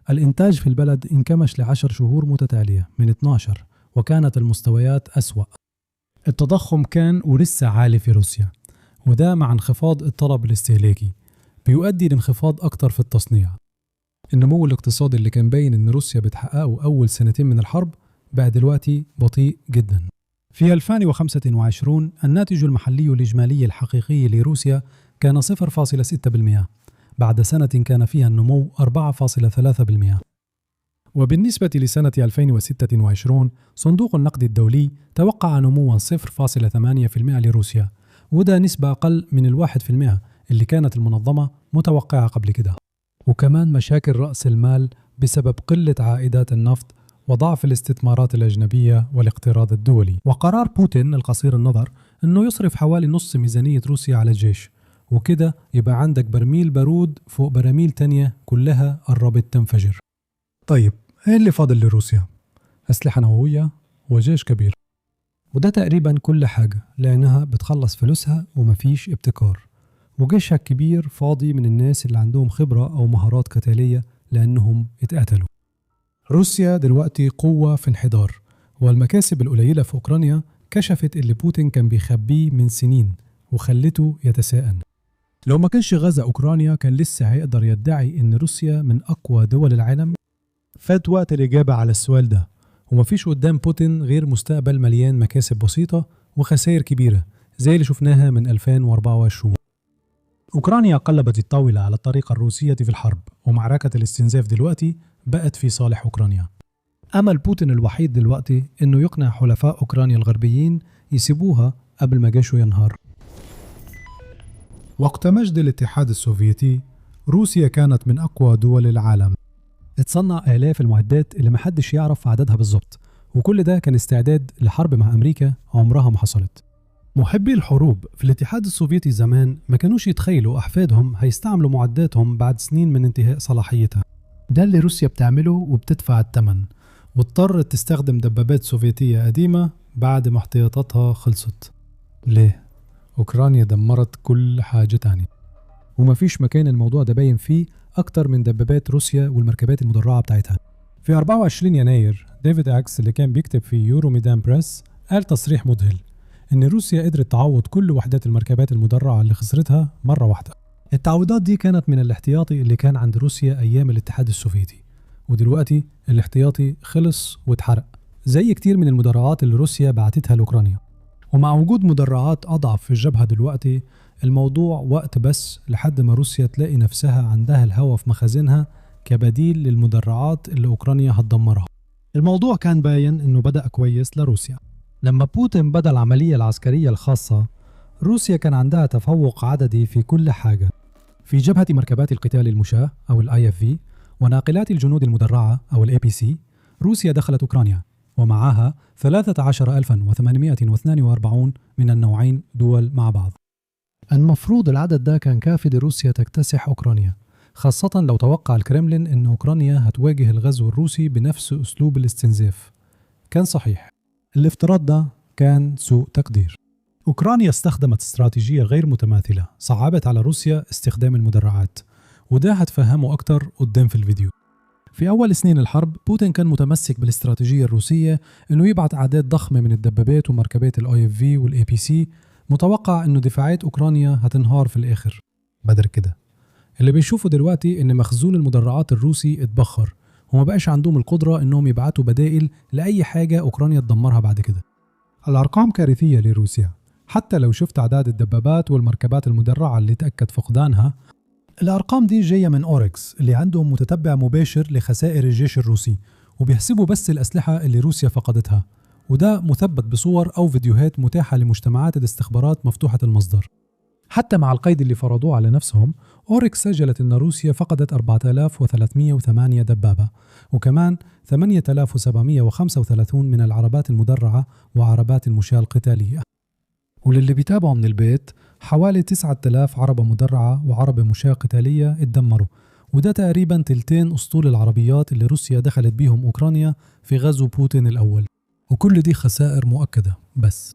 الإنتاج في البلد انكمش ل10 شهور متتالية من 12، وكانت المستويات أسوأ. التضخم كان ولسه عالي في روسيا، وده مع انخفاض الطلب الاستهلاكي بيؤدي لانخفاض أكتر في التصنيع. النمو الاقتصادي اللي كان باين إن روسيا بتحققه أول سنتين من الحرب بقى دلوقتي بطيء جدا. في 2025 الناتج المحلي الإجمالي الحقيقي لروسيا كان 0.6%، بعد سنة كان فيها النمو 4.3%. وبالنسبة لسنة 2026 صندوق النقد الدولي توقع نموا 0.8% لروسيا، وده نسبة أقل من 1% اللي كانت المنظمة متوقعة قبل كده. وكمان مشاكل رأس المال بسبب قلة عائدات النفط وضعف الاستثمارات الأجنبية والاقتراض الدولي، وقرار بوتين القصير النظر أنه يصرف حوالي نص ميزانية روسيا على الجيش، وكده يبقى عندك برميل بارود فوق براميل تانية كلها قربت تنفجر. طيب ايه اللي فاضل لروسيا؟ أسلحة نووية وجيش كبير. وده تقريبا كل حاجة، لأنها بتخلص فلوسها ومفيش ابتكار، وجيشها الكبير فاضي من الناس اللي عندهم خبرة أو مهارات قتالية لأنهم اتقتلوا. روسيا دلوقتي قوة في انحدار، والمكاسب القليلة في أوكرانيا كشفت اللي بوتين كان بيخبيه من سنين وخلته يتساءل. لو ما كانش غزا أوكرانيا كان لسه هيقدر يدعي إن روسيا من أقوى دول العالم؟ فات وقت الإجابة على السؤال ده، ومفيش قدام بوتين غير مستقبل مليان مكاسب بسيطة وخسائر كبيرة زي اللي شفناها من 2024. أوكرانيا قلبت الطاولة على الطريقة الروسية في الحرب، ومعركة الاستنزاف دلوقتي بقت في صالح أوكرانيا. أمل بوتين الوحيد دلوقتي إنه يقنع حلفاء أوكرانيا الغربيين يسيبوها قبل ما جيشه ينهار. وقت مجد الاتحاد السوفيتي روسيا كانت من أقوى دول العالم. اتصنع آلاف المعدات اللي محدش يعرف عددها بالظبط، وكل ده كان استعداد لحرب مع أمريكا عمرها ما حصلت. محبي الحروب في الاتحاد السوفيتي زمان ما كانوش يتخيلوا أحفادهم هيستعملوا معداتهم بعد سنين من انتهاء صلاحيتها. ده اللي روسيا بتعمله وبتدفع الثمن، واضطرت تستخدم دبابات سوفيتية قديمة بعد ما احتياطاتها خلصت. ليه؟ أوكرانيا دمرت كل حاجة تانية، ومفيش مكان الموضوع ده باين فيه أكتر من دبابات روسيا والمركبات المدرعة بتاعتها. في 24 يناير ديفيد أكس اللي كان بيكتب في يورو ميدان بريس قال تصريح مذهل إن روسيا قدرت تعوض كل وحدات المركبات المدرعة اللي خسرتها مرة واحدة. التعويضات دي كانت من الاحتياطي اللي كان عند روسيا أيام الاتحاد السوفيتي، ودلوقتي الاحتياطي خلص واتحرق زي كتير من المدرعات اللي روسيا بعتتها لأوكرانيا. ومع وجود مدرعات أضعف في الجبهة دلوقتي، الموضوع وقت بس لحد ما روسيا تلاقي نفسها عندها الهوا في مخازنها كبديل للمدرعات اللي أوكرانيا هتدمرها. الموضوع كان باين إنه بدأ كويس لروسيا. لما بوتين بدأ العملية العسكرية الخاصة، روسيا كان عندها تفوق عددي في كل حاجة، في جبهة مركبات القتال المشاة أو ال IFV وناقلات الجنود المدرعة أو ال APC. روسيا دخلت أوكرانيا ومعها 13842 من النوعين دول مع بعض. المفروض العدد ده كان كافي لروسيا تكتسح أوكرانيا، خاصة لو توقع الكرملين أن أوكرانيا هتواجه الغزو الروسي بنفس أسلوب الاستنزاف. كان صحيح، الافتراض ده كان سوء تقدير. أوكرانيا استخدمت استراتيجية غير متماثلة صعبت على روسيا استخدام المدرعات، وده هتفهمه أكتر قدام في الفيديو. في أول سنين الحرب بوتين كان متمسك بالاستراتيجية الروسية إنه يبعت أعداد ضخمة من الدبابات ومركبات ال IFV وال APC، متوقع إنه دفاعات أوكرانيا هتنهار في الآخر. بدل كده اللي بنشوفه دلوقتي إن مخزون المدرعات الروسي اتبخر، وما بقاش عندهم القدرة إنهم يبعتوا بدائل لأي حاجة أوكرانيا تدمرها بعد كده. الأرقام كارثية لروسيا، حتى لو شفت أعداد الدبابات والمركبات المدرعة اللي تأكد فقدانها. الأرقام دي جاية من أوركس اللي عندهم متتبع مباشر لخسائر الجيش الروسي، وبيحسبوا بس الأسلحة اللي روسيا فقدتها، وده مثبت بصور أو فيديوهات متاحة لمجتمعات الاستخبارات مفتوحة المصدر. حتى مع القيد اللي فرضوه على نفسهم، أوركس سجلت أن روسيا فقدت 4308 دبابة، وكمان 8735 من العربات المدرعة وعربات المشاة القتالية. وللي بيتابعوا من البيت، حوالي 9000 عربة مدرعة وعربة مشاة قتالية اتدمروا، وده تقريبا تلتين أسطول العربيات اللي روسيا دخلت بيهم أوكرانيا في غزو بوتين الأول. وكل دي خسائر مؤكدة، بس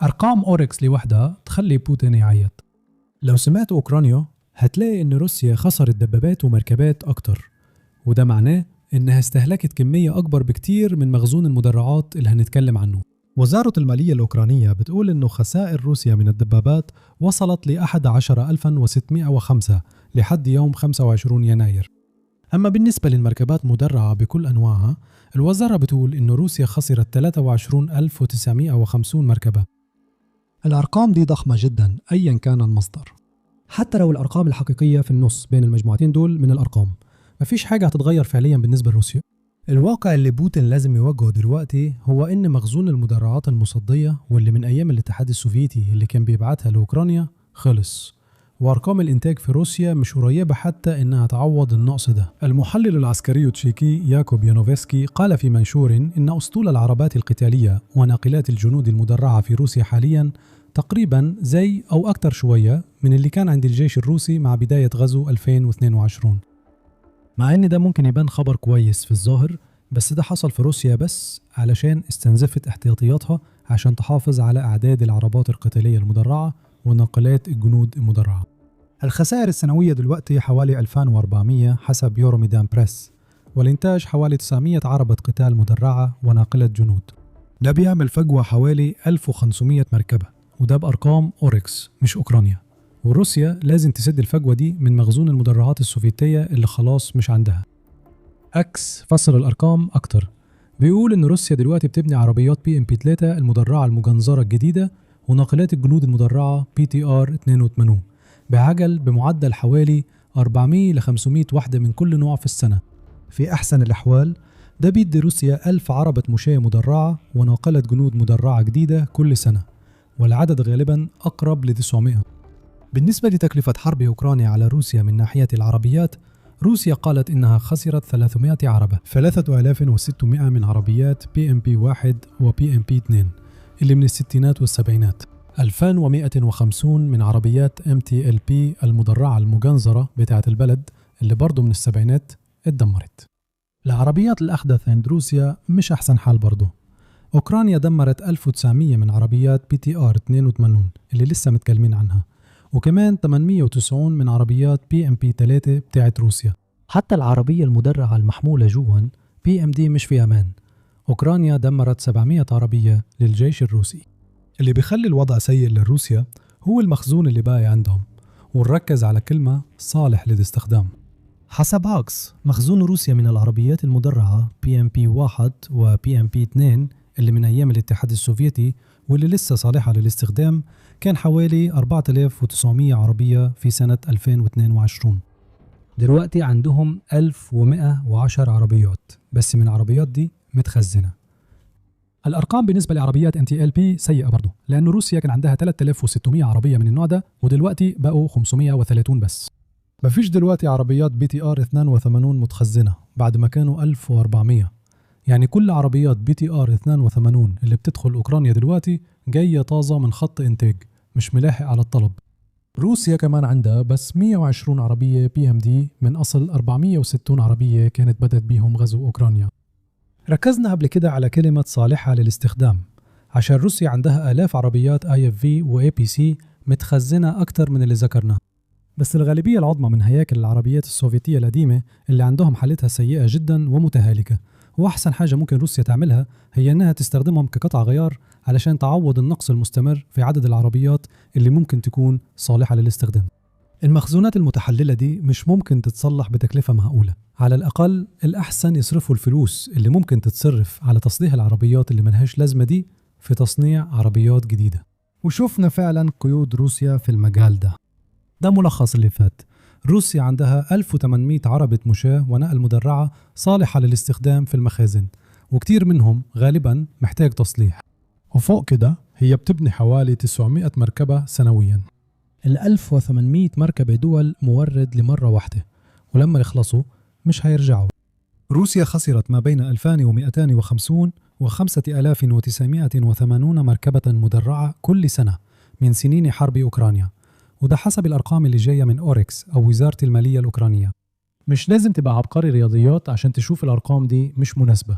أرقام أوركس لوحدها تخلي بوتين يعيط. لو سمعت أوكرانيا هتلاقي إن روسيا خسرت دبابات ومركبات أكتر، وده معناه إنها استهلكت كمية أكبر بكتير من مخزون المدرعات اللي هنتكلم عنه. وزارة المالية الأوكرانية بتقول إنه خسائر روسيا من الدبابات وصلت ل 11605 لحد يوم 25 يناير. أما بالنسبة للمركبات مدرعة بكل أنواعها، الوزارة بتقول إنه روسيا خسرت 23950 مركبة. الأرقام دي ضخمة جدا أيا كان المصدر، حتى لو الأرقام الحقيقية في النص بين المجموعتين دول من الأرقام، مفيش حاجة هتتغير فعليا بالنسبة لروسيا. الواقع اللي بوتين لازم يواجهه دلوقتي هو إن مخزون المدرعات المصدية واللي من أيام الاتحاد السوفيتي اللي كان بيبعتها لأوكرانيا خلص، وأرقام الإنتاج في روسيا مش قريبة حتى إنها تعوض النقص ده. المحلل العسكري التشيكي ياكوب يانوفسكي قال في منشور إن أسطول العربات القتالية وناقلات الجنود المدرعة في روسيا حاليا تقريبا زي أو أكتر شوية من اللي كان عند الجيش الروسي مع بداية غزو 2022. مع إن ده ممكن يبان خبر كويس في الظاهر، بس ده حصل في روسيا بس علشان استنزفت احتياطياتها عشان تحافظ على أعداد العربات القتالية المدرعة وناقلات الجنود المدرعة. الخسائر السنوية دلوقتي حوالي 2400 حسب يوروميدان بريس، والإنتاج حوالي 900 عربة قتال مدرعة وناقلة جنود. ده بيعمل فجوة حوالي 1500 مركبة، وده بأرقام أوركس مش أوكرانيا. وروسيا لازم تسد الفجوة دي من مخزون المدرعات السوفيتية اللي خلاص مش عندها. أكس فسر الأرقام أكتر، بيقول إن روسيا دلوقتي بتبني عربيات BMP 3 المدرعة المجنزرة الجديدة وناقلات الجنود المدرعة BTR 82 بعجل بمعدل حوالي 400 ل 500 وحدة من كل نوع في السنة. في أحسن الأحوال ده بيدي روسيا 1000 عربة مشاة مدرعة وناقلة جنود مدرعة جديدة كل سنة، والعدد غالبا أقرب ل 900. بالنسبة لتكلفة حرب أوكرانيا على روسيا من ناحية العربيات، روسيا قالت إنها خسرت 300 عربة، 3600 من عربيات BMP 1 و BMP 2 اللي من الستينات والسبعينات، 2150 من عربيات MTLP المدرعة المجنزرة بتاعة البلد اللي برضو من السبعينات اتدمرت. العربيات الأحدث عند روسيا مش أحسن حال برضو. أوكرانيا دمرت 1900 من عربيات BTR 82 اللي لسه متكلمين عنها، وكمان 890 من عربيات BMP 3 بتاعت روسيا. حتى العربية المدرعة المحمولة جوا BMD مش في أمان. أوكرانيا دمرت 700 عربية للجيش الروسي. اللي بيخلي الوضع سيء لروسيا هو المخزون اللي باقي عندهم، ونركز على كلمة صالح للاستخدام. حسب هاكس، مخزون روسيا من العربيات المدرعة BMP 1 و BMP 2 اللي من أيام الاتحاد السوفيتي واللي لسه صالحة للاستخدام كان حوالي 4900 عربية في سنة 2022. دلوقتي عندهم 1110 عربيات بس من العربيات دي متخزنة. الأرقام بالنسبة لعربيات MTLP سيئة برضو، لأن روسيا كان عندها 3600 عربية من النوع ده ودلوقتي بقوا 530 بس. مفيش دلوقتي عربيات BTR 82 متخزنة بعد ما كانوا 1400. يعني كل عربيات BTR 82 اللي بتدخل أوكرانيا دلوقتي جاية طازة من خط إنتاج، مش ملاحق على الطلب. روسيا كمان عندها بس 120 عربية BMD من أصل 460 عربية كانت بدأت بيهم غزو أوكرانيا. ركزنا قبل كده على كلمة صالحة للاستخدام عشان روسيا عندها آلاف عربيات IFV و APC متخزنة أكتر من اللي ذكرناه. بس الغالبية العظمى من هياكل العربيات السوفيتية القديمة اللي عندهم حالتها سيئة جدا ومتهالكة، وأحسن حاجة ممكن روسيا تعملها هي أنها تستخدمهم كقطع غيار علشان تعوض النقص المستمر في عدد العربيات اللي ممكن تكون صالحة للاستخدام. المخزونات المتحللة دي مش ممكن تتصلح بتكلفة معقولة، على الأقل الأحسن يصرفوا الفلوس اللي ممكن تتصرف على تصليح العربيات اللي ملهاش لازمة دي في تصنيع عربيات جديدة. وشفنا فعلا قيود روسيا في المجال ده. ده ملخص اللي فات. روسيا عندها 1800 عربة مشاة ونقل مدرعة صالحة للاستخدام في المخازن، وكتير منهم غالبا محتاج تصليح. وفوق كده هي بتبني حوالي 900 مركبة سنويا. ال 1800 مركبة دول مورد لمرة واحدة، ولما يخلصوا مش هيرجعوا. روسيا خسرت ما بين 2250 و 5980 مركبة مدرعة كل سنة من سنين حرب أوكرانيا، وده حسب الأرقام اللي جاية من أوركس أو وزارة المالية الأوكرانية. مش لازم تبقى عبقري رياضيات عشان تشوف الأرقام دي مش مناسبة.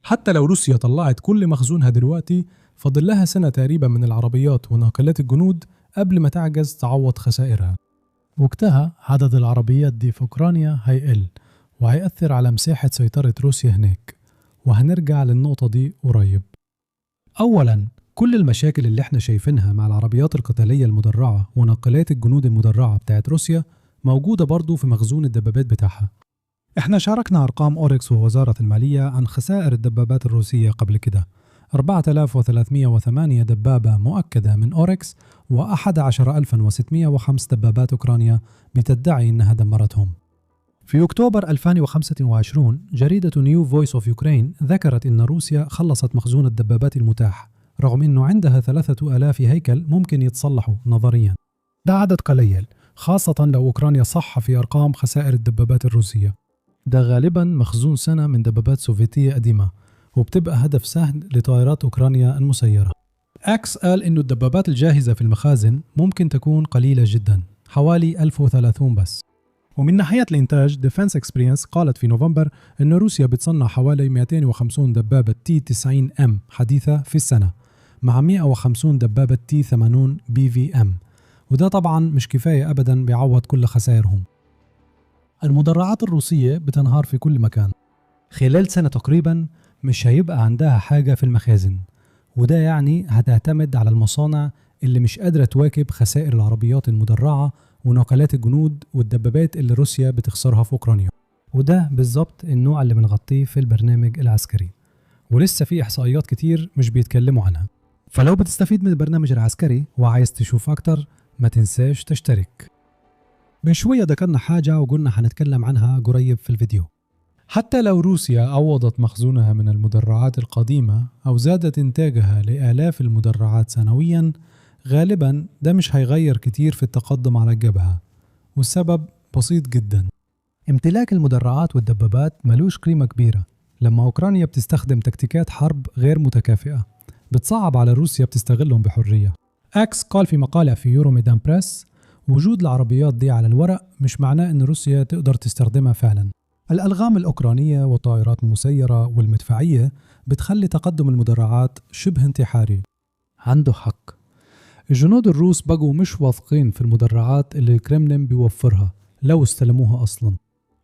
حتى لو روسيا طلعت كل مخزونها دلوقتي فاضل لها سنة تقريبا من العربيات وناقلات الجنود قبل ما تعجز تعوض خسائرها. وقتها عدد العربيات دي في أوكرانيا هيقل وهيأثر على مساحة سيطرة روسيا هناك، وهنرجع للنقطة دي قريب. أولا، كل المشاكل اللي احنا شايفينها مع العربيات القتالية المدرعة وناقلات الجنود المدرعة بتاعت روسيا موجودة برضو في مخزون الدبابات بتاعها. احنا شاركنا أرقام أوركس ووزارة المالية عن خسائر الدبابات الروسية قبل كده، 4308 دبابة مؤكدة من أوركس و11605 دبابات أوكرانيا بتدعي إنها دمرتهم. في أكتوبر 2025 جريدة New Voice of Ukraine ذكرت إن روسيا خلصت مخزون الدبابات المتاح، رغم إنه عندها 3000 هيكل ممكن يتصلحوا نظريا. ده عدد قليل، خاصة لو أوكرانيا صح في أرقام خسائر الدبابات الروسية. ده غالبا مخزون سنة من دبابات سوفيتية قديمة، وبتبقى هدف سهل لطائرات أوكرانيا المسيرة. أكس قال إنه الدبابات الجاهزة في المخازن ممكن تكون قليلة جدا، حوالي 1030 بس. ومن ناحية الإنتاج، Defense Experience قالت في نوفمبر إن روسيا بتصنع حوالي 250 دبابة T-90M حديثة في السنة، مع 150 دبابة T-80 BVM، وده طبعا مش كفاية أبدا بيعوض كل خسائرهم. المدرعات الروسية بتنهار في كل مكان، خلال سنة تقريبا مش هيبقى عندها حاجة في المخازن، وده يعني هتعتمد على المصانع اللي مش قادرة تواكب خسائر العربيات المدرعة وناقلات الجنود والدبابات اللي روسيا بتخسرها في أوكرانيا. وده بالظبط النوع اللي بنغطيه في البرنامج العسكري، ولسه في إحصائيات كتير مش بيتكلموا عنها. فلو بتستفيد من البرنامج العسكري وعايز تشوف أكتر ما تنساش تشترك. من شوية ذكرنا حاجة وقلنا هنتكلم عنها قريب في الفيديو. حتى لو روسيا عوضت مخزونها من المدرعات القديمة أو زادت إنتاجها لآلاف المدرعات سنويا، غالبا ده مش هيغير كتير في التقدم على الجبهة، والسبب بسيط جدا. امتلاك المدرعات والدبابات ملوش قيمة كبيرة لما أوكرانيا بتستخدم تكتيكات حرب غير متكافئة بتصعب على روسيا بتستغلهم بحرية. أكس قال في مقالة في يورو ميدان بريس: وجود العربيات دي على الورق مش معناه أن روسيا تقدر تستخدمها فعلا. الألغام الأوكرانية والطائرات المسيرة والمدفعية بتخلي تقدم المدرعات شبه انتحاري. عنده حق، الجنود الروس بقوا مش واثقين في المدرعات اللي الكرملين بيوفرها لو استلموها أصلا.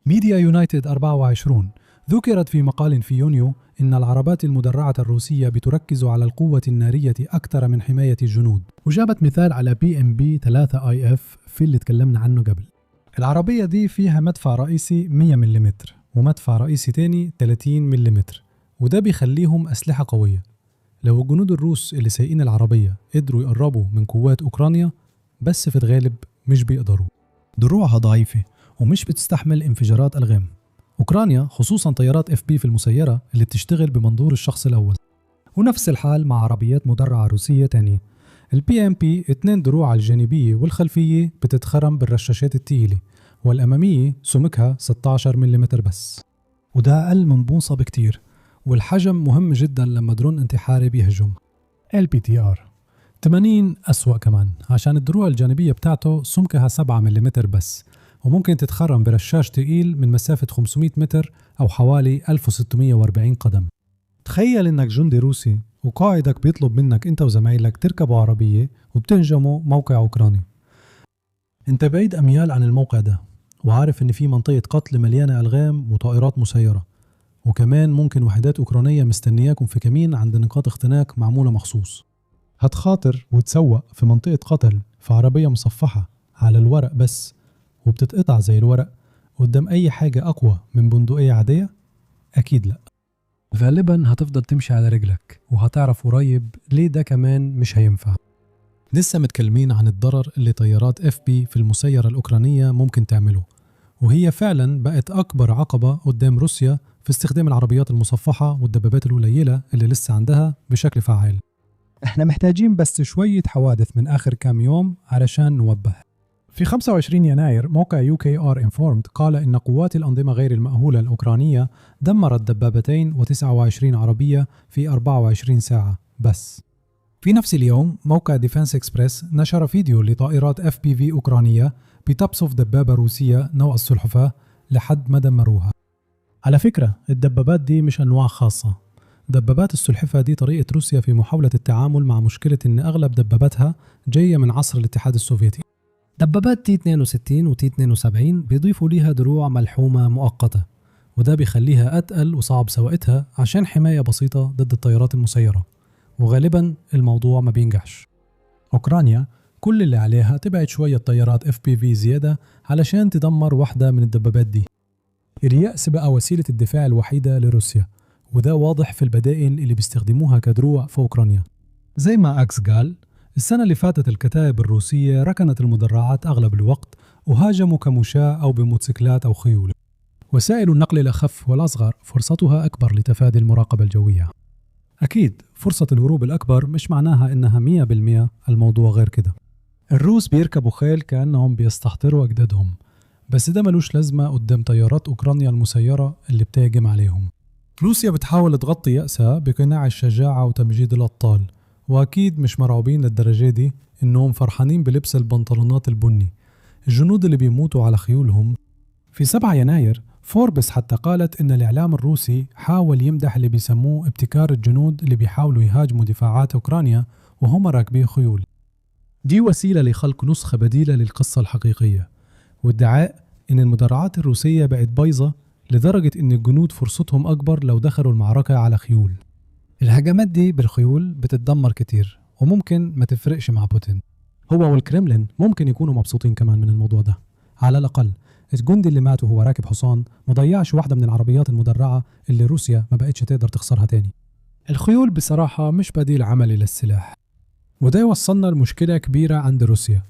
ميديا يونايتد 24 ذكرت في مقال في يونيو إن العربات المدرعة الروسية بتركز على القوة النارية أكثر من حماية الجنود، وجابت مثال على BMP 3 IF في اللي تكلمنا عنه قبل. العربية دي فيها مدفع رئيسي 100 ملم ومدفع رئيسي تاني 30 ملم، وده بيخليهم أسلحة قوية. لو الجنود الروس اللي سايقين العربية قدروا يقربوا من قوات أوكرانيا، بس في الغالب مش بيقدروا. دروعها ضعيفة ومش بتستحمل انفجارات ألغام أوكرانيا، خصوصا طيارات FP في المسيرة اللي بتشتغل بمنظور الشخص الأول. ونفس الحال مع عربيات مدرعة روسية تانية. ال BMP 2 دروع الجانبية والخلفية بتتخرم بالرشاشات التقيلة، والأمامية سمكها 16 ملم بس، وده أقل من بوصة بكتير، والحجم مهم جدا لما درون انتحاري بيهجم. LPTR 80 أسوأ كمان، عشان الدروع الجانبية بتاعته سمكها 7 ملم بس، وممكن تتخرم برشاش تقيل من مسافة 500 متر أو حوالي 1640 قدم. تخيل إنك جندي روسي وقائدك بيطلب منك أنت وزمايلك تركبوا عربية وبتهجموا موقع أوكراني. أنت بعيد أميال عن الموقع ده، وعارف إن في منطقة قتل مليانة ألغام وطائرات مسيرة، وكمان ممكن وحدات أوكرانية مستنياكم في كمين عند نقاط اختناق معمولة مخصوص. هتخاطر وتسوق في منطقة قتل في عربية مصفحة على الورق بس، وبتتقطع زي الورق قدام أي حاجة أقوى من بندقية عادية؟ أكيد لأ. غالبا هتفضل تمشي على رجلك، وهتعرف قريب ليه ده كمان مش هينفع. لسه متكلمين عن الضرر اللي طيارات FP في المسيرة الأوكرانية ممكن تعمله، وهي فعلا بقت أكبر عقبة قدام روسيا في استخدام العربيات المصفحة والدبابات القليلة اللي لسه عندها بشكل فعال. احنا محتاجين بس شوية حوادث من آخر كام يوم علشان نوبه. في 25 يناير موقع UKR Informed قال إن قوات الأنظمة غير المأهولة الأوكرانية دمرت دبابتين و29 عربية في 24 ساعة بس. في نفس اليوم موقع ديفنس اكسبريس نشر فيديو لطائرات FPV أوكرانية بتقصف دبابة روسية نوع السلحفاة لحد ما دمروها. على فكرة الدبابات دي مش أنواع خاصة، دبابات السلحفاة دي طريقة روسيا في محاولة التعامل مع مشكلة إن أغلب دباباتها جاية من عصر الاتحاد السوفيتي. دبابات T-62 و T-72 بيضيفوا ليها دروع ملحومة مؤقتة، وده بيخليها أتقل وصعب سواقتها عشان حماية بسيطة ضد الطيارات المسيرة، وغالبا الموضوع ما بينجحش. أوكرانيا كل اللي عليها تبعت شوية طيارات FPV زيادة علشان تدمر واحدة من الدبابات دي. اليأس بقى وسيلة الدفاع الوحيدة لروسيا، وده واضح في البدائل اللي بيستخدموها كدروع في أوكرانيا. زي ما أكس قال، السنة اللي فاتت الكتائب الروسية ركنت المدرعات أغلب الوقت وهاجموا كمشاة أو بموتوسيكلات أو خيول. وسائل النقل الأخف والأصغر فرصتها أكبر لتفادي المراقبة الجوية. أكيد فرصة الهروب الأكبر مش معناها إنها 100%، الموضوع غير كده. الروس بيركبوا خيل كأنهم بيستحضروا أجدادهم، بس ده ملوش لازمة قدام طيارات أوكرانيا المسيرة اللي بتهاجم عليهم. روسيا بتحاول تغطي يأسها بقناع الشجاعة وتمجيد الأبطال، وأكيد مش مرعوبين للدرجة دي إنهم فرحانين بلبس البنطلونات البني. الجنود اللي بيموتوا على خيولهم. في 7 يناير فوربس حتى قالت إن الإعلام الروسي حاول يمدح اللي بيسموه ابتكار الجنود اللي بيحاولوا يهاجموا دفاعات أوكرانيا وهم راكبين خيول. دي وسيلة لخلق نسخة بديلة للقصة الحقيقية، وادعاء إن المدرعات الروسية بقت بايظة لدرجة إن الجنود فرصتهم أكبر لو دخلوا المعركة على خيول. الهجمات دي بالخيول بتتدمر كتير وممكن ما تفرقش مع بوتين. هو والكرملين ممكن يكونوا مبسوطين كمان من الموضوع ده. على الأقل الجندي اللي مات وهو راكب حصان ما ضيعش واحدة من العربيات المدرعة اللي روسيا ما بقتش تقدر تخسرها تاني. الخيول بصراحة مش بديل عملي للسلاح، وده يوصلنا لمشكلة كبيرة عند روسيا.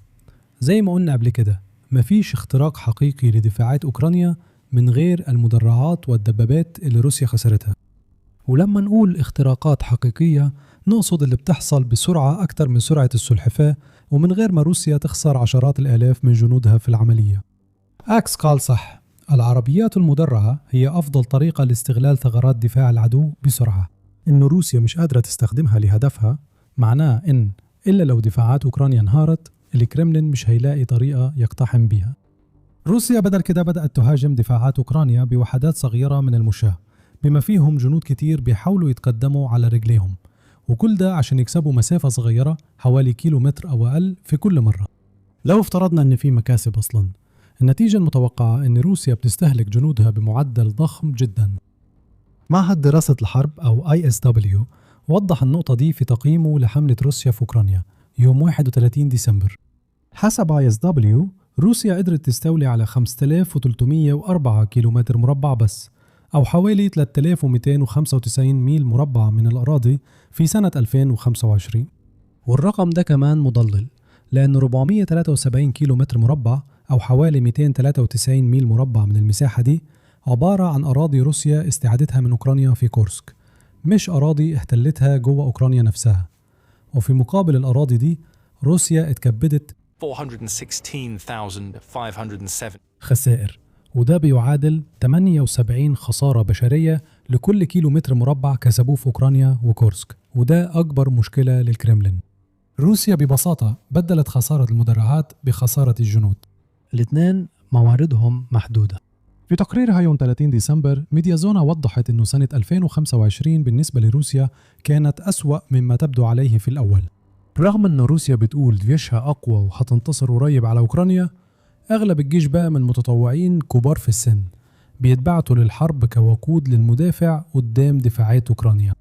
زي ما قلنا قبل كده، مفيش اختراق حقيقي لدفاعات أوكرانيا من غير المدرعات والدبابات اللي روسيا خسرتها. ولما نقول اختراقات حقيقية نقصد اللي بتحصل بسرعة أكتر من سرعة السلحفاة، ومن غير ما روسيا تخسر عشرات الآلاف من جنودها في العملية. أكس قال صح، العربيات المدرعة هي أفضل طريقة لاستغلال ثغرات دفاع العدو بسرعة. إن روسيا مش قادرة تستخدمها لهدفها معناه إن إلا لو دفاعات أوكرانيا انهارت، الكرملين مش هيلاقي طريقة يقتحم بيها. روسيا بدل كده بدأت تهاجم دفاعات أوكرانيا بوحدات صغيرة من المشاة، بما فيهم جنود كتير بيحاولوا يتقدموا على رجليهم، وكل ده عشان يكسبوا مسافة صغيرة حوالي كيلومتر أو أقل في كل مرة. لو افترضنا أن في مكاسب أصلا، النتيجة المتوقعة أن روسيا بتستهلك جنودها بمعدل ضخم جدا. معهد دراسة الحرب أو ISW وضح النقطة دي في تقييمه لحملة روسيا في أوكرانيا يوم 31 ديسمبر. حسب ISW، روسيا قدرت تستولي على 5304 كيلومتر مربع بس، أو حوالي 3295 ميل مربع من الأراضي في سنة 2025. والرقم ده كمان مضلل، لأن 473 كيلومتر مربع أو حوالي 293 ميل مربع من المساحة دي عبارة عن أراضي روسيا استعادتها من أوكرانيا في كورسك، مش أراضي احتلتها جوه أوكرانيا نفسها. وفي مقابل الأراضي دي روسيا اتكبدت 416,507 خسائر، وده بيعادل 78 خسارة بشرية لكل كيلومتر مربع كسبوه في أوكرانيا وكورسك، وده أكبر مشكلة للكرملين. روسيا ببساطة بدلت خسارة المدرعات بخسارة الجنود. الاثنين مواردهم محدودة. في تقريرها يوم 30 ديسمبر، ميديازونا وضحت أنه سنة 2025 بالنسبة لروسيا كانت أسوأ مما تبدو عليه في الأول. رغم أن روسيا بتقول جيشها أقوى وهتنتصر قريب على أوكرانيا، أغلب الجيش بقى من متطوعين كبار في السن بيتبعتوا للحرب كوقود للمدافع قدام دفاعات أوكرانيا.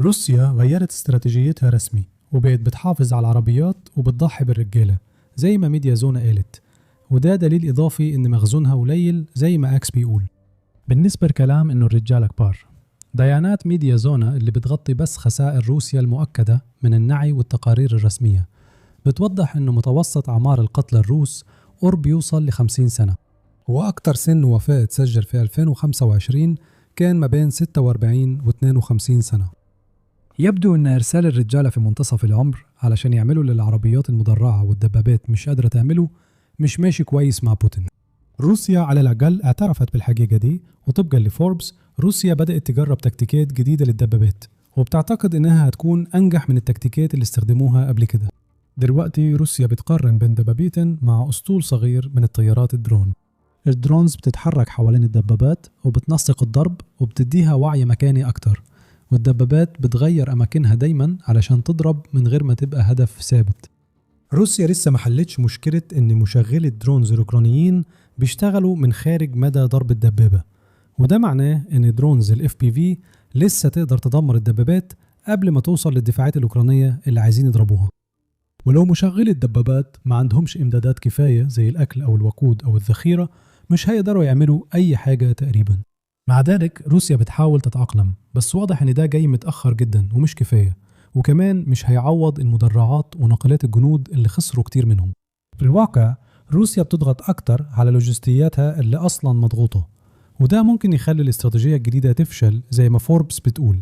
روسيا غيرت استراتيجيتها رسمي وبقت بتحافظ على العربيات وبتضحي بالرجالة زي ما ميديازونا قالت، وده دليل إضافي إن مخزونها قليل زي ما أكس بيقول. بالنسبة لكلام إنه الرجالة كبار، بيانات ميديازونا اللي بتغطي بس خسائر روسيا المؤكدة من النعي والتقارير الرسمية بتوضح إنه متوسط أعمار القتلى الروس قرب يوصل ل50 سنة، وأكتر سن وفاة تسجل في 2025 كان ما بين 46 و 52 سنة. يبدو أن إرسال الرجالة في منتصف العمر علشان يعملوا للعربيات المدرعة والدبابات مش قادرة تعمله مش ماشي كويس مع بوتين. روسيا على الأقل اعترفت بالحقيقة دي، وطبقا لفوربس روسيا بدأت تجرب تكتيكات جديدة للدبابات، وبتعتقد إنها هتكون أنجح من التكتيكات اللي استخدموها قبل كده. دلوقتي روسيا بتقارن بين دبابيتين مع أسطول صغير من الطيارات الدرون. ال drones بتتحرك حوالين الدبابات وبتنسق الضرب وبتديها وعي مكاني أكتر، والدبابات بتغير أماكنها دايما علشان تضرب من غير ما تبقى هدف ثابت. روسيا لسه ما حلتش مشكلة إن مشغلي ال drones الأوكرانيين بيشتغلوا من خارج مدى ضرب الدبابة، وده معناه إن drones ال FPV لسه تقدر تدمر الدبابات قبل ما توصل للدفاعات الأوكرانية اللي عايزين يضربوها. ولو مشغلي الدبابات ما عندهمش إمدادات كفاية زي الأكل أو الوقود أو الذخيرة مش هيقدروا يعملوا أي حاجة تقريبا. مع ذلك روسيا بتحاول تتأقلم، بس واضح إن ده جاي متأخر جدا ومش كفاية، وكمان مش هيعوض المدرعات وناقلات الجنود اللي خسروا كتير منهم. في الواقع روسيا بتضغط أكتر على لوجستياتها اللي أصلا مضغوطة، وده ممكن يخلي الاستراتيجية الجديدة تفشل زي ما فوربس بتقول.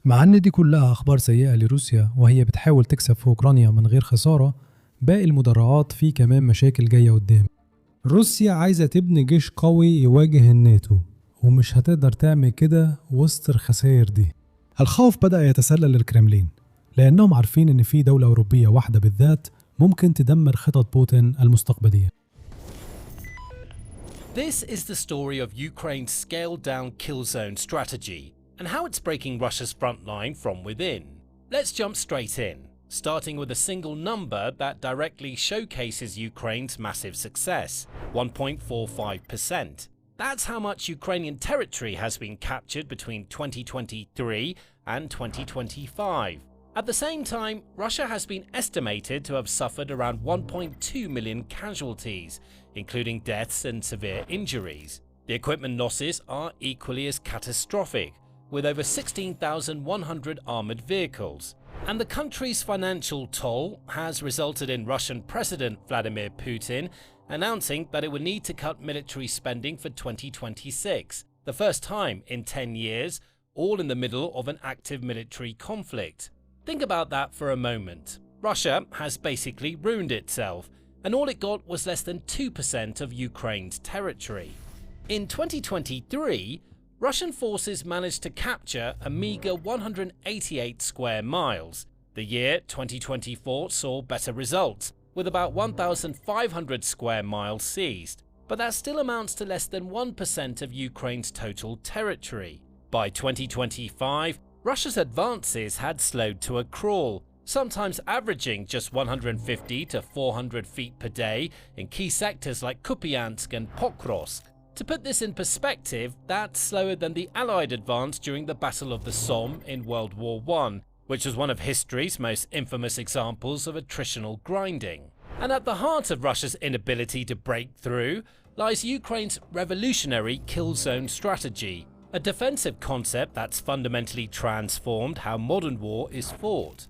مع أن دي كلها أخبار سيئة لروسيا وهي بتحاول تكسب في أوكرانيا من غير خسارة، باقي المدرعات فيه كمان مشاكل جاية قدام. روسيا عايزة تبني جيش قوي يواجه الناتو، ومش هتقدر تعمل كده وسط الخسائر دي. الخوف بدأ يتسلل للكرملين، لأنهم عارفين إن في دولة أوروبية واحدة بالذات ممكن تدمر خطط بوتين المستقبلية. This is the story of Ukraine's scaled-down killzone strategy and how it's breaking Russia's front line from within. Let's jump straight in, starting with a single number that directly showcases Ukraine's massive success, 1.45%. That's how much Ukrainian territory has been captured between 2023 and 2025. At the same time, Russia has been estimated to have suffered around 1.2 million casualties, including deaths and severe injuries. The equipment losses are equally as catastrophic, with over 16,100 armored vehicles. And the country's financial toll has resulted in Russian President Vladimir Putin announcing that it would need to cut military spending for 2026, the first time in 10 years, all in the middle of an active military conflict. Think about that for a moment. Russia has basically ruined itself, and all it got was less than 2% of Ukraine's territory. In 2023, Russian forces managed to capture a meager 188 square miles. The year 2024 saw better results, with about 1,500 square miles seized, but that still amounts to less than 1% of Ukraine's total territory. By 2025, Russia's advances had slowed to a crawl, sometimes averaging just 150 to 400 feet per day in key sectors like Kupiansk and Pokrovsk. To put this in perspective, that's slower than the Allied advance during the Battle of the Somme in World War I, which was one of history's most infamous examples of attritional grinding. And at the heart of Russia's inability to break through lies Ukraine's revolutionary kill zone strategy, a defensive concept that's fundamentally transformed how modern war is fought.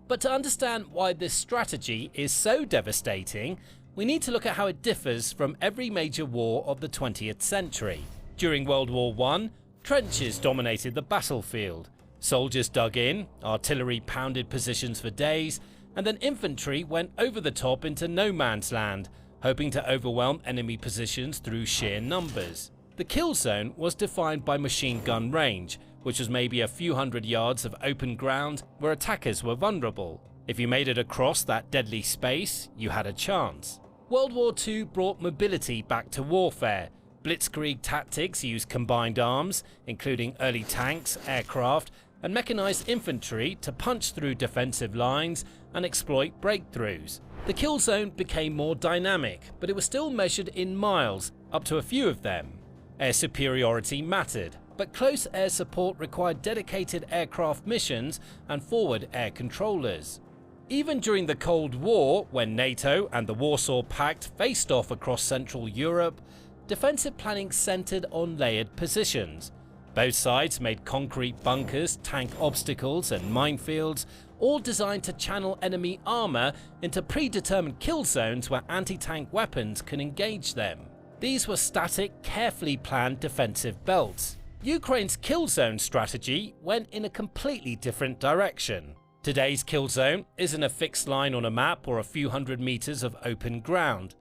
But to understand why this strategy is so devastating, we need to look at how it differs from every major war of the 20th century. During World War I, trenches dominated the battlefield. Soldiers dug in, artillery pounded positions for days, and then infantry went over the top into no man's land, hoping to overwhelm enemy positions through sheer numbers. The kill zone was defined by machine gun range, which was maybe a few hundred yards of open ground where attackers were vulnerable. If you made it across that deadly space, you had a chance. World War II brought mobility back to warfare. Blitzkrieg tactics used combined arms, including early tanks, aircraft, and mechanized infantry to punch through defensive lines and exploit breakthroughs. The kill zone became more dynamic, but it was still measured in miles, up to a few of them. Air superiority mattered, but close air support required dedicated aircraft missions and forward air controllers. Even during the Cold War, when NATO and the Warsaw Pact faced off across Central Europe, defensive planning centered on layered positions. Both sides made concrete bunkers, tank obstacles, and minefields, all designed to channel enemy armor into predetermined kill zones where anti-tank weapons can engage them. These were static, carefully planned defensive belts. Ukraine's kill zone strategy went in a completely different direction. Today's kill zone isn't a fixed line on a map or a few hundred meters of open ground.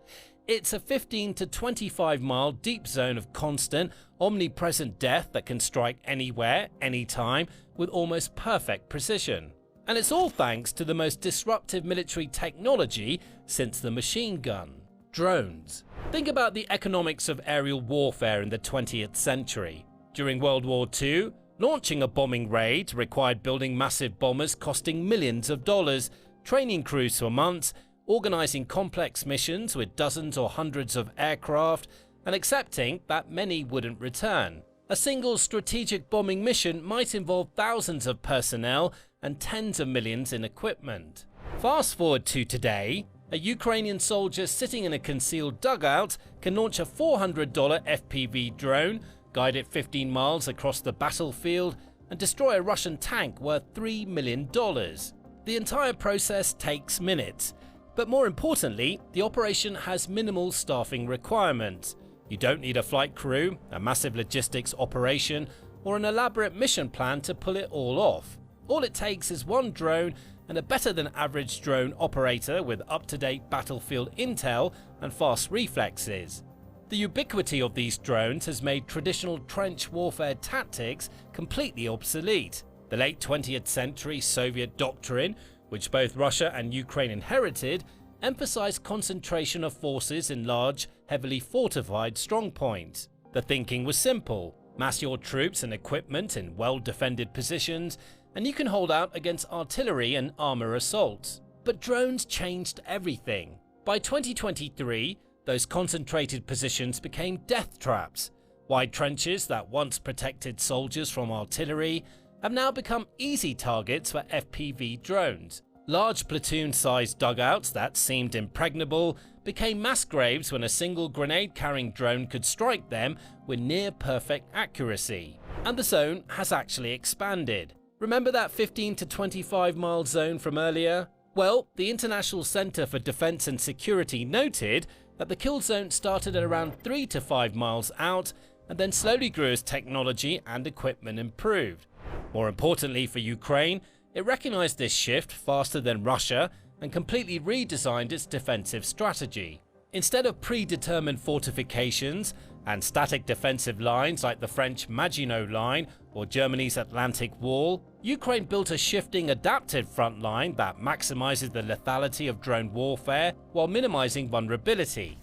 It's a 15 to 25 mile deep zone of constant, omnipresent death that can strike anywhere, anytime, with almost perfect precision. And it's all thanks to the most disruptive military technology since the machine gun: drones. Think about the economics of aerial warfare in the 20th century. During World War II, launching a bombing raid required building massive bombers costing millions of dollars, training crews for months, organizing complex missions with dozens or hundreds of aircraft, and accepting that many wouldn't return. A single strategic bombing mission might involve thousands of personnel and tens of millions in equipment. Fast forward to today, a Ukrainian soldier sitting in a concealed dugout can launch a $400 FPV drone, guide it 15 miles across the battlefield, and destroy a Russian tank worth $3 million. The entire process takes minutes. But more importantly, the operation has minimal staffing requirements. You don't need a flight crew, a massive logistics operation, or an elaborate mission plan to pull it all off. All it takes is one drone and a better than average drone operator with up-to-date battlefield intel and fast reflexes. The ubiquity of these drones has made traditional trench warfare tactics completely obsolete. The late 20th century Soviet doctrine, which both Russia and Ukraine inherited, emphasized concentration of forces in large, heavily fortified strongpoints. The thinking was simple: mass your troops and equipment in well-defended positions, and you can hold out against artillery and armor assaults. But drones changed everything. By 2023, those concentrated positions became death traps. Wide trenches that once protected soldiers from artillery have now become easy targets for FPV drones. Large platoon-sized dugouts that seemed impregnable became mass graves when a single grenade-carrying drone could strike them with near-perfect accuracy. And the zone has actually expanded. Remember that 15 to 25 mile zone from earlier? Well, the International Center for Defense and Security noted that the kill zone started at around 3 to 5 miles out and then slowly grew as technology and equipment improved. More importantly for Ukraine, it recognized this shift faster than Russia and completely redesigned its defensive strategy. Instead of predetermined fortifications and static defensive lines like the French Maginot Line or Germany's Atlantic Wall, Ukraine built a shifting adaptive front line that maximizes the lethality of drone warfare while minimizing vulnerability.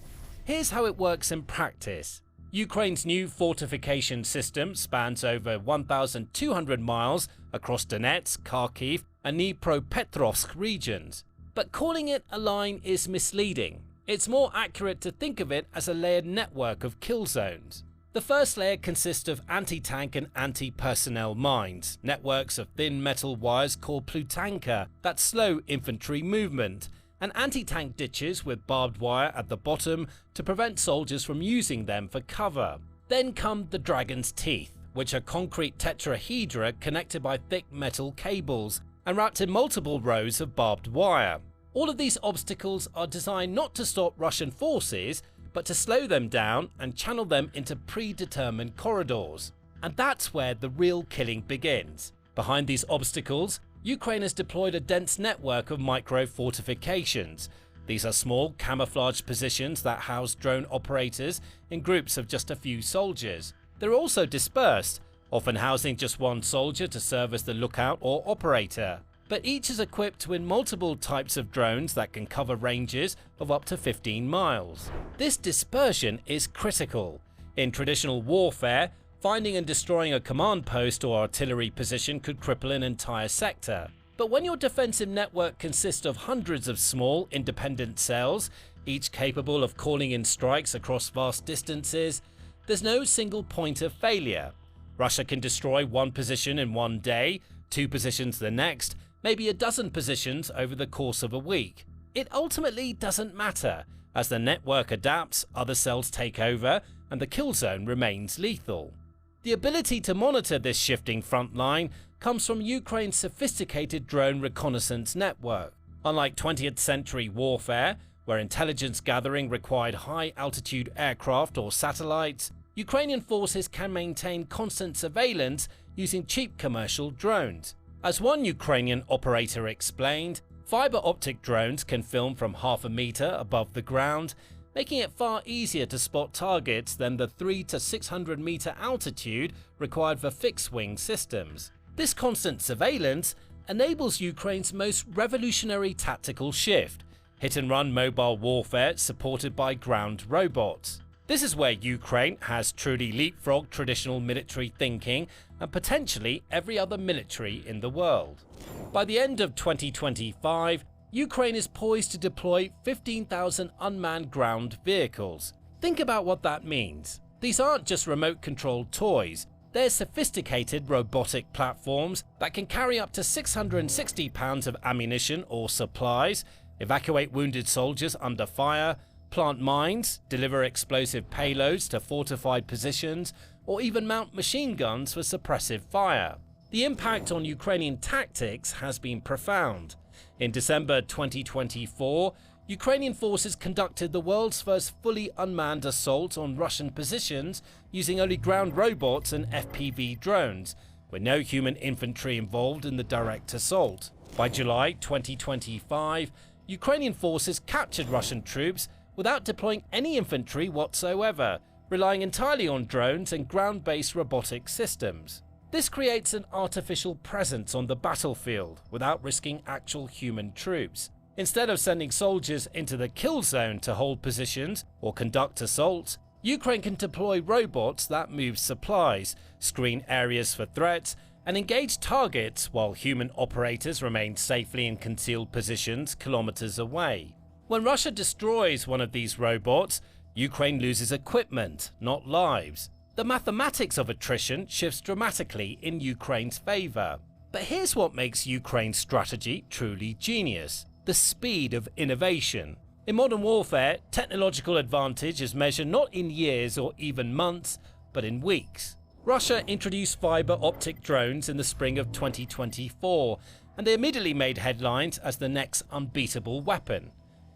Here's how it works in practice. Ukraine's new fortification system spans over 1,200 miles across Donetsk, Kharkiv, and Dnipropetrovsk regions. But calling it a line is misleading. It's more accurate to think of it as a layered network of kill zones. The first layer consists of anti-tank and anti-personnel mines, networks of thin metal wires called plutanka that slow infantry movement, and anti-tank ditches with barbed wire at the bottom to prevent soldiers from using them for cover. Then come the dragon's teeth, which are concrete tetrahedra connected by thick metal cables and wrapped in multiple rows of barbed wire. All of these obstacles are designed not to stop Russian forces, but to slow them down and channel them into predetermined corridors. And that's where the real killing begins. Behind these obstacles, Ukraine has deployed a dense network of micro-fortifications. These are small, camouflaged positions that house drone operators in groups of just a few soldiers. They're also dispersed, often housing just one soldier to serve as the lookout or operator. But each is equipped with multiple types of drones that can cover ranges of up to 15 miles. This dispersion is critical. In traditional warfare, finding and destroying a command post or artillery position could cripple an entire sector. But when your defensive network consists of hundreds of small, independent cells, each capable of calling in strikes across vast distances, there's no single point of failure. Russia can destroy one position in one day, two positions the next, maybe a dozen positions over the course of a week. It ultimately doesn't matter. As the network adapts, other cells take over, and the kill zone remains lethal. The ability to monitor this shifting front line comes from Ukraine's sophisticated drone reconnaissance network. Unlike 20th century warfare, where intelligence gathering required high-altitude aircraft or satellites, Ukrainian forces can maintain constant surveillance using cheap commercial drones. As one Ukrainian operator explained, fiber optic drones can film from half a meter above the ground, making it far easier to spot targets than the 300 to 600 meter altitude required for fixed-wing systems. This constant surveillance enables Ukraine's most revolutionary tactical shift, hit-and-run mobile warfare supported by ground robots. This is where Ukraine has truly leapfrogged traditional military thinking and potentially every other military in the world. By the end of 2025, Ukraine is poised to deploy 15,000 unmanned ground vehicles. Think about what that means. These aren't just remote-controlled toys. They're sophisticated robotic platforms that can carry up to 660 pounds of ammunition or supplies, evacuate wounded soldiers under fire, plant mines, deliver explosive payloads to fortified positions, or even mount machine guns for suppressive fire. The impact on Ukrainian tactics has been profound. In December 2024, Ukrainian forces conducted the world's first fully unmanned assault on Russian positions using only ground robots and FPV drones, with no human infantry involved in the direct assault. By July 2025, Ukrainian forces captured Russian troops without deploying any infantry whatsoever, relying entirely on drones and ground-based robotic systems. This creates an artificial presence on the battlefield without risking actual human troops. Instead of sending soldiers into the kill zone to hold positions or conduct assaults, Ukraine can deploy robots that move supplies, screen areas for threats, and engage targets while human operators remain safely in concealed positions kilometers away. When Russia destroys one of these robots, Ukraine loses equipment, not lives. The mathematics of attrition shifts dramatically in Ukraine's favor. But here's what makes Ukraine's strategy truly genius: the speed of innovation. In modern warfare, technological advantage is measured not in years or even months, but in weeks. Russia introduced fiber optic drones in the spring of 2024, and they immediately made headlines as the next unbeatable weapon.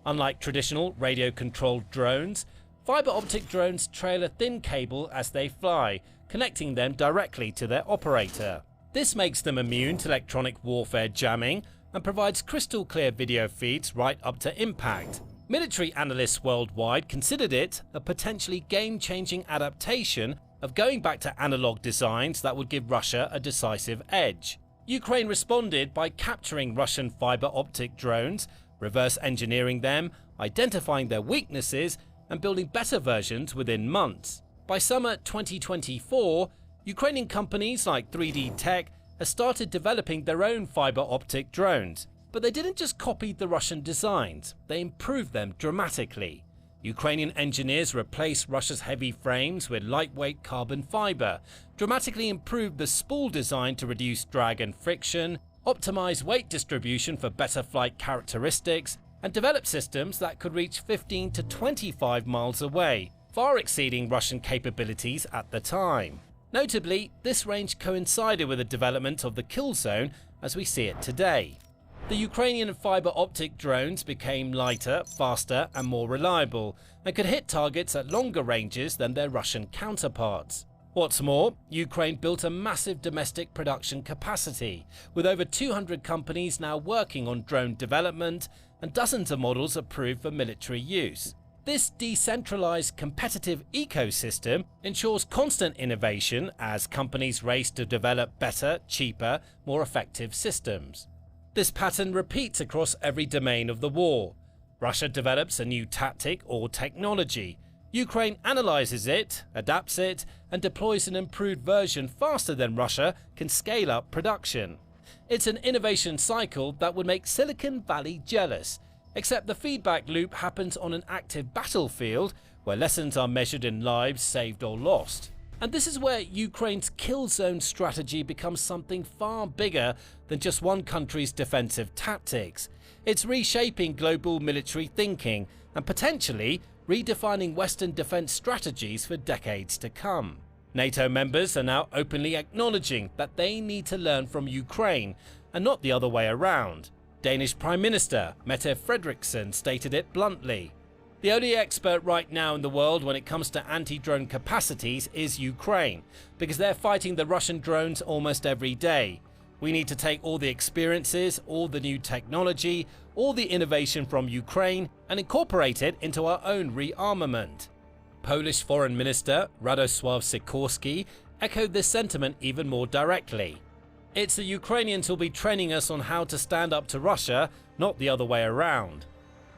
Unlike traditional radio-controlled drones, fiber optic drones trail a thin cable as they fly, connecting them directly to their operator. This makes them immune to electronic warfare jamming and provides crystal clear video feeds right up to impact. Military analysts worldwide considered it a potentially game-changing adaptation of going back to analog designs that would give Russia a decisive edge. Ukraine responded by capturing Russian fiber optic drones, reverse engineering them, identifying their weaknesses, and building better versions within months. By summer 2024, Ukrainian companies like 3D Tech have started developing their own fiber optic drones. But they didn't just copy the Russian designs, they improved them dramatically. Ukrainian engineers replaced Russia's heavy frames with lightweight carbon fiber, dramatically improved the spool design to reduce drag and friction, optimized weight distribution for better flight characteristics, and developed systems that could reach 15 to 25 miles away, far exceeding Russian capabilities at the time. Notably, this range coincided with the development of the kill zone as we see it today. The Ukrainian fiber optic drones became lighter, faster, and more reliable, and could hit targets at longer ranges than their Russian counterparts. What's more, Ukraine built a massive domestic production capacity, with over 200 companies now working on drone development and dozens of models approved for military use. This decentralized competitive ecosystem ensures constant innovation as companies race to develop better, cheaper, more effective systems. This pattern repeats across every domain of the war. Russia develops a new tactic or technology. Ukraine analyzes it, adapts it, and deploys an improved version faster than Russia can scale up production. It's an innovation cycle that would make Silicon Valley jealous, except the feedback loop happens on an active battlefield where lessons are measured in lives saved or lost. And this is where Ukraine's kill zone strategy becomes something far bigger than just one country's defensive tactics. It's reshaping global military thinking and potentially redefining Western defense strategies for decades to come. NATO members are now openly acknowledging that they need to learn from Ukraine and not the other way around. Danish Prime Minister Mette Frederiksen stated it bluntly. The only expert right now in the world when it comes to anti-drone capacities is Ukraine, because they're fighting the Russian drones almost every day. We need to take all the experiences, all the new technology, all the innovation from Ukraine and incorporate it into our own rearmament. Polish Foreign Minister Radosław Sikorski echoed this sentiment even more directly. It's the Ukrainians who'll be training us on how to stand up to Russia, not the other way around.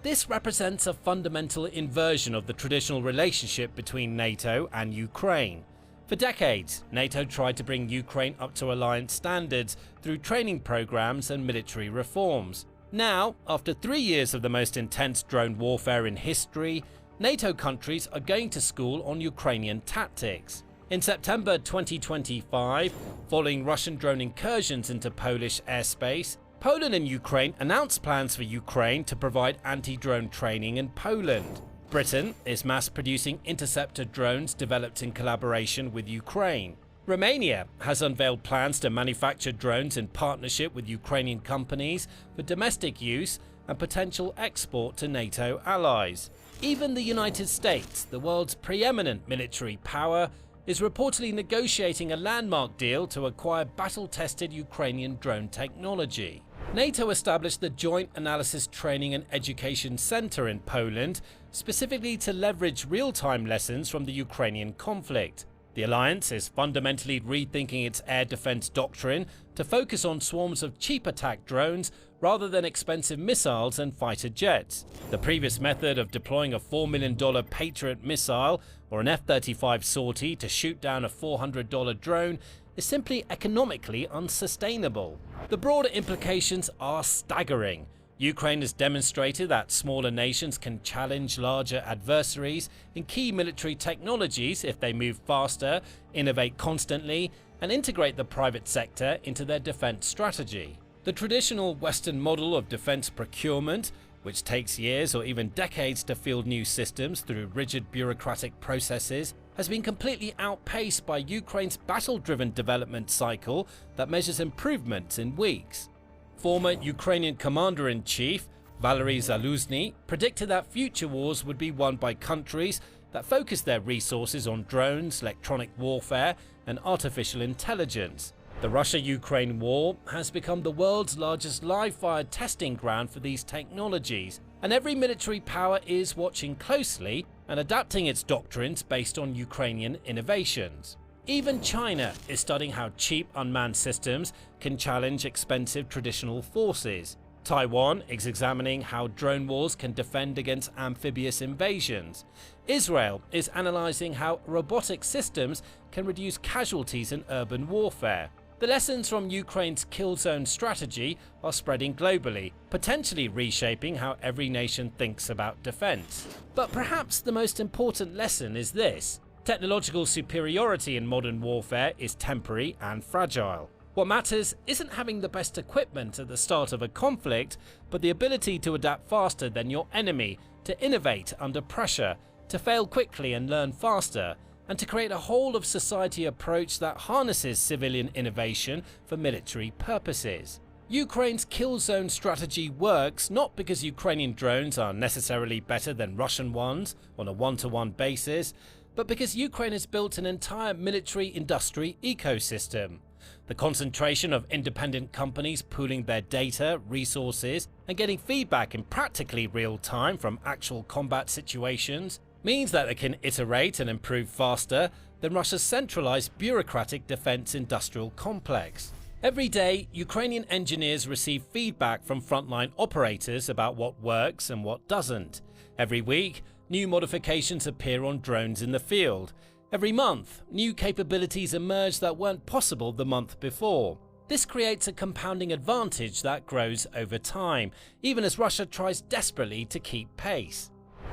This represents a fundamental inversion of the traditional relationship between NATO and Ukraine. For decades, NATO tried to bring Ukraine up to alliance standards through training programs and military reforms. Now, after 3 years of the most intense drone warfare in history, NATO countries are going to school on Ukrainian tactics. In September 2025, following Russian drone incursions into Polish airspace, Poland and Ukraine announced plans for Ukraine to provide anti-drone training in Poland. Britain is mass-producing interceptor drones developed in collaboration with Ukraine. Romania has unveiled plans to manufacture drones in partnership with Ukrainian companies for domestic use and potential export to NATO allies. Even the United States, the world's preeminent military power, is reportedly negotiating a landmark deal to acquire battle-tested Ukrainian drone technology. NATO established the Joint Analysis Training and Education Center in Poland, specifically to leverage real-time lessons from the Ukrainian conflict. The alliance is fundamentally rethinking its air defense doctrine to focus on swarms of cheap attack drones rather than expensive missiles and fighter jets. The previous method of deploying a $4 million Patriot missile or an F-35 sortie to shoot down a $400 drone is simply economically unsustainable. The broader implications are staggering. Ukraine has demonstrated that smaller nations can challenge larger adversaries in key military technologies if they move faster, innovate constantly, and integrate the private sector into their defense strategy. The traditional Western model of defense procurement, which takes years or even decades to field new systems through rigid bureaucratic processes, has been completely outpaced by Ukraine's battle-driven development cycle that measures improvements in weeks. Former Ukrainian Commander-in-Chief Valery Zaluzhny predicted that future wars would be won by countries that focus their resources on drones, electronic warfare, and artificial intelligence. The Russia-Ukraine war has become the world's largest live-fire testing ground for these technologies, and every military power is watching closely and adapting its doctrines based on Ukrainian innovations. Even China is studying how cheap unmanned systems can challenge expensive traditional forces. Taiwan is examining how drone wars can defend against amphibious invasions. Israel is analyzing how robotic systems can reduce casualties in urban warfare. The lessons from Ukraine's kill zone strategy are spreading globally, potentially reshaping how every nation thinks about defense. But perhaps the most important lesson is this. Technological superiority in modern warfare is temporary and fragile. What matters isn't having the best equipment at the start of a conflict, but the ability to adapt faster than your enemy, to innovate under pressure, to fail quickly and learn faster, and to create a whole-of-society approach that harnesses civilian innovation for military purposes. Ukraine's kill zone strategy works not because Ukrainian drones are necessarily better than Russian ones on a one-to-one basis, but because Ukraine has built an entire military industry ecosystem. The concentration of independent companies pooling their data, resources, and getting feedback in practically real time from actual combat situations means that they can iterate and improve faster than Russia's centralized bureaucratic defense industrial complex. Every day, Ukrainian engineers receive feedback from frontline operators about what works and what doesn't. Every week, new modifications appear on drones in the field. Every month, new capabilities emerge that weren't possible the month before. This creates a compounding advantage that grows over time, even as Russia tries desperately to keep pace.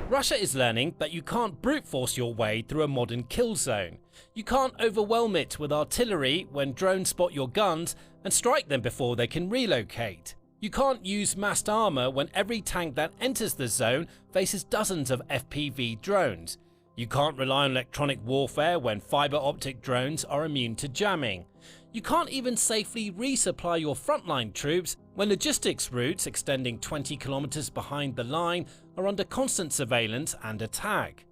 Russia is learning that you can't brute force your way through a modern kill zone. You can't overwhelm it with artillery when drones spot your guns and strike them before they can relocate. You can't use massed armor when every tank that enters the zone faces dozens of FPV drones. You can't rely on electronic warfare when fiber optic drones are immune to jamming. You can't even safely resupply your frontline troops when logistics routes extending 20 kilometers behind the line are under constant surveillance and attack.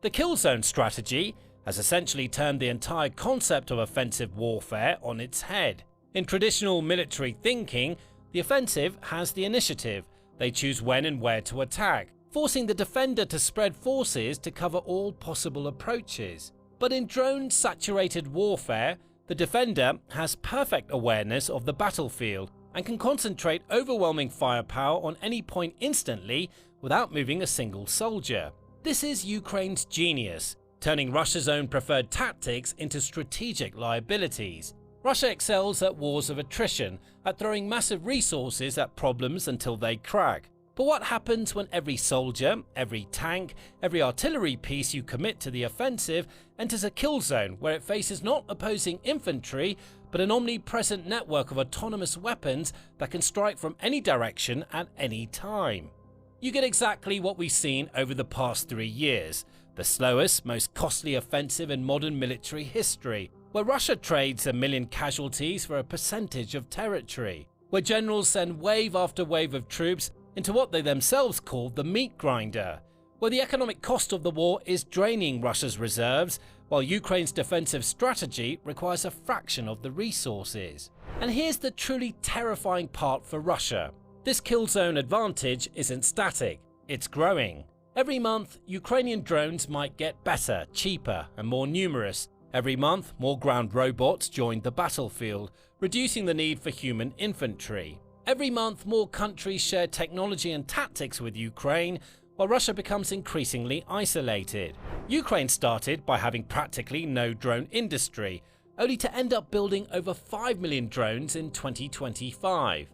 The kill zone strategy has essentially turned the entire concept of offensive warfare on its head. In traditional military thinking, the offensive has the initiative. They choose when and where to attack, forcing the defender to spread forces to cover all possible approaches. But in drone-saturated warfare, the defender has perfect awareness of the battlefield and can concentrate overwhelming firepower on any point instantly without moving a single soldier. This is Ukraine's genius, turning Russia's own preferred tactics into strategic liabilities. Russia excels at wars of attrition, at throwing massive resources at problems until they crack. But what happens when every soldier, every tank, every artillery piece you commit to the offensive enters a kill zone where it faces not opposing infantry, but an omnipresent network of autonomous weapons that can strike from any direction at any time? You get exactly what we've seen over the past 3 years, the slowest, most costly offensive in modern military history, where Russia trades 1 million casualties for a percentage of territory, where generals send wave after wave of troops into what they themselves call the meat grinder, where the economic cost of the war is draining Russia's reserves, while Ukraine's defensive strategy requires a fraction of the resources. And here's the truly terrifying part for Russia. This kill zone advantage isn't static, it's growing. Every month, Ukrainian drones might get better, cheaper, and more numerous, Every month, more ground robots joined the battlefield, reducing the need for human infantry. Every month, more countries share technology and tactics with Ukraine, while Russia becomes increasingly isolated. Ukraine started by having practically no drone industry, only to end up building over 5 million drones in 2025.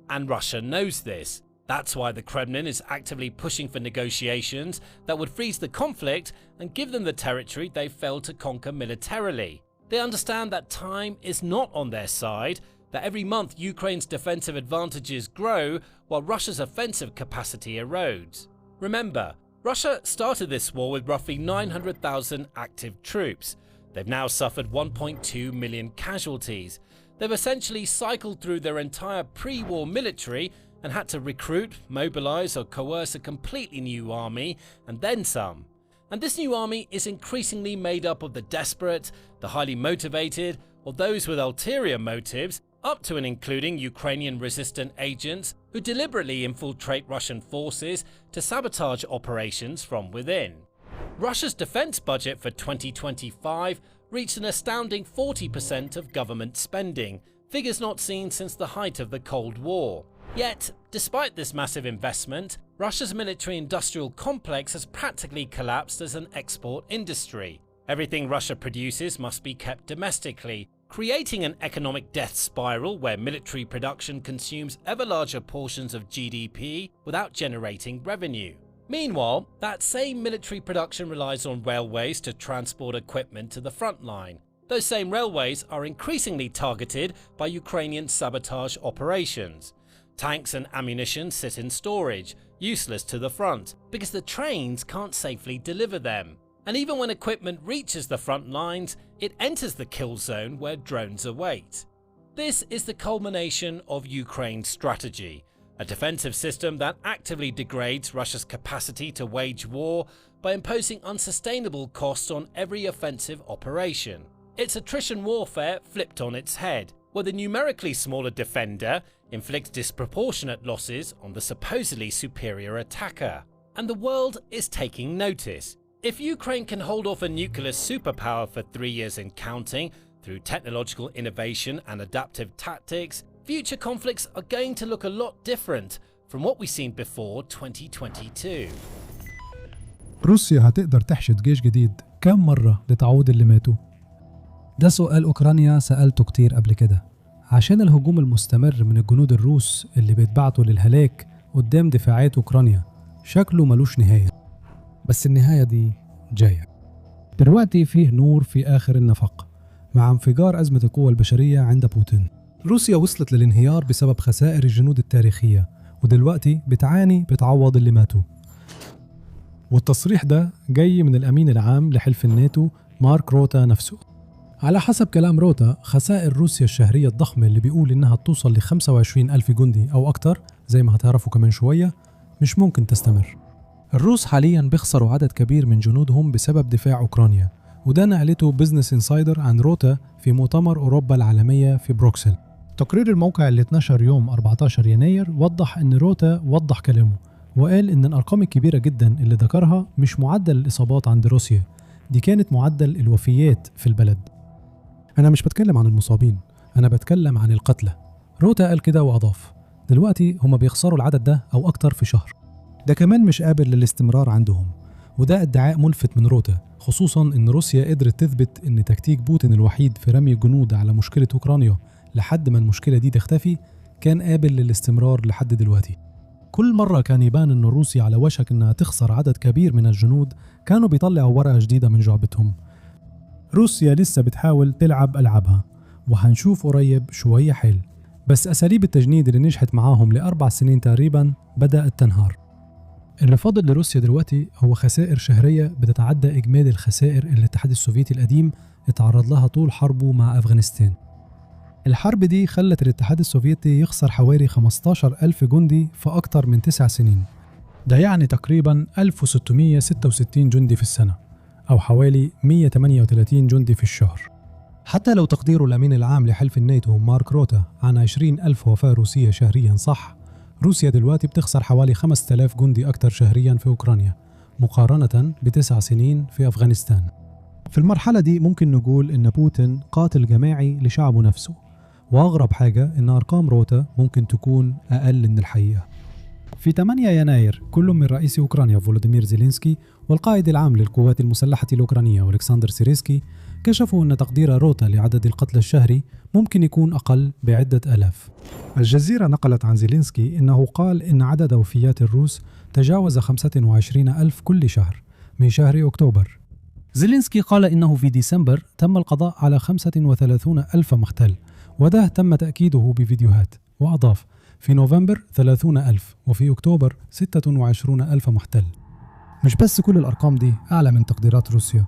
And Russia knows this. That's why the Kremlin is actively pushing for negotiations that would freeze the conflict and give them the territory they failed to conquer militarily. They understand that time is not on their side, that every month Ukraine's defensive advantages grow while Russia's offensive capacity erodes. Remember, Russia started this war with roughly 900,000 active troops. They've now suffered 1.2 million casualties. They've essentially cycled through their entire pre-war military and had to recruit, mobilize, or coerce a completely new army, and then some. And this new army is increasingly made up of the desperate, the highly motivated, or those with ulterior motives, up to and including Ukrainian resistant agents who deliberately infiltrate Russian forces to sabotage operations from within. Russia's defense budget for 2025 reached an astounding 40% of government spending, figures not seen since the height of the Cold War. Yet, despite this massive investment, Russia's military-industrial complex has practically collapsed as an export industry. Everything Russia produces must be kept domestically, creating an economic death spiral where military production consumes ever larger portions of GDP without generating revenue. Meanwhile, that same military production relies on railways to transport equipment to the front line. Those same railways are increasingly targeted by Ukrainian sabotage operations. Tanks and ammunition sit in storage, useless to the front, because the trains can't safely deliver them. And even when equipment reaches the front lines, it enters the kill zone where drones await. This is the culmination of Ukraine's strategy, a defensive system that actively degrades Russia's capacity to wage war by imposing unsustainable costs on every offensive operation. It's attrition warfare flipped on its head, where the numerically smaller defender inflicts disproportionate losses on the supposedly superior attacker. And the world is taking notice. If Ukraine can hold off a nuclear superpower for 3 years and counting through technological innovation and adaptive tactics, future conflicts are going to look a lot different from what we've seen before 2022. روسيا هتقدر تحشد جيش جديد كم مرة لتعوض اللي ماتوا؟ ده سؤال أوكرانيا سألته كتير قبل كده، عشان الهجوم المستمر من الجنود الروس اللي بيتبعتوا للهلاك قدام دفاعات أوكرانيا شكله ملوش نهاية. بس النهاية دي جاية. دلوقتي فيه نور في آخر النفق مع انفجار أزمة القوة البشرية عند بوتين. روسيا وصلت للانهيار بسبب خسائر الجنود التاريخية، ودلوقتي بتعاني بتعوض اللي ماتوا. والتصريح ده جاي من الأمين العام لحلف الناتو مارك روتا نفسه. على حسب كلام روتا، خسائر روسيا الشهرية الضخمة اللي بيقول إنها توصل ل 25 ألف جندي أو أكتر زي ما هتعرفوا كمان شوية مش ممكن تستمر. الروس حاليا بيخسروا عدد كبير من جنودهم بسبب دفاع أوكرانيا، وده نقلته Business Insider عن روتا في مؤتمر أوروبا العالمية في بروكسل. تقرير الموقع اللي اتنشر يوم 14 يناير وضح إن روتا وضح كلامه وقال إن الأرقام الكبيرة جدا اللي ذكرها مش معدل الإصابات عند روسيا، دي كانت معدل الوفيات في البلد. أنا مش بتكلم عن المصابين، أنا بتكلم عن القتلى. روتا قال كده وأضاف دلوقتي هما بيخسروا العدد ده أو أكتر في شهر. ده كمان مش قابل للاستمرار عندهم، وده ادعاء ملفت من روتا، خصوصا إن روسيا قدرت تثبت إن تكتيك بوتين الوحيد في رمي الجنود على مشكلة أوكرانيا لحد ما المشكلة دي تختفي كان قابل للاستمرار لحد دلوقتي. كل مرة كان يبان إن روسيا على وشك إنها تخسر عدد كبير من الجنود كانوا بيطلعوا ورقة جديدة من جعبتهم. روسيا لسه بتحاول تلعب ألعابها، وهنشوف قريب شوية حيل، بس أساليب التجنيد اللي نجحت معاهم ل4 سنين تقريبا بدأت تنهار. اللي فاضل لروسيا دلوقتي هو خسائر شهرية بتتعدى إجمالي الخسائر اللي الاتحاد السوفيتي القديم اتعرض لها طول حربه مع أفغانستان. الحرب دي خلت الاتحاد السوفيتي يخسر حوالي 15,000 جندي في أكتر من 9 سنين، ده يعني تقريبا 1666 جندي في السنة أو حوالي 138 جندي في الشهر. حتى لو تقدير الأمين العام لحلف الناتو مارك روتا عن 20,000 وفاة روسية شهريا صح، روسيا دلوقتي بتخسر حوالي 5,000 جندي أكتر شهريا في أوكرانيا مقارنة ب9 سنين في أفغانستان. في المرحلة دي ممكن نقول إن بوتين قاتل جماعي لشعبه نفسه، وأغرب حاجة إن أرقام روتا ممكن تكون أقل من الحقيقة. في 8 يناير كل من رئيس أوكرانيا فولوديمير زيلينسكي والقائد العام للقوات المسلحة الأوكرانية ألكسندر سيريسكي كشفوا أن تقدير روتا لعدد القتلى الشهري ممكن يكون أقل بعدة آلاف. الجزيرة نقلت عن زيلينسكي أنه قال إن عدد وفيات الروس تجاوز 25 ألف كل شهر من شهر أكتوبر. زيلينسكي قال إنه في ديسمبر تم القضاء على 35 ألف مختل، وده تم تأكيده بفيديوهات، وأضاف في نوفمبر 30 ألف وفي أكتوبر 26 ألف محتل. مش بس كل الأرقام دي أعلى من تقديرات روسيا،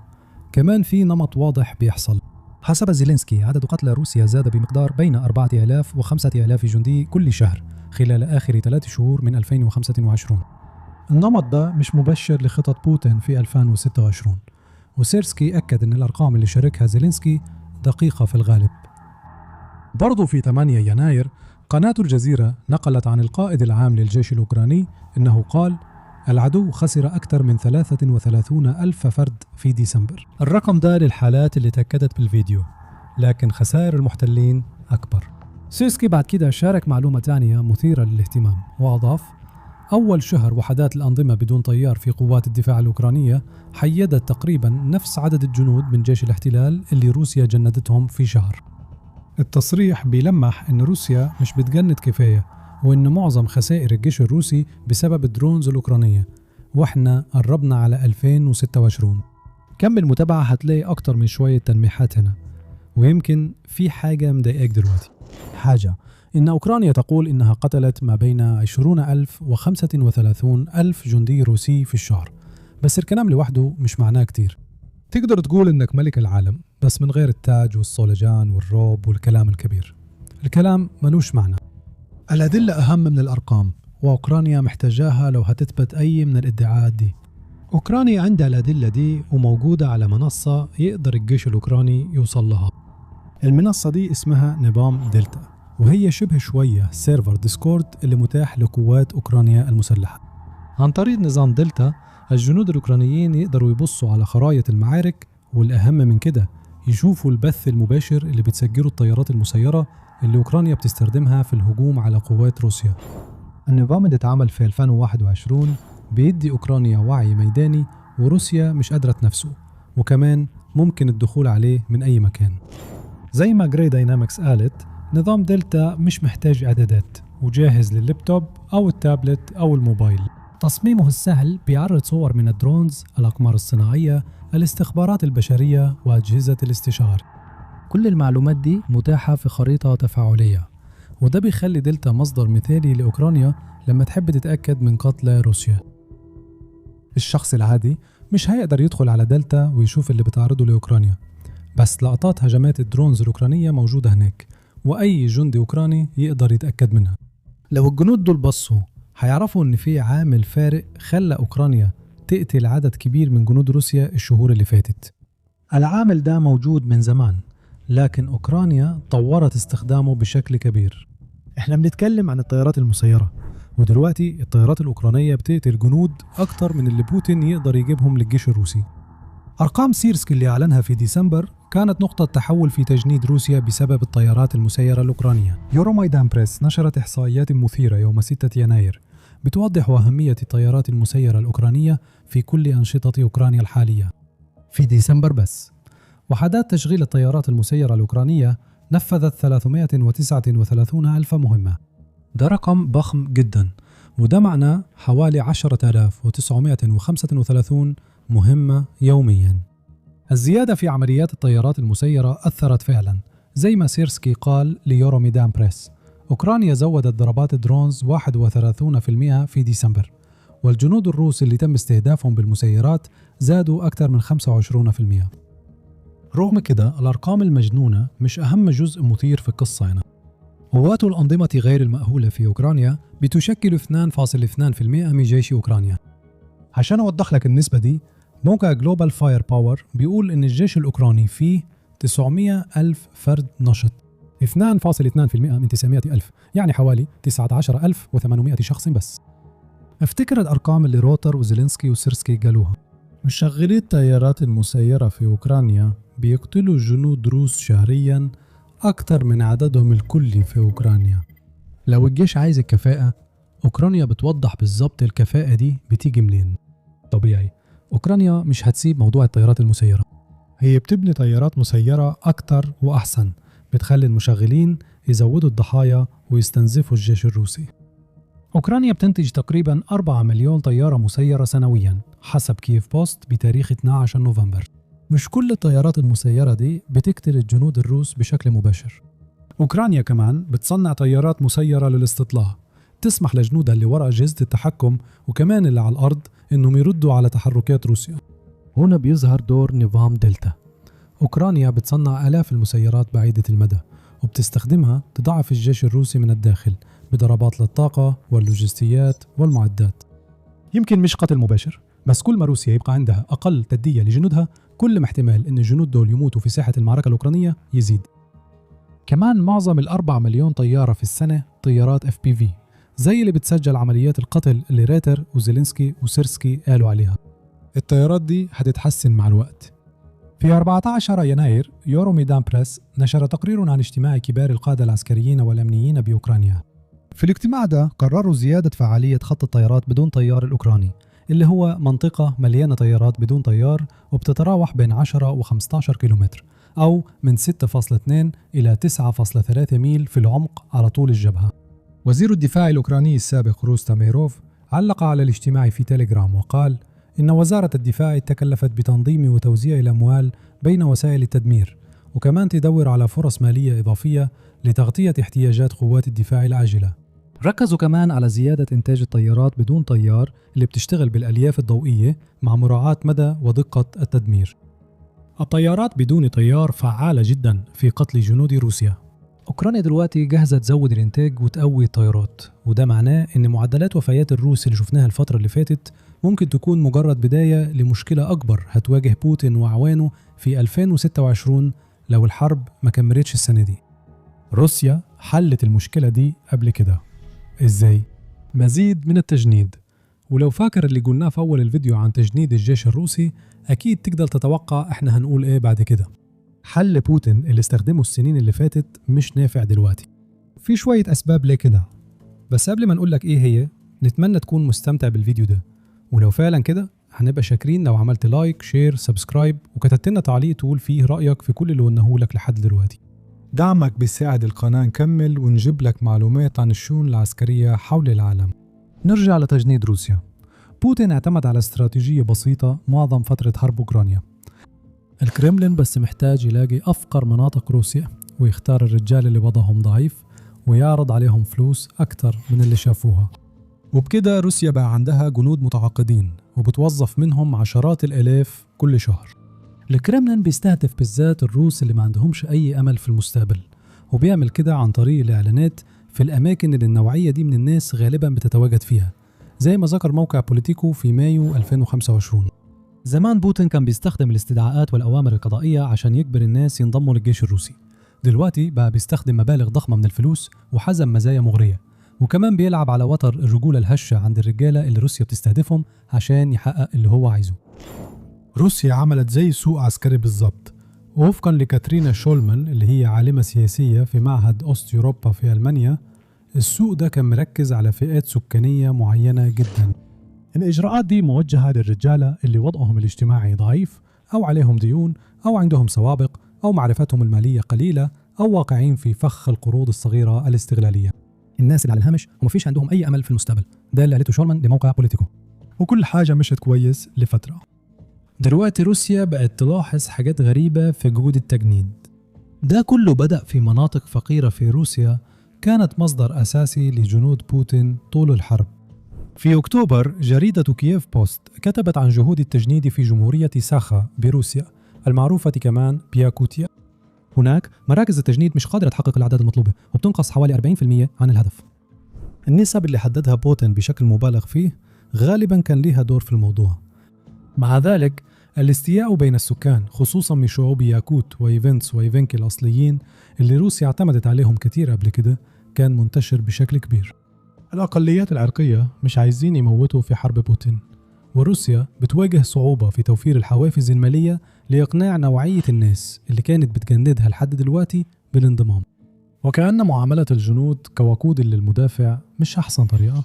كمان في نمط واضح بيحصل. حسب زيلينسكي عدد قتلى روسيا زاد بمقدار بين 4000 و 5000 جندي كل شهر خلال آخر 3 شهور من 2025. النمط ده مش مبشر لخطط بوتين في 2026، وسيرسكي أكد أن الأرقام اللي شاركها زيلينسكي دقيقة في الغالب. برضو في 8 يناير قناة الجزيرة نقلت عن القائد العام للجيش الأوكراني أنه قال العدو خسر أكثر من 33 ألف فرد في ديسمبر. الرقم ده للحالات اللي تأكدت بالفيديو، لكن خسائر المحتلين أكبر. سيرسكي بعد كده شارك معلومة تانية مثيرة للاهتمام، وأضاف أول شهر وحدات الأنظمة بدون طيار في قوات الدفاع الأوكرانية حيدت تقريبا نفس عدد الجنود من جيش الاحتلال اللي روسيا جندتهم في شهر. التصريح بيلمح أن روسيا مش بتجند كفاية، وأن معظم خسائر الجيش الروسي بسبب ال drones الأوكرانية، وإحنا قربنا على 2026. كمل متابعة هتلاقي أكتر من شوية تلميحات هنا، ويمكن في حاجة مضايقاك دلوقتي. حاجة إن أوكرانيا تقول إنها قتلت ما بين 20,000 و 35,000 جندي روسي في الشهر، بس الكلام لوحده مش معناه كتير. تقدر تقول إنك ملك العالم بس من غير التاج والصولجان والروب والكلام الكبير. الكلام ملوش معنى. الأدلة أهم من الأرقام، وأوكرانيا محتاجاها لو هتثبت أي من الادعاءات دي. أوكرانيا عندها الأدلة دي وموجودة على منصة يقدر الجيش الأوكراني يوصل لها. المنصة دي اسمها نظام دلتا، وهي شبه شوية server ديسكورد اللي متاح لقوات أوكرانيا المسلحة. عن طريق نظام دلتا الجنود الأوكرانيين يقدروا يبصوا على خرائط المعارك، والأهم من كده يشوفوا البث المباشر اللي بتسجله الطيارات المسيرة اللي أوكرانيا بتستخدمها في الهجوم على قوات روسيا. النظام اللي اتعمل في 2021 بيدي أوكرانيا وعي ميداني وروسيا مش قادرة تنافسه، وكمان ممكن الدخول عليه من أي مكان. زي ما جراي داينامكس قالت، نظام دلتا مش محتاج إعدادات وجاهز لللابتوب أو التابلت أو الموبايل. تصميمه السهل بيعرض صور من ال drones، الأقمار الصناعية، الاستخبارات البشرية وأجهزة الاستشعار. كل المعلومات دي متاحة في خريطة تفاعلية، وده بيخلي دلتا مصدر مثالي لأوكرانيا لما تحب تتأكد من قتلى روسيا. الشخص العادي مش هيقدر يدخل على دلتا ويشوف اللي بتعرضه لأوكرانيا، بس لقطات هجمات ال drones الأوكرانية موجودة هناك، وأي جندي أوكراني يقدر يتأكد منها. لو الجنود دول بصوا هيعرفوا إن في عامل فارق خلى أوكرانيا تقتل عدد كبير من جنود روسيا الشهور اللي فاتت. العامل ده موجود من زمان، لكن أوكرانيا طورت استخدامه بشكل كبير. احنا بنتكلم عن الطيارات المسيرة، ودلوقتي الطيارات الأوكرانية بتقتل جنود أكتر من اللي بوتين يقدر يجيبهم للجيش الروسي. أرقام سيرسكي اللي أعلنها في ديسمبر كانت نقطة تحول في تجنيد روسيا بسبب الطيارات المسيرة الأوكرانية. يورومايدان بريس نشرت إحصائيات مثيرة يوم 6 يناير بتوضح أهمية الطيارات المسيرة الأوكرانية في كل أنشطة أوكرانيا الحالية. في ديسمبر بس، وحدات تشغيل الطيارات المسيرة الأوكرانية نفذت 339 ألف مهمة. ده رقم ضخم جدا، وده معناه حوالي 10,935 مهمة يوميا. الزيادة في عمليات الطيارات المسيرة أثرت فعلا، زي ما سيرسكي قال ليوروميدان بريس. أوكرانيا زودت ضربات ال drones 31% في ديسمبر، والجنود الروس اللي تم استهدافهم بالمسيرات زادوا أكثر من 25%. رغم كده الأرقام المجنونة مش أهم جزء مثير في القصة هنا. قوات الأنظمة غير المأهولة في أوكرانيا بتشكل 2.2% من جيش أوكرانيا. عشان أوضح لك النسبة دي، موقع جلوبال فاير باور بيقول إن الجيش الأوكراني فيه 900 ألف فرد نشط، 2.2% من 900 ألف، يعني حوالي 19,800 شخص بس. افتكر الأرقام اللي روتر وزيلينسكي وسيرسكي قالوها. مشغلي الطيارات المسيرة في أوكرانيا بيقتلوا جنود روس شهريا أكتر من عددهم الكلي في أوكرانيا. لو الجيش عايز الكفاءة، أوكرانيا بتوضح بالظبط الكفاءة دي بتيجي منين. طبيعي أوكرانيا مش هتسيب موضوع الطيارات المسيرة، هي بتبني طيارات مسيرة أكتر وأحسن، بتخلي المشغلين يزودوا الضحايا ويستنزفوا الجيش الروسي. أوكرانيا بتنتج تقريبا 4 مليون طيارة مسيرة سنويا حسب كييف بوست بتاريخ 12 نوفمبر. مش كل الطيارات المسيرة دي بتقتل الجنود الروس بشكل مباشر. أوكرانيا كمان بتصنع طيارات مسيرة للاستطلاع، تسمح لجنودها اللي وراء أجهزة التحكم وكمان اللي على الأرض إنهم يردوا على تحركات روسيا. هنا بيظهر دور نظام دلتا. أوكرانيا بتصنع آلاف المسيرات بعيدة المدى وبتستخدمها تضعف الجيش الروسي من الداخل بضربات للطاقة واللوجستيات والمعدات. يمكن مش قتل مباشر، بس كل ما روسيا يبقى عندها أقل تدية لجنودها، كل ما احتمال إن الجنود دول يموتوا في ساحة المعركة الأوكرانية يزيد. كمان معظم 4 مليون طيارة في السنة طيارات FPV، زي اللي بتسجل عمليات القتل اللي راتر وزيلينسكي وسيرسكي قالوا عليها. الطيارات دي هتتحسن مع الوقت. في 14 يناير يوروميدان بريس نشر تقرير عن اجتماع كبار القادة العسكريين والأمنيين بأوكرانيا. في الاجتماع ده قرروا زيادة فعالية خط الطيارات بدون طيار الأوكراني، اللي هو منطقة مليانة طيارات بدون طيار وبتتراوح بين 10 و 15 كيلومتر أو من 6.2 إلى 9.3 ميل في العمق على طول الجبهة. وزير الدفاع الأوكراني السابق روستا ميروف علق على الاجتماع في تليجرام وقال إن وزارة الدفاع تكلفت بتنظيم وتوزيع الأموال بين وسائل التدمير، وكمان تدور على فرص مالية إضافية لتغطية احتياجات قوات الدفاع العاجلة. ركزوا كمان على زيادة إنتاج الطيارات بدون طيار اللي بتشتغل بالألياف الضوئية مع مراعاة مدى ودقة التدمير. الطيارات بدون طيار فعالة جدا في قتل جنود روسيا. أوكرانيا دلوقتي جاهزة تزود الإنتاج وتقوي الطيارات، وده معناه إن معدلات وفيات الروس اللي شفناها الفترة اللي فاتت ممكن تكون مجرد بداية لمشكلة أكبر هتواجه بوتين وأعوانه في 2026 لو الحرب ما كملتش السنة دي. روسيا حلت المشكلة دي قبل كده. إزاي؟ مزيد من التجنيد. ولو فاكر اللي قلناه في أول الفيديو عن تجنيد الجيش الروسي، أكيد تقدر تتوقع إحنا هنقول إيه بعد كده. حل بوتين اللي استخدمه السنين اللي فاتت مش نافع دلوقتي. في شوية أسباب ليه كده، بس قبل ما نقول لك إيه هي، نتمنى تكون مستمتع بالفيديو ده، ولو فعلا كده هنبقى شاكرين لو عملت like، share، subscribe، وكتبت لنا تعليق تقول فيه رأيك في كل اللي قلناه لك لحد دلوقتي. دعمك بيساعد القناة نكمل ونجيب لك معلومات عن الشؤون العسكرية حول العالم. نرجع لتجنيد روسيا. بوتين اعتمد على استراتيجية بسيطة معظم فترة حرب أوكرانيا. الكرملين بس محتاج يلاقي أفقر مناطق روسيا ويختار الرجال اللي وضعهم ضعيف ويعرض عليهم فلوس أكتر من اللي شافوها. وبكده روسيا بقى عندها جنود متعاقدين وبتوظف منهم عشرات الآلاف كل شهر. الكرملين بيستهدف بالذات الروس اللي ما عندهمش أي أمل في المستقبل، وبيعمل كده عن طريق الإعلانات في الأماكن اللي النوعية دي من الناس غالبا بتتواجد فيها، زي ما ذكر موقع بوليتيكو في مايو 2025. زمان بوتين كان بيستخدم الاستدعاءات والأوامر القضائية عشان يجبر الناس ينضموا للجيش الروسي. دلوقتي بقى بيستخدم مبالغ ضخمة من الفلوس وحزم مزايا مغرية، وكمان بيلعب على وتر الرجولة الهشة عند الرجالة اللي روسيا بتستهدفهم عشان يحقق اللي هو عايزه. روسيا عملت زي سوق عسكري بالظبط. ووفقا لكاترينا شولمان اللي هي عالمة سياسية في معهد أوست يوروبا في ألمانيا، السوق ده كان مركز على فئات سكانية معينة جدا. الإجراءات دي موجهة للرجالة اللي وضعهم الاجتماعي ضعيف، أو عليهم ديون، أو عندهم سوابق، أو معرفتهم المالية قليلة، أو واقعين في فخ القروض الصغيرة الاستغلالية. الناس اللي على الهامش ومفيش عندهم أي أمل في المستقبل. ده اللي قالته شولمان لموقع بوليتيكو. وكل حاجة مشت كويس لفترة. دلوقتي روسيا بقت تلاحظ حاجات غريبة في جهود التجنيد. ده كله بدأ في مناطق فقيرة في روسيا كانت مصدر أساسي لجنود بوتين طول الحرب. في أكتوبر جريدة كييف بوست كتبت عن جهود التجنيد في جمهورية ساخا بروسيا المعروفة كمان بياكوتيا. هناك مراكز التجنيد مش قادرة تحقق الأعداد المطلوبة وبتنقص حوالي 40% عن الهدف. النسب اللي حددها بوتين بشكل مبالغ فيه غالبا كان لها دور في الموضوع. مع ذلك الاستياء بين السكان خصوصا من شعوب ياكوت وإيفنتس وإيفنكي الأصليين اللي روسيا اعتمدت عليهم كتير قبل كده كان منتشر بشكل كبير. الأقليات العرقية مش عايزين يموتوا في حرب بوتين، وروسيا بتواجه صعوبة في توفير الحوافز المالية لإقناع نوعية الناس اللي كانت بتجندها لحد دلوقتي بالانضمام. وكأن معاملة الجنود كوقود للمدافع مش أحسن طريقة.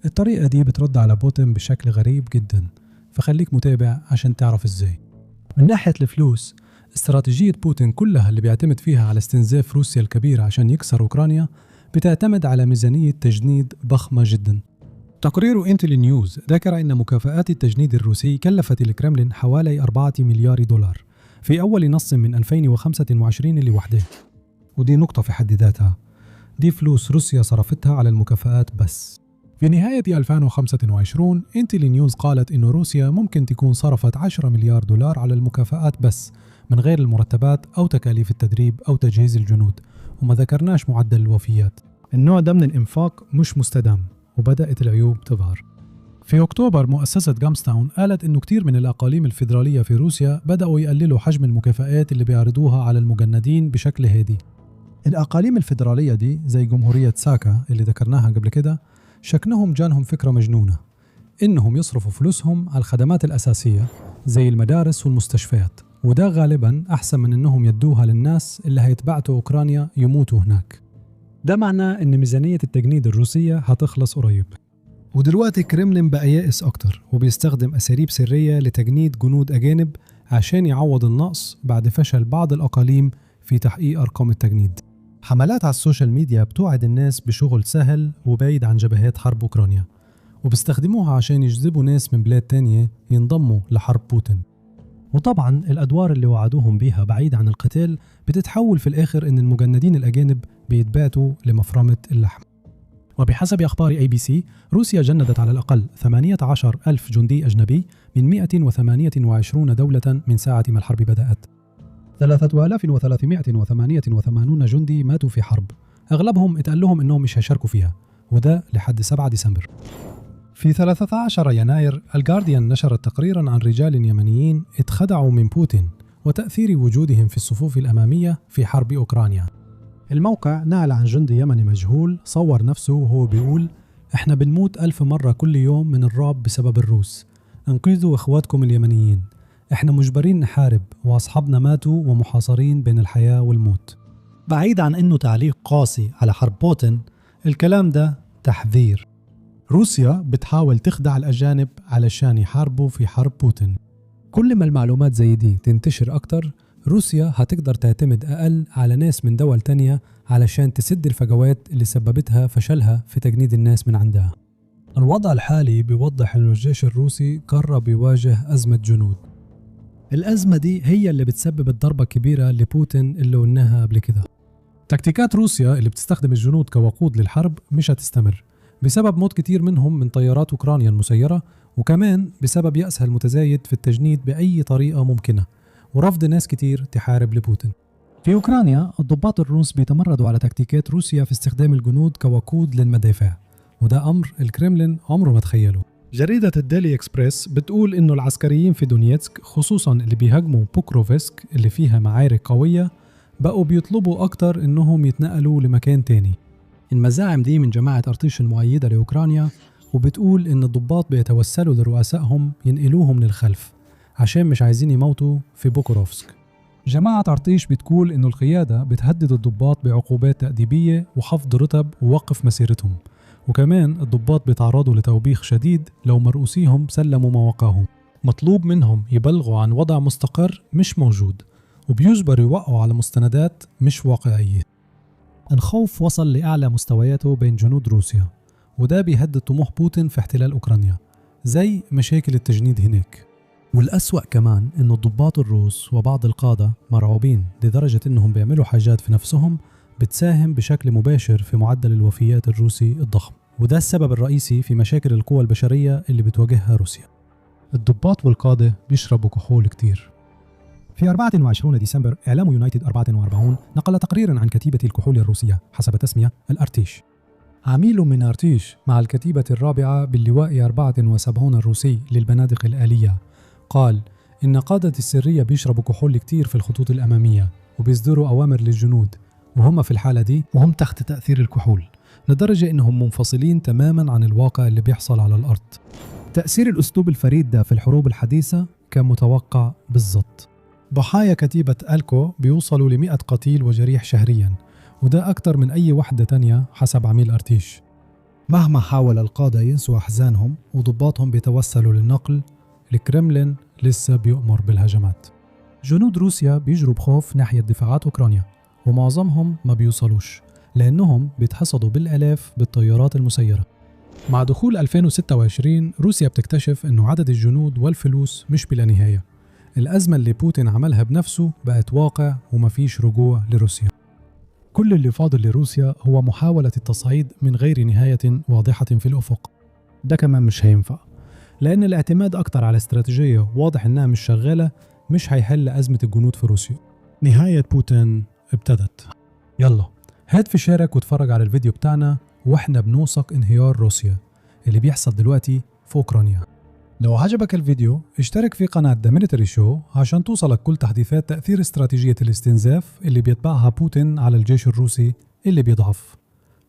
الطريقة دي بترد على بوتين بشكل غريب جدا، فخليك متابع عشان تعرف ازاي. من ناحية الفلوس، استراتيجية بوتين كلها اللي بيعتمد فيها على استنزاف روسيا الكبير عشان يكسر أوكرانيا بتعتمد على ميزانية تجنيد ضخمة جدا. تقرير انتل نيوز ذكر أن مكافآت التجنيد الروسي كلفت الكرملين حوالي 4 مليار دولار في أول نص من 2025 لوحده، ودي نقطة في حد ذاتها، دي فلوس روسيا صرفتها على المكافآت بس. في نهاية 2025 انتل نيوز قالت إن روسيا ممكن تكون صرفت 10 مليار دولار على المكافآت بس، من غير المرتبات أو تكاليف التدريب أو تجهيز الجنود، وما ذكرناش معدل الوفيات. النوع ده من الإنفاق مش مستدام، وبدأت العيوب تظهر. في أكتوبر مؤسسة جامستاون قالت إنه كتير من الأقاليم الفيدرالية في روسيا بدأوا يقللوا حجم المكافآت اللي بيعرضوها على المجندين بشكل هادي. الأقاليم الفيدرالية دي زي جمهورية ساكا اللي ذكرناها قبل كده، شكلهم جانهم فكرة مجنونة إنهم يصرفوا فلوسهم على الخدمات الأساسية زي المدارس والمستشفيات، وده غالبا أحسن من إنهم يدوها للناس اللي هيتبعتوا أوكرانيا يموتوا هناك. ده معناه إن ميزانية التجنيد الروسية هتخلص قريب. ودلوقتي الكرملين بقى يائس أكتر، وبيستخدم أساليب سرية لتجنيد جنود أجانب عشان يعوض النقص بعد فشل بعض الأقاليم في تحقيق أرقام التجنيد. حملات على ال social media بتوعد الناس بشغل سهل وبعيد عن جبهات حرب أوكرانيا، وبيستخدموها عشان يجذبوا ناس من بلاد تانية ينضموا لحرب بوتين. وطبعا الأدوار اللي وعدوهم بيها بعيد عن القتال بتتحول في الآخر إن المجندين الأجانب بيتباتوا لمفرمة اللحم. وبحسب أخبار ABC، روسيا جندت على الأقل 18 ألف جندي أجنبي من 128 دولة من ساعة ما الحرب بدأت. 3388 جندي ماتوا في حرب، أغلبهم اتقال لهم إنهم مش هيشاركوا فيها، وده لحد 7 ديسمبر. في 13 يناير الجارديان نشرت تقريرا عن رجال يمنيين اتخدعوا من بوتين وتأثير وجودهم في الصفوف الأمامية في حرب أوكرانيا. الموقع نقل عن جندي يمني مجهول صور نفسه وهو بيقول: احنا بنموت 1000 مرة كل يوم من الرعب بسبب الروس، انقذوا اخواتكم اليمنيين، احنا مجبرين نحارب واصحابنا ماتوا ومحاصرين بين الحياة والموت. بعيد عن انه تعليق قاسي على حرب بوتين، الكلام ده تحذير. روسيا بتحاول تخدع الأجانب علشان يحاربوا في حرب بوتين. كل ما المعلومات زي دي تنتشر أكتر، روسيا هتقدر تعتمد أقل على ناس من دول تانية علشان تسد الفجوات اللي سببتها فشلها في تجنيد الناس من عندها. الوضع الحالي بيوضح إنه الجيش الروسي قرب يواجه أزمة جنود. الأزمة دي هي اللي بتسبب الضربة الكبيرة لبوتين اللي قلناها قبل كده. تكتيكات روسيا اللي بتستخدم الجنود كوقود للحرب مش هتستمر بسبب موت كتير منهم من طيارات أوكرانيا المسيرة، وكمان بسبب يأسها المتزايد في التجنيد بأي طريقة ممكنة ورفض ناس كتير تحارب لبوتين. في أوكرانيا الضباط الروس بيتمردوا على تكتيكات روسيا في استخدام الجنود كوقود للمدافع، وده أمر الكرملين عمره ما تخيله. جريدة الديلي إكسبريس بتقول إنه العسكريين في دونيتسك، خصوصا اللي بيهاجموا بوكروفسك اللي فيها معارك قوية، بقوا بيطلبوا أكتر إنهم يتنقلوا لمكان تاني. المزاعم دي من جماعة أرطيش المؤيدة لأوكرانيا، وبتقول إن الضباط بيتوسلوا لرؤسائهم ينقلوهم للخلف عشان مش عايزين يموتوا في بوكروفسك. جماعة أرطيش بتقول إنه القيادة بتهدد الضباط بعقوبات تأديبية وخفض رتب ووقف مسيرتهم، وكمان الضباط بيتعرضوا لتوبيخ شديد لو مرؤوسيهم سلموا مواقعهم. مطلوب منهم يبلغوا عن وضع مستقر مش موجود، وبيجبروا يوقعوا على مستندات مش واقعية. الخوف وصل لأعلى مستوياته بين جنود روسيا، وده بيهدد طموح بوتين في احتلال أوكرانيا زي مشاكل التجنيد هناك. والأسوأ كمان إنه الضباط الروس وبعض القادة مرعوبين لدرجة إنهم بيعملوا حاجات في نفسهم بتساهم بشكل مباشر في معدل الوفيات الروسي الضخم، وده السبب الرئيسي في مشاكل القوى البشرية اللي بتواجهها روسيا. الضباط والقادة بيشربوا كحول كتير. في 24 ديسمبر إعلام يونايتد 44 نقل تقريرا عن كتيبة الكحول الروسية حسب تسمية الأرتيش. عميل من أرتيش مع الكتيبة الرابعة باللواء 74 الروسي للبنادق الآلية قال إن قادة السرية بيشربوا كحول كتير في الخطوط الأمامية وبيصدروا أوامر للجنود، وهم في الحالة دي وهم تحت تأثير الكحول لدرجة إنهم منفصلين تماما عن الواقع اللي بيحصل على الأرض. تأثير الأسلوب الفريد ده في الحروب الحديثة كان متوقع بالضبط. ضحايا كتيبة ألكو بيوصلوا ل100 قتيل وجريح شهريا، وده أكتر من أي وحدة تانية حسب عميل أرتيش. مهما حاول القادة ينسوا أحزانهم وضباطهم بيتوسلوا للنقل، الكرملين لسه بيؤمر بالهجمات. جنود روسيا بيجروا بخوف ناحية دفاعات أوكرانيا، ومعظمهم ما بيوصلوش لأنهم بيتحصدوا بالآلاف بالطيارات المسيرة. مع دخول 2026 روسيا بتكتشف أنه عدد الجنود والفلوس مش بلا نهاية. الأزمة اللي بوتين عملها بنفسه بقت واقع ومفيش رجوع لروسيا. كل اللي فاضل لروسيا هو محاولة التصعيد من غير نهاية واضحة في الأفق. ده كمان مش هينفع، لأن الاعتماد أكتر على استراتيجية واضح إنها مش شغالة مش هيحل أزمة الجنود في روسيا. نهاية بوتين ابتدت. يلا هات في شارك واتفرج على الفيديو بتاعنا واحنا بنوثق انهيار روسيا اللي بيحصل دلوقتي في أوكرانيا. لو عجبك الفيديو اشترك في قناة The Military Show عشان توصلك كل تحديثات تأثير استراتيجية الاستنزاف اللي بيتبعها بوتين على الجيش الروسي اللي بيضعف.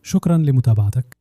شكرا لمتابعتك.